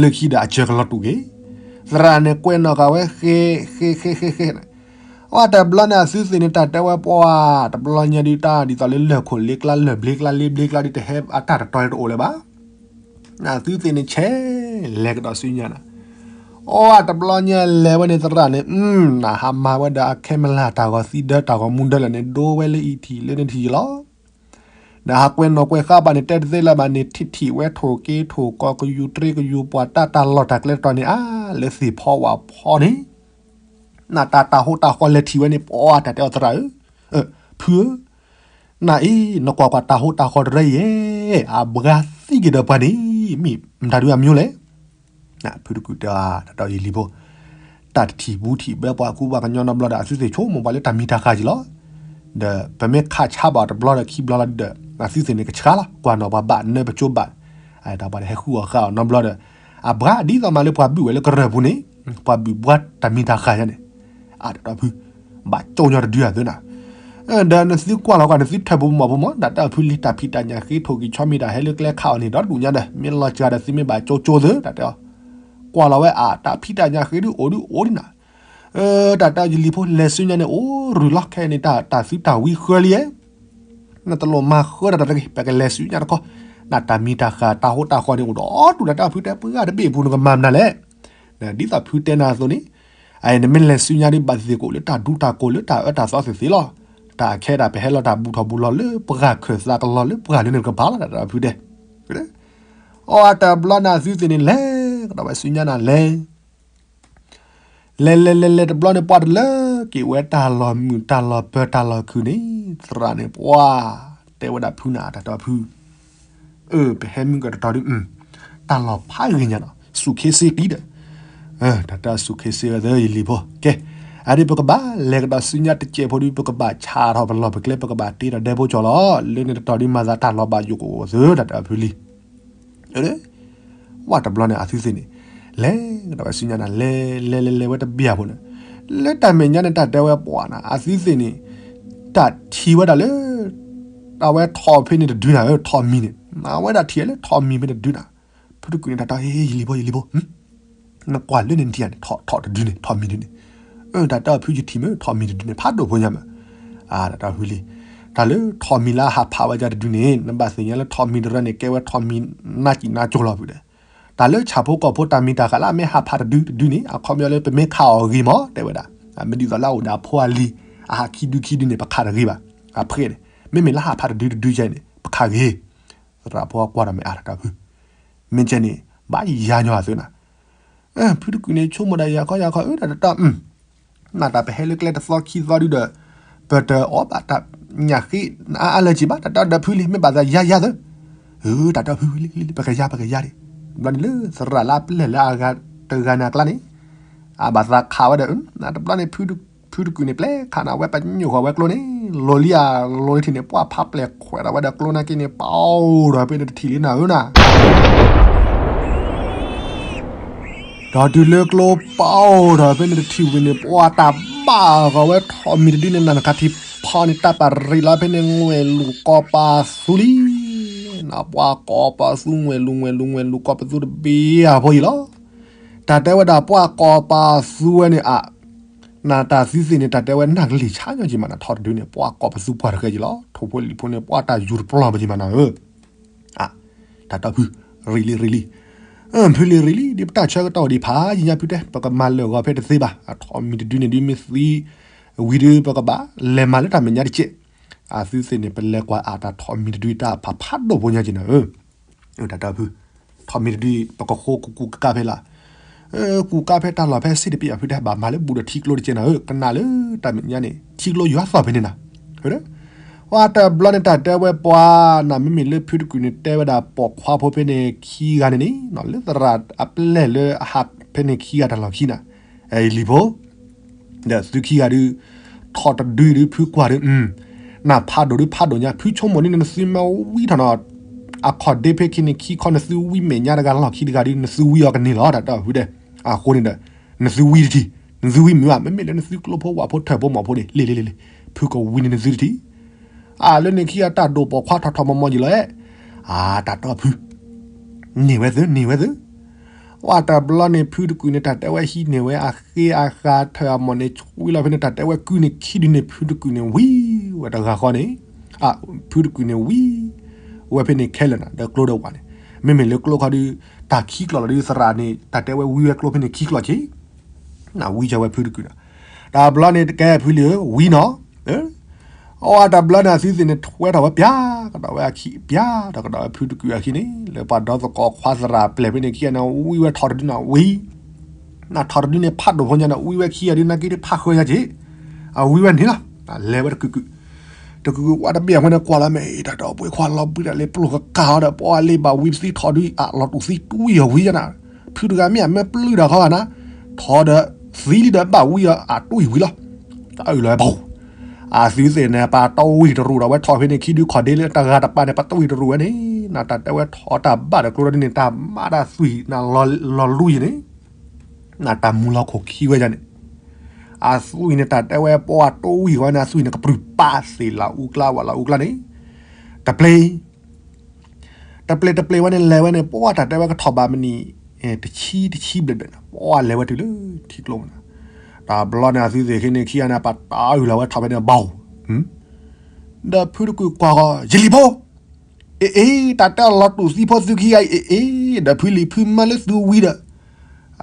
လၢခံဒီးအစၢကလီၤတူာ်က့ၤ သရၣ်န့ၣ်ကွဲးနီၣ်ဃာ်ဝဲဃ့ ဃ့ဃ့ဃ့ဃ့န့ၣ် အတဘျီန့ၣ် အသုသ့ၣ်န့ၣ် တၢ်တဲဝဲပှၤ တဘျီညါဒုးတၢ်ဒ်သိးလၢလၢၢ်ခိၣ်လ့ကျါ လၢၢ်ဘျ့ကျါလ့ဘျ့ကျါဒုး တဟဲအတၢ်တတီတအိၣ်လၢၤဘၣ် နသုသ့ၣ်န့ၣ်ဆဲး လဲၤကဒီးဆူညါနၤ အတဘျီညါလဲၤဝဲန့ၣ်သရၣ်န့ၣ် နဟးမၤဝဲဒီးအခဲမလၢ်တၢ်ဂီၤသံဒၢတၢ်ဂီၤမူဒၢလၢာ်န့ၣ် ဒိဝဲလၢအံၤထံၣ်လၢန့ၣ်ထံၣ်လီၤ ဒီးဟးကွဲးနီၣ်ကွဲးဃါဘၣ်န့ၣ် တဲတသ့လၢၤဘၣ်န့ၣ် ထံၣ်ထံၣ်ဝဲထိၣ်က့ထိၣ်ကီၢ်ကယူၤတြ့ကယူၤ ပှၤတၢ်တၢ်လီၢ်တၢ်ကျဲတတီၤန့ၣ် အါ လၢသ့ၣ်ဖီဝၣ်ဖီန့ၣ် နတၢ်တၢ်ဟိတၢ်ဃီလဲၤထံၣ်ဝဲန့ၣ် ပှၤတၢ်တဲအီၤသရၣ်ဧၢ, ဖုဧၢ, နအံၤ နကွၢ်ကွၢ်တၢ်ဟိတၢ်ဃီတရၢအံၤ, အဘှါသံက့ၤဒီးပှၤန့ၣ် မ့ၢ်မတၤဒုအမံၤလဲၣ်. ဖုတကုာ်တဲအီၤ တၢ်တီယလံၤဖိ, တၢ်တထံၣ်ဘူးထံၣ်ဘၣ်ပှၤကူပှၤကညီနီတဘျီဒီး အသုသ့ၣ်ဆိကမိၣ်ပှၤလၢတၢ်မံၤတၢ်ဃၢ်က့ၤလီၤ. ဒီးပမ့ၢ်ခးဆါဘၣ်တဘျီဒီးခံဘျီလီၤဒီး အသုသ့ၣ်န့ၣ်ကဆှါလီၤ ကွၢ်နီၣ်ပှၤဘၣ်နၢပကၠိဘၣ်, တၢ်ပှၤတဟဲဃုအီၣ်ဃုအီၣ်နီတဘျီဒီး အဘှါဒ်သိးမးလၢပှၤဘုၣ်ဝဲလၢကရၢၢ်ပူၤန့ၣ်, ပှၤဘုၣ်ဘှါတၢ်မံၤတၢ်ဃၢ်ယါန့ၣ်, အတၢ်တီဖု, ဘၣ်ကၠိညီတဒုအသုနၤ ဒီးနသုကွၢ်လီၤကွၢ် နသုထၢၣ်ဖိမီၤဖိမး တၢ်တဲအီၤဖုလံ တၢ်ဖံးတၢ်ညၣ်ဃ့ ထိၣ်ကံၤဆီမံၤတၢ်ဟဲလၢကျဲခးအီၤန့ၣ် ဒီဒူၣ်ညါဒီး မ့ၢ်လီၤစှၤဒီးသုမ့ၢ်ဘၣ်ကၠိကၠိသု တၢ်တဲအီၤ, ကွၢ်လီၤဝဲအတၢ်ဖံးတၢ်ညၣ်ဃ့ဒုအိၣ်ဒုအိၣ်ဒံးနၤ, တၢ်တဲအီၤယလံၤဖိ လဲၤဆူညါန့ၣ် အိၣ်ရူၢ်လီၤခဲအံၤန့ၣ် တၢ်သုတၢ်ဝံဃၢလံဧါ နတလိၣ်မၤဃၢတၢ်တဂ့ၤ ပကလဲၤဆူညါတခီ, နတၢ်မံၤတၢ်ဃၢ် တၢ်ဟိတၢ်ဃီန့ၣ် အိၣ်ဒီဒူၣ် တၢ်တဲအီၤဖုတဲ ပှၤတဘ့ၣ်အပူၤ နကမၤမနုၤလဲၣ်, ဒ်သိးဖုတဲနၤအသိးန့ၣ်, အအံၤနမ့ၢ်လဲၤဆူညါဒုး ဘၣ်သ့ၣ်ကိးလၢတၢ်ဒူတၢ်ကိၢ်လၢတၢ်အၢတၢ်သီသ့ၣ်သ့ၣ်လီၤ, တၢ်အခဲဒၣ်ပဟဲလီၤတၢ်ဘူၣ်ထီၣ်ဘူၣ်လီၤလၢပှၢ်ခၢၣ်သးကလီၤလၢပှၢ်လၢနကပၤလီၤ တၢ်တဲအီၤဖုတဲ, အီတဘျီန့ၣ်အသုသ့ၣ်န့ၣ်လဲၤ, ကဒီးဝဲဆူညါနၤလဲၤ လဲၤလဲၤလဲၤလဲၤတဘျီန့ၣ် ပှၤတလၢက့ၤဝဲတၢ်လီၢ်မုာ်တၢ်လီၢ်ပၢၤတၢ်လီၢ်ခုၣ်န့ၣ်, သရၣ်န့ၣ် ပှၤတဲဝဲဒၣ်ဖုနၤ တၢ်တဲအီၤဖု, အၢ ပဟဲမုၢ်ကတတီၤဒုး, တၢ်လီၢ်ဖးဂ့ၤညါနီၤ စူၢ်ခ့စ့ကံဒီး, တၢ်တဲအီၤစူၢ်ခ့စ့ဝဲသၢယလံၤဖိ ကဲ, အဒုးပကဘၣ်လဲၤကဒီးဆူညါတစဲးဖိဒုး ပကဘၣ်ဆးထီၣ်ပလီၢ်ပကျဲ ပကဘၣ်တ့ထီၣ်ဒဲဖိကၠီလီၤ, လၢန့ၣ်တတီၤဒုးမၤသးတၢ်လီၢ်ဘၣ်ယိၣ်ကအိၣ်သု တၢ်တဲအီၤဖုလံ ဝဲတဘျီန့ၣ် အသုသ့ၣ်န့ၣ်, လဲၤကဒီးဝဲဆူညါနၤ လဲၤလဲၤလဲၤလဲၤဝဲတဘျီအံၤဖိန့ၣ်, လၢတၢ်မဲာ်ညါန့ၣ် တၢ်တဲဝဲပှၤနၤ အသုသ့ၣ်န့ၣ်, တၢ်ထံၣ်ဝဲဒၣ်လၢ, အဝဲထိၣ်ဖဲန့ၣ်တဒုနၤဧၢ ထိၣ်မံၤန့ၣ်, အဝဲဒၣ်ထံၣ်လၢထိၣ်မံၤဖဲန့ၣ်တဒုနၤ, ဖုတကုာ်န့ၣ် တၢ်တဲအီၤ ဟ့ ယလံၤဖိ ယလံၤဖိ နကွၢ်လၢန့ၣ်နထံၣ်ဧါန့ၣ် ထိၣ်တဒုန့ၣ် ထိၣ်မံၤတဒုန့ၣ်, တၢ်တဲအီၤဖုယထံၣ်မ့ၢ်ထိၣ်မံၤတဒုန့ၣ် ဖးဒိၣ်ဖိညါမး, တၢ်တဲအီၤဖုလံ, တၢ်လၢထိၣ်မံၤလၢအဟးဖးဝဲဒၣ်တဒုန့ၣ် နဘၣ်သ့ၣ်ညါလၢထိၣ်မံၤတရၢန့ၣ် ကဲဝဲထိၣ်မံၤနါစံၣ်နါကၠိလီၤဖုဒီး, တၢ်လၢဆၣ်ဖိကီၢ်ဖိတၢ်မံၤတၢ်ဃၢ်လၢအမ့ၢ်ဟးဖးတဒုတဒုန့ၣ် အခီပညီလၢပမ့ၢ်ခးအီၤဂ့ၤမး တဲဝဲဒၣ်, မ့ၢ်ဒ်သိးလၢအအိၣ်ဒီးအဖိအလံၤ အဟးခံဒုခံဒုန့ၣ် ပခးတဂ့ၤဘၣ်, အဖှဲးန့ၣ်, မ့မ့ၢ်လၢဟးဖးတဒုတဒုယါန့ၣ် ပခးဂ့ၤ, သရၣ်ဖိကွၢ်ဒီးမ့ၢ်အါတၢ်တဲအီၤဖု မ့ၢ်ကဲန့ၣ် ဘၣ်ယါညီအသုနၤ, ဖုတကုာ်န့ၣ် ဆိကမိၣ်ဒၣ်ယၤခီယၤခီ အၢ တၢ်တဲအီၤ, နတၢ်ပဟဲလၢကျဲတသီခံသီဒုဒီး, ပတအီၣ်ဘၣ်တၢ်ညၣ်ဃ့ အါလၢၤက့ၤဘၣ် တၢ်တဲအီၤဒီးဖုလံ မ့ၢ်ဘၣ်သးယါယါသၢ, တၢ်တဲအီၤဖုလံလံ ပကယါပကယါဒံး, ဘျီန့ၣ်လၢသရၣ်လၢအပျဲၢ်လၢအဂၤတဂၤန့ၣ်အကျါန့ၣ်, အဘၣ်သးခးဝဲဒီး တဘျီန့ၣ် ဖုတကုာ်န့ၣ် ပျဲခးနၤဝဲပညိၣ်ဃီၤဝဲကျိန့ၣ်, လီၤလံဧါ လီၤလံထံၣ်န့ၣ် ပှၢ်ဖးပျဲၢ်ခွဲးဒီးဝဲဒီးကျိနာ်က့န့ၣ် ပအိၣ်ဒီးဖဲန့ၣ်တထံၣ်လံနၤဧၢနၤ ဒီးတုၤလၢကျိပအိၣ်ဒီးဖဲန့ၣ်တထံၣ်ဝံၤန့ၣ် ပှၤတၢ်ဘၣ်ဃီၤဝဲထိၣ်မံၤတဒုန့ၣ် နၢ်နကထံဖီန့ၣ် တၢ်ပာ်ရံးလီၤဖဲန့ၣ် ငွဲၣ်လူၤကီၢ်ပာ်သူလံ, နပှၤကီၢ်ပာ်သူ ငွဲၣ်လူၤ ငွဲၣ်လူၤ ငွဲၣ်လူၤကီၢ်ပာ်သူတဘ့ၣ်အဖိအံၤလီၤ. တၢ်တဲဝဲဒၣ်ပှၤကီၢ်ပာ်သူဝဲန့ၣ်အ နတၢ်သုသ့ၣ်န့ၣ် တၢ်တဲဝဲနၢ်ကလံၢ်ဆါညီက့ၤမးနၤ ထိၣ်တဒုန့ၣ် ပှၤကီၢ်ပသူပှၢ်တဃဲက့ၤလီၤ. ထိၣ်ဖိလံၣ်ဖိန့ၣ် ပှၤတၢ်ယူၤတပျီၢ်ပက့ၤမးနၤဧၢ, တၢ်တဲဖု, ရံးလံရံးလံ, ဖုလံၤရံးလံ ဒ်ပတၢ်ဆၢကတီၢ်ဒံးဖးယံာ်ညါဖုတဲ ပကမၤလၢာ်ဂီၤဖဲတသ့ဘၣ်. အထိၣ်မံၤတဒုန့ၣ်ဒုးမ့ၢ်သံဝံၤဒုး ပကဘၣ်လဲၤမၤလၢတၢ်မဲာ်ညါတကဲး. အသုသ့ၣ်န့ၣ် ပလဲၤကွၢ်အတၢ်ထိၣ်မံၤတဒုတၢ်ဖးဖးဒိၣ်ဖိညါက့ၤနၤဧၢ တၢ်တဲဖု, ထိၣ်မံၤတဒု ပကဃိကူကူကကါဖဲလၢ်, ကူကါဖဲတၢ်လီၢ်ဖဲစ့တပ့ၢ်အဖုတဲ ဘၣ်မၤလၢဘူးဒီးထံကျိတကဲးနၤဧၢ, ကနၣ်လၢတၢ်မဲာ်ညါန့ၣ် ထံကျိယွၤသီၣ်ဖဲန့ၣ်နၤ. ပှၤတဘျီန့ၣ် တၢ်တဲဝဲပှၤနၤ မ့မ့ၢ်လၢဖုတကုာ်န့ၣ် တဲဝဲဒၣ်ပိာ်ခွါဖိဖဲန့ၣ်ခံဂၤန့ၣ်န့ၣ် လၢသရၣ်အပျဲၢ်လၢအဟးဖဲန့ၣ်ခံဂၤတၢ်လီၢ်ခံနၤ, လံၤဖိ ဒီးသုခံဂၤဒုး ထိၣ်တဒုဒုးဖုကွၢ်ဒုး နဖးဒိၣ်ဒုးဖးဒိၣ်ညါ ဖုဆိကမိၣ်န့ၣ် နသုမ့ၢ်ဝံထီၣ်နီၤ အခီၣ်ဒ့ဖဲခံန့ၣ်ခံခီ နသုဝံမဲာ်ညါတဂၤလီၢ်ခံတဂၤဒုး နသုဝံအီၤကန့ၢ်လီၤ တၢ်တဲအီၤဖုဒဲး. အဃိန့ၣ်ဒီး နသုဝံတထံၣ် နသုဝံမုာ်ဘၣ် မ့မ့ၢ်လၢနသုကျိဖိဝၣ်ဖိထၢၣ်ဖိမီၢ်ဖိန့ၣ် လံလံလံလံ ဖုကဝံန့ၢ်နသုတထံၣ် အလၢန့ၣ်ခံဂၤတၢ်ဒိၣ်ပိာ်ခွါထီၣ်ထီၣ်မီၢ်မီၢ်ယံၤလီၤအဲၣ်, အတၢ်တဲအီၤဖု န့ၢ်ဝဲသု န့ၢ်ဝဲသု ပှၤတဘျီန့ၣ် ဖုတကုာ်န့ၣ် တၢ်တဲဝဲဟံးန့ၢ်ဝဲအဃ့အဃာ်ထၢၣ်အမီၢ်န့ၣ် ဆွံလီၤဖဲန့ၣ် တၢ်တဲဝဲကုန့ၣ်ခံဒုန့ၣ် ဖုတကုာ်န့ၣ်ဝံဝဲတဂၤဃီန့ၣ်, ဖုတကုာ်န့ၣ်ဝံဝဲဖဲန့ၣ်ခဲလၢာ်နၤ ဒီးကျိဒီးဝၣ်န့ၣ်, မ့မ့ၢ်လၢကျိခီဒုး တၢ်ခံကျိးလီၤဒုး သရၣ်န့ၣ် တၢ်တဲဝဲဝံဝဲကျိဖဲန့ၣ်ခံကျိးက့ၤ ဝံကၢဝဲဖုတကုာ်န့ၣ်, တဘျီန့ၣ်တကဲဖုလံဧၢ ဝံနီၤ အဝဲတဘျီန့ၣ် အသုသ့ၣ်န့ၣ် ထွဲထီၣ်ဝဲပျၢ်ကဒီးဝဲအခံ ပျၢ်ထီၣ်ကဒီးဝဲဖုတကုာ်အခံန့ၣ် လၢပှၤဒီသကိးခွါသရၣ်ပျဲၢ်ဖဲန့ၣ်ခံဂၤန့ၣ် ဝံဝဲထိၣ်တဒုန့ၣ်ဝံ, နထိၣ်တဒုန့ၣ်ဖးဒိၣ်ဖိညါန့ၣ် ဝံဝဲခံဂၤဒုး နာ်က့ဒုးဖးဃၢညါက့ၤ, အဝံဝဲန့ၣ်လီၤ, လဲၤဝဲတကုာ်ကုာ်, တကုၤဝါတဘ့ၣ်အဝဲန့ၣ်ကွၢ်လီၤမ့ၢ် တၢ်ဒီးပှ့ၤခွါလီၤဘှံးတၢ်လၢပျိၢ်ကကါအီၤဒီး ပှၤလ့ၤဘၣ်ဝံၤပသံထီၣ်ဒုး အလီၤတူာ်သံတွံၢ်အီၤဝံၤယနၤ, ဖုတဂၤမ့ၢ်အမ့ၢ်ပျုၢ်တၢ်ခီဂာ်နၤ, ထီၣ်ဒီးသံလံဒီးဘၣ်ဝံၤအီၤအတွံၢ်ဝံၤလီၤ. တၢ်အုၣ်လီၤဝဲဘၣ် အသုသ့ၣ်န့ၣ် ပှၤတဝံၣ်တရူးဒီးဝဲထီၣ်ဖဲန့ၣ်ခံဒုခီၣ်ဒ့လၢတဂၤတပၤန့ၣ် ပှၤတဝံၣ်တရူးဝဲန့ၣ်, နတၢ်တဲဝဲထီၣ်တၢ်ဘၣ်ဒီးကျိဒီးန့ၣ် တၢ်မၤတၢ်သွံၣ်နၤလီၤလွံၢ်ယန့ၣ်, နတၢ်မူလီၤခိၣ်ခံဝဲဒၣ်န့ၣ် အသွံၣ်န့ၣ် တၢ်တဲဝဲပှၤတဝံၣ်ဃီန့ၣ် အသွံၣ်န့ၣ် ကပြုၢ်ပာ်သ့ၣ်လၢအူကျါဝဲလၢအူကျါန့ၣ်, တပျ့ၤ တပျ့ၤတပျ့ၤဝဲန့ၣ် လဲၤဝဲန့ၣ် ပှၤတၢ်တဲဝဲကထီၣ်ဘၣ်မနံၤ တဆံတဆံဘျဲၣ်ဘျဲၣ်န့ၣ် ပှၤလဲၤဝဲတုၤလၢထံကျိမနၤ, တဘျီန့ၣ် အသုသ့ၣ်ခံန့ၣ်ခံဂၤန့ၣ် ပှၤတၢ်အုၣ်လီၤဝဲထီၣ်ဖဲန့ၣ်ဘၣ်, ဒီးဖုတကုၤကွၢ်ဃီ ယလံၤဖိ အ့ အ့ တၢ်တဲအီၤလီၤတူာ်သံဖိသုခံဂၤအံၤ အ့ အ့ ဒီးဖုလံၤဖုမၢလၢသုဝံၤဒီး,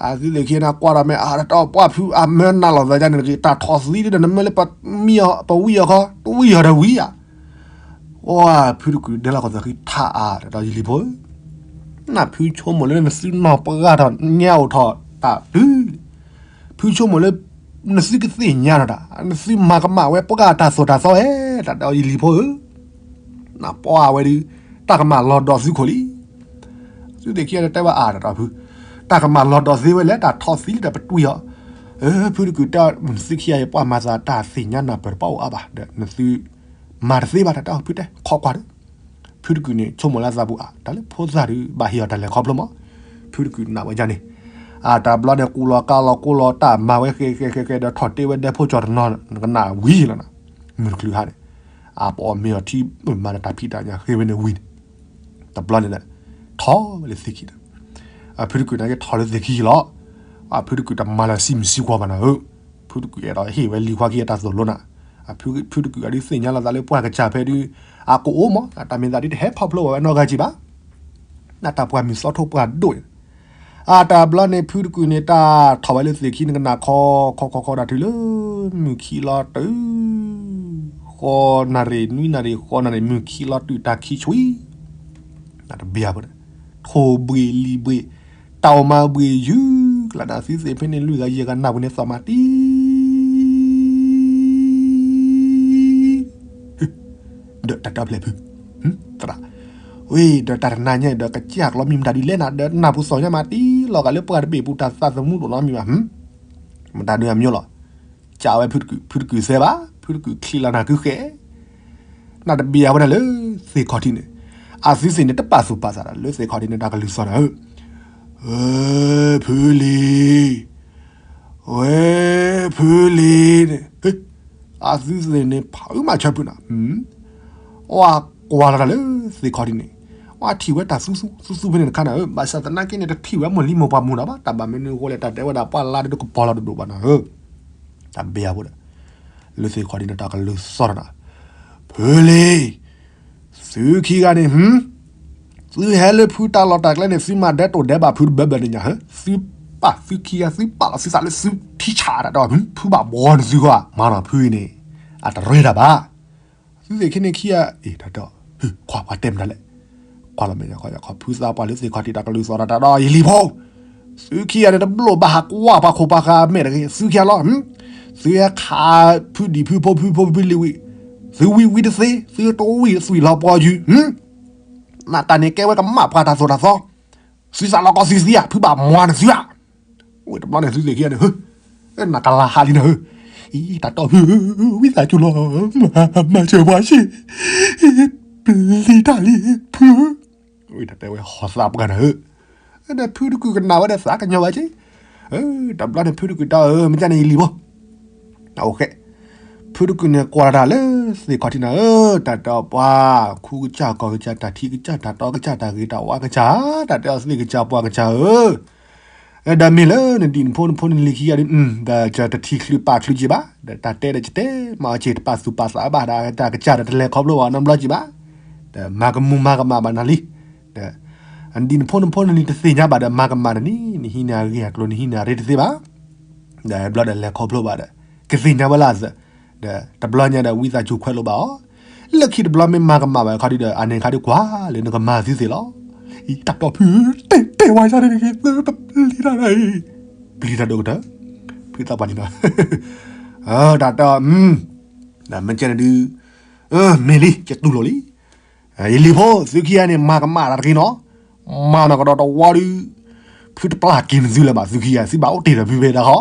အသုသ့ၣ်ခံန့ၣ်ကွၢ်ဒီးမ့ၢ် အါ တၢ်ပှၢ်ဖုအမၢနးလီၤသးဒ်န့ၣ်တဂ့ၤ တၢ်ထီၣ်သံဒ်ဒီး နမၢလၢပမံအီၤ ပဝံအီၤခီ တဝံအီၤဒီးဝံဧါ, အိ ဖုတကုၤဒဲလီၤကီၢ်သးဃံထးအါ တၢ်ဒီးယလံၤဖိဧၢ, နဖုဆိကမိၣ်လၢနသုနီၢ်ပှၢ်ထီၣ်ညါအိၣ်ထီၣ်တၢ်တုၤ ဖုဆိကမိၣ်လၢ နသုကသ့ၣ်ညါထီၣ်တၢ် နသုမၤကမၣ်ဝဲပှၤတၢ်သိၣ်တၢ်သီဧါ တၢ်ဒီးယလံၤဖိဧၢ, နပှၢ်ဝဲဒီး တၢ်ကမၣ်လီၤဒီးသုခိၣ်လံ. သုသ့ၣ်ခံဂၤန့ၣ်တဲဝဲအါ တၢ်ဒီးဖု တၢ်ကမၣ်လီၤဒီးသ့ဝဲလဲၣ် တၢ်ထီၣ်သံလံဒီးပတွံၢ်အီၤ, ဖုတကုၤတဲ နသုခံဂၤအံၤ ပှၤမၤသးတၢ်သ့ၣ်ညါနၢ်ပၢၢ်တပှၢ်အိၣ်အါဘၣ်ဒီး နသုမၤတသ့ဘၣ် တၢ်တဲအီၤ ဖုတဲခီကွၢ်ဒီး ဖုတကုၤန့ၣ် ဆိကမိၣ်လၢအသးပူၤအါ တၢ်လၢဖိသၣ်ဒုး ဘၣ်ဟ့ၣ်အီၤတၢ်လဲၤခီဖျိမး, ဖုတကုၤနာ်ဝဲဒ်န့ၣ်, အတၢ်ဘျီန့ၣ် ကူလီၤကါလီၤကူလီၤတၢ်မၤဝဲဃဲဃဲဃဲဃဲဒီးထီၣ်တ့ဝဲဒဲဖိကၠီၤတနီၤ နကနၣ်ဝံၤလီၤနၤ, မုၢ်တချုးဟါန့ၣ်, အပအီၣ်မ့ၤအီၣ်ထံ မၤလၢတၢ်ဖံးတၢ်ညၣ်ဃ့ဝဲန့ၣ်ဝံၤန့ၣ်, တဘျီန့ၣ်ဒီး ထီၣ်ဝဲလၢသ့ၣ်ခံဒီး အဖုတကုၤန့ၣ်က့ၤထီၣ်လၢသ့ၣ်ခံလီၤ, အဖုတကုၤတမၤလၢၤဆံမုၢ်ဆံကွီၢ်ဘၣ်နၤဧၢ, ဖုတကုၤအဲၣ်ဒိးဟ့ၣ်ဝဲလံၤခွါခံဂၤတၢ်သိၣ်လိနၤ, အဖုတကုၤအဒုးသ့ၣ်ညါလီၤသးလၢပှၢ်ကစၢ်ဖဲဒုး အကအိၣ်မး တၢ်မ့ၢ်သးဒုးတဟဲဖီၣ်ဖျိဘၣ်ဝဲနီတဂၤကံဘၣ်, နတၢ်ပှၢ်မုၢ်သီထိပှၢ်ဒိၣ်န့ၣ်, အတၢ်ဘျီန့ၣ် ဖုတကုၤန့ၣ်တၢ်ထီၣ်ဝဲလၢသ့ၣ်ခံနကနၣ်ခီ ခီခီခီဒၣ်တုၤလၢ မုၢ်ခံလီၤတုၤ ဃိးနၣ်ရံၣ် နွံနၣ်ရံၣ် ဃိးနၣ်ရံၣ် မုၢ်ခံလီၤတုၤတၢ်ခံဆွံ တဘ့ၣ်အပူၤန့ၣ်, ထိၣ်ဘှံးလံၤဘှံး, တၢ်အိၣ်မၤဘှံးယုၢ်ကလး နသုသ့ၣ်ဖဲန့ၣ် လွံၢ်ဂၤယဲၢ်ဂၤနၢ်ပူၤန့ၣ်သီၣ်မးတံၢ် ဒီးတၢ်တဲဖျဲၣ်ဖု, သရၣ်, ဝံၤဒီးတၢ်တနၤညါဒီး ကစၢ်ကလီၤမံမတၤဒုးလဲၣ်နၤ ဒီးနၢ်ပူၤသီၣ်ညါမးတံၢ်လီၤဂာ်လၢပှၢ်တဘ့ၣ်ပူၤ တၢ်သးသမူတအိၣ်နီတမံၤဘၣ်, မတၤဒုးအမံၤလီၤ, ကးဝဲဖုတကုၤ ဖုတကုၤသဲဘၣ် ဖုတကုၤချံးလီၤနၢ်ကုဃဲ နတဘ့ၣ်အဝဲဒၣ်လၢသ့ၣ်ခီၣ်ထံးန့ၣ်, အသုသ့ၣ်န့ၣ် တပာ်သူၣ်ပာ်သးဒီး လၢသ့ၣ်ခီၣ်ထံးန့ၣ် တၢ်ကလုၢ်သီၣ်နၤဧၢ, ဝဲဖုလံၤ, ဝဲဖုလံၤန့ၣ်, အသုသ့ၣ်န့ၣ် ဖုမၤဆၢဖုနၤ, အကွၢ်လီၤတၢ်လၢသ့ၣ်ခီၣ်ထံးန့ၣ်, အထံၣ်ဝဲတၢ်သူသူသူသူဖဲန့ၣ်တခါနၤဧၢ, ဘၣ်ဆၣ်သနာ်က့န့ၣ် တထံၣ်ဝဲမိၢ်လံမိၢ်ပှၢ်မူၤနၤဘၣ်, တၢ်ဘၣ်မနုၤအဃိလဲၣ် တၢ်တဲဝဲဒၣ်ပှၢ်လါဒုးတကပီၤလီၤတဒိၣ်ဘၣ်နၤဧၢ, တၢ်ဘ့ၣ်အဃိဒီး လၢသ့ၣ်ခီၣ်ထံးန့ၣ် တၢ်ကလုၢ်သီၣ်နၤ, ဖုလံၤ သုခံဂၤန့ၣ် သုဟဲလၢဖုတၢ်လီၢ်တၢ်ကျဲန့ၣ် သုမၤဒဲးတိၢ်ဒဲးဘၣ်ဖုတဘၢဘၢန့ၣ်ညါဧၢ, သုပာ်သုခံဂၤ သုပာ်လီၤသုသးလၢသုထံဆးတၢ်ဒီး ဖုဘၣ်ဘှီနသုဂီၢ် မၤနီၤဖုအံၤန့ၣ် အတရ့တၢ်ဘၣ်. သုသ့ၣ်ခံန့ၣ်ခံဂၤ အ့ တၢ်ဒီး ခွါပှၤတဲမတၤလဲၣ်, ကွၢ်လီၤမဲာ်ညါခီ ဖုသးပှၢ်လၢသ့ၣ်ခီၣ်ထံးတၢ်ကလုၢ်သီၣ်တၢ်ဒီးယလံၤဖိ သုခံဂၤန့ၣ် တဘျိၣ်ဘၣ်ဟးကွၢ်ပှၤခိၣ်ပှၤဃါမဲာ်တဂ့ၤ, သုခံဂၤလီၤ, သုဟဲခးဖုဒံၣ်ဖုဖိဖုဖိဖုလံၤဝံၤ, သုဝံဝံတသ့, သုတဝံၣ်သွံၣ်လီၤပှီၢ်ယုၢ်, နတၢ်န့ၣ်ကဲဝဲကမၣ်ပှၤတၢ်သိၣ်တၢ်သီ, သုသးလီၤကီသုသံဧါ, ဖုဘၣ်မွၤနသုဧါ, ဝဲတဘျီန့ၣ်သုသ့ၣ်ခံဂၤန့ၣ် နကလၤဟးလံနၤဧၢ, အံၤတၢ်တီၢ်ဖု ဝံသးစူၤလီၤ, မၤစၢၤပှၤဆ့ၣ်, ပျံၤတၢ်လံ ဖု ဝံတၢ်တဲဝဲဟီသးပှၢ်နၤဧၢ, ဒီးဖုတကုၤကနၣ်ဝဲဒီးသးကညီၤဝဲက့, တဘျီန့ၣ်ဖုတကုၤတဲအီၤ မ့ၢ်ကန့ၣ်ယလံၤဖိ, အိၣ်ဃဲ, ဖုတကုၤန့ၣ်ကွၢ်လီၤတၢ်လၢသ့ၣ်ခီၣ်ထံးနၤဧၢ, တၢ်တီပှၤ, ခူကစၢ်ကီၢ်ကစၢ် တၢ်ထံကစၢ် တၢ်တီကစၢ် တၢ်ဂ့ၤတၢ်ဝါကစၢ်, တၢ်တဲအီၤသ့ၣ်ကစၢ်ပှၤကစၢ်ဧၢ ဒီးမ့ၢ်လၢနဒံၣ်နဖိနဖိနလံၤခံဂၤဒီး ဒီးတထံၣ်ချုးပာ်ချုးက့ဘၣ်, ဒီးတၢ်တဲဒီးတတဲမၤအီၤက့ တပာ်သူၣ်ပာ်သးဘၣ် ဒီးတၢ်ကစၢ်ဒီးတလဲၤခီဖျိဘၣ်နီတဘျီက့ဘၣ်, ဒီးမၤကမူၤမၤကမၣ်ဘၣ်နၤလံ, ဒီး နဒံၣ်နဖိနဖိနလံၤတသ့ၣ်ညါဘၣ်ဒီး မၤကမၣ်နၤန့ၣ် နဟံးန့ၢ်အဂ့ၢ်အကျိၤ နဟံးန့ၢ်အရ့တသ့ဘၣ်, ဒီးဘျီဒီးလဲၤခီဖျိဘၣ်ဒီး ကသ့ၣ်ညါဝဲလၢအသး, ဒီးတဘျီညါဒီးဝံသးစူၤခွဲးလိာ်ဘၣ်အီၤ, လၢခံတဘျီမ့ၢ်မၤကမၣ်ဘၣ်ခီဒုဒီး အန့ၣ်ခါဒုကွၢ်လၢနကမၤသုသ့ၣ်လီၤ, အံၤ တၢ်တီၢ်ဖု တဲတဲဝါယါန့ၣ်တဂ့ၤ သပျံၤတၢ်အံၤ, ပျံၤတၢ်ဒိၣ်ကတၢၢ်, ဖုသးပှၢ်န့ၣ်ဒီး, တၢ်တီၢ်, ဒီးမ့ၢ်ကဲန့ၣ်ဒု မ့ၢ်လံ ကတူၢ်လိာ်လံ. ယလံၤဖိ သုခံဂၤန့ၣ် မၤကမၣ်တၢ်တဂ့ၤနီၤ, မၤနီၢ်ကဒီးတဝီဒီး ဖုတပျၢ်က့ၤနသုလၢၤဘၣ် သုခံဂၤ သုဘၣ်အိၣ်တ့ၢ်ဒီးဖုဖဲတၢ်ဃီ,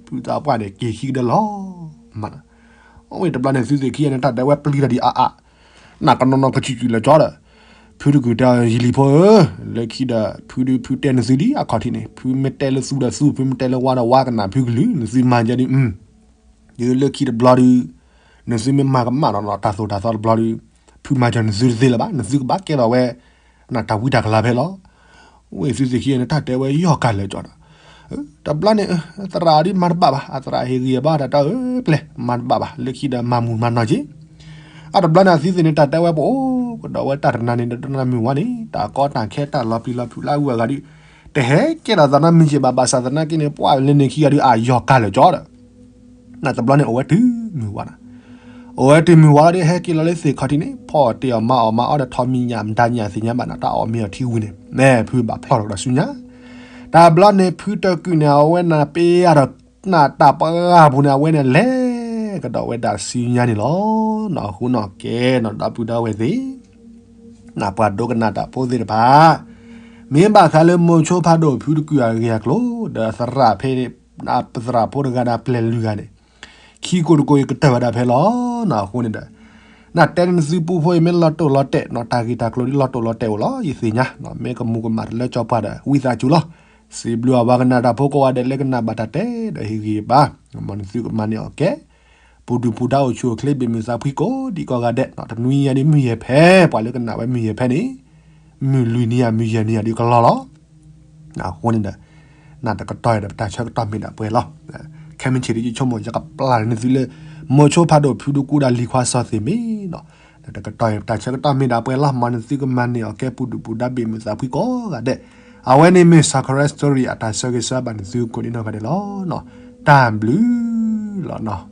ဖုသးပှၢ်န့ၣ် က့ၤခံကဒၢလီၤ. မၤနီၤ, အဝဲတဘျီန့ၣ် သုသ့ၣ်ခံဂၤန့ၣ် တၢ်တဲဝဲပျံၤတၢ်ဒံးအါအါ, နကနီၤနီၤကစုာ်စုာ်လၢာ်ကၠီဒီး, ဖုတကုာ်တဲ ယလံၤဖိဧၢ, လၢခံဒီး ဖုဒုးဖုတဲနသုဒံးအခီၣ်ထံးန့ၣ် ဖုမ့ၢ်တဲလၢသူဒီးသူ ဖုမ့ၢ်တဲလၢဝါဒီးဝါ ကနၣ်ဖုကလုၢ် နသုမၤယဲဒုး ဒုးလၢခံတဘျီဒုး နသုမ့ၢ်မၤကမၣ်နီၤနီၤ တၢ်သိၣ်တၢ်သီတဘျီဒုး, ဖုမၤစၢၤနသုတသ့လၢၤဘၣ်, နသုကဘၣ်ကဲထီၣ်ဝဲ နတၢ်ဝံတၢ်ကလၤဖဲလီၤ. ဝဲသုသ့ၣ်ခံဂၤန့ၣ် တၢ်တဲဝဲယီၢ်ကၢ်လၢာ်ကၠီဒီး, တဘျီန့ၣ် သရၣ်ဒုးမၤတဘၣ်ဘၣ်, အသရၣ်ဟ့ၣ်ဂံၢ်ဘါတၢ်တၢ်အၢပျဲၢ် မၤတဘၣ်ဘၣ်, လၢခံဒီးမၤမုာ်မၤနီၢ်က့ၤ. အတဘျီန့ၣ် အသုသ့ၣ်န့ၣ် တၢ်တဲဝဲပအိၣ်ကဒီးဝဲတၢ်တနၤန့ၣ် ဒီးတနၤမုၢ်ဝါန့ၣ် တၢ်ကီတၢ်ခဲတၢ်လီၤပျံၤလီၤဖုးလၢအဂုၤအဂၤဒုး တဟဲကဲထီၣ်သးနီတမံၤက့ၤဘၣ်, ဘၣ်ဆၣ်သနာ်က့န့ၣ် ပှၤလၢန့ၣ်ခံဂၤဒုး အယီၢ်ကၢ်လၢာ်ကၠီဒီး နတဘျီန့ၣ် အိၣ်ဝဲတုၤမုၢ်ဝါနီၤ, အိၣ်ဝဲတုၤမုၢ်ဝါလီၤဒီး ဟဲက့ၤလီၤလၢသ့ၣ်ခီၣ်ထံးန့ၣ် ဖီၣ်တ့ၢ်အီၣ်မၤအီၣ်မၤအီဒီး ထီၣ်မံၤညၣ်မတၤညၣ်သ့ၣ်ညါဘၣ်နီၤ, တၢ်အီၣ်မ့ၤအီထံဝံၤန့ၣ် မ့ၢ်ဖုဘၣ်ဖျီၣ်ထီၣ်ကဒီးဆူညါ. တဘျီန့ၣ် ဖုတကုာ်န့ၣ် အဝဲနၤပ့ၤအါဒီး နတၢ်ပှၤဂၤပူၤန့ၣ် အဝဲန့ၣ်လဲၤကဒီးဝဲဒၣ်ဆူညါန့ၣ်လီၤ. နီၢ်ဟူနီၢ်ကဲနီၤ ဒီပုၢ်ဒီဝဲၢ်သ့ၣ် နပှၤဒိကနၣ်တၢ်ဖိသ့ၣ်တဖၣ်, မ့ၢ်ဘၣ်ဃးလၢမိၤဆိဖးဒိၣ်ဖုတကုာ်အဂ့ၢ်အကျိၤ ဒီးသရၣ်ဖဲ သရၣ်ဖိတဂၤဒီးပျဲၢ်လွံၢ်ဂၤန့ၣ် ခံကိးတကိးအံၤကတၢၢ်ဝဲဒၣ်ဖဲလီၤ. နီၢ်ဟူန့ၣ်ဒီး နတဲနသုပူဖိအံၤမ့ၢ်လီၤတိၢ်လီၤတဲာ်နီၤ, တၢ်ဂ့ၢ်တၢ်ကျိၤဒ်လီၤတိၢ်လီၤတဲာ်အိၣ်လီၤ. ယသ့ၣ်ညါ မ့ၢ်ကမူၤကမၣ်တလၢကၠီပှၢ်ဒီး ဝံသးစူၤလီၤ. စံးဘျုးအဝဲကနၣ်တၢ်ဖိကိးဂၤဒဲးလၢကနၣ်ဘၣ်တၢ်တဲဒီးဟ့ၣ်ဂံၢ်ဘါ, မ်နသုကမၤန့ၢ်အီၣ်ကဲ ပူၤဒုၣ်ပူၤဒါအိၣ်ဆူၣ်အိၣ်ချ့ဘ့ၣ်မုာ်သးဖှံကိးဒံးကိးဂၤဒဲး, တနွံညါဒ်မုၢ်ယဲၢ်ဖဲ ပှၤလၢကနၣ်ဝဲမုၢ်ယဲၢ်ဖဲန့ၣ် မုၢ်လွံၢ်နံၤယၤ မုၢ်ယဲၢ်နံၤယၤဒ်ကလီလီၤ. အဃိန့ၣ်ဒီး နတကတီၢ်ဒီးပတၢ်ဆၢကတီၢ်မ့ၢ်ဒၣ်ပှဲၤလီၤ. ခဲမုၢ်ဆ့ၣ်ဒ်ယဆိကမိၣ် ယကပျၢ်နသုလၢ မိၤဆိဖးဒိၣ်ဖုဒူကူဒီးလံၤခွါစီၤသ့ၣ်မ့ၢ်နီၤ, နတကတီၢ်ဒီးပတၢ်ဆၢကတီၢ်မ့ၢ်ဒၣ်ပှဲၤလီၤ. မ်နသုကမၤန့ၢ်အီၣ်ကဲပူၤဒုၣ်ပူၤဒါဘ့ၣ်မုာ်သးဖှံကိးဂၤဒဲး, အဝဲန့ၣ်မ့ၢ် Sakura Story အတၢ်ဆၢဂ့ၤဆၢဝါဘၣ်နသုကိးဒံးနီၢ်ဂၤဒဲးလီၤ. တၢ်ဘျုးလီၤနီၤ.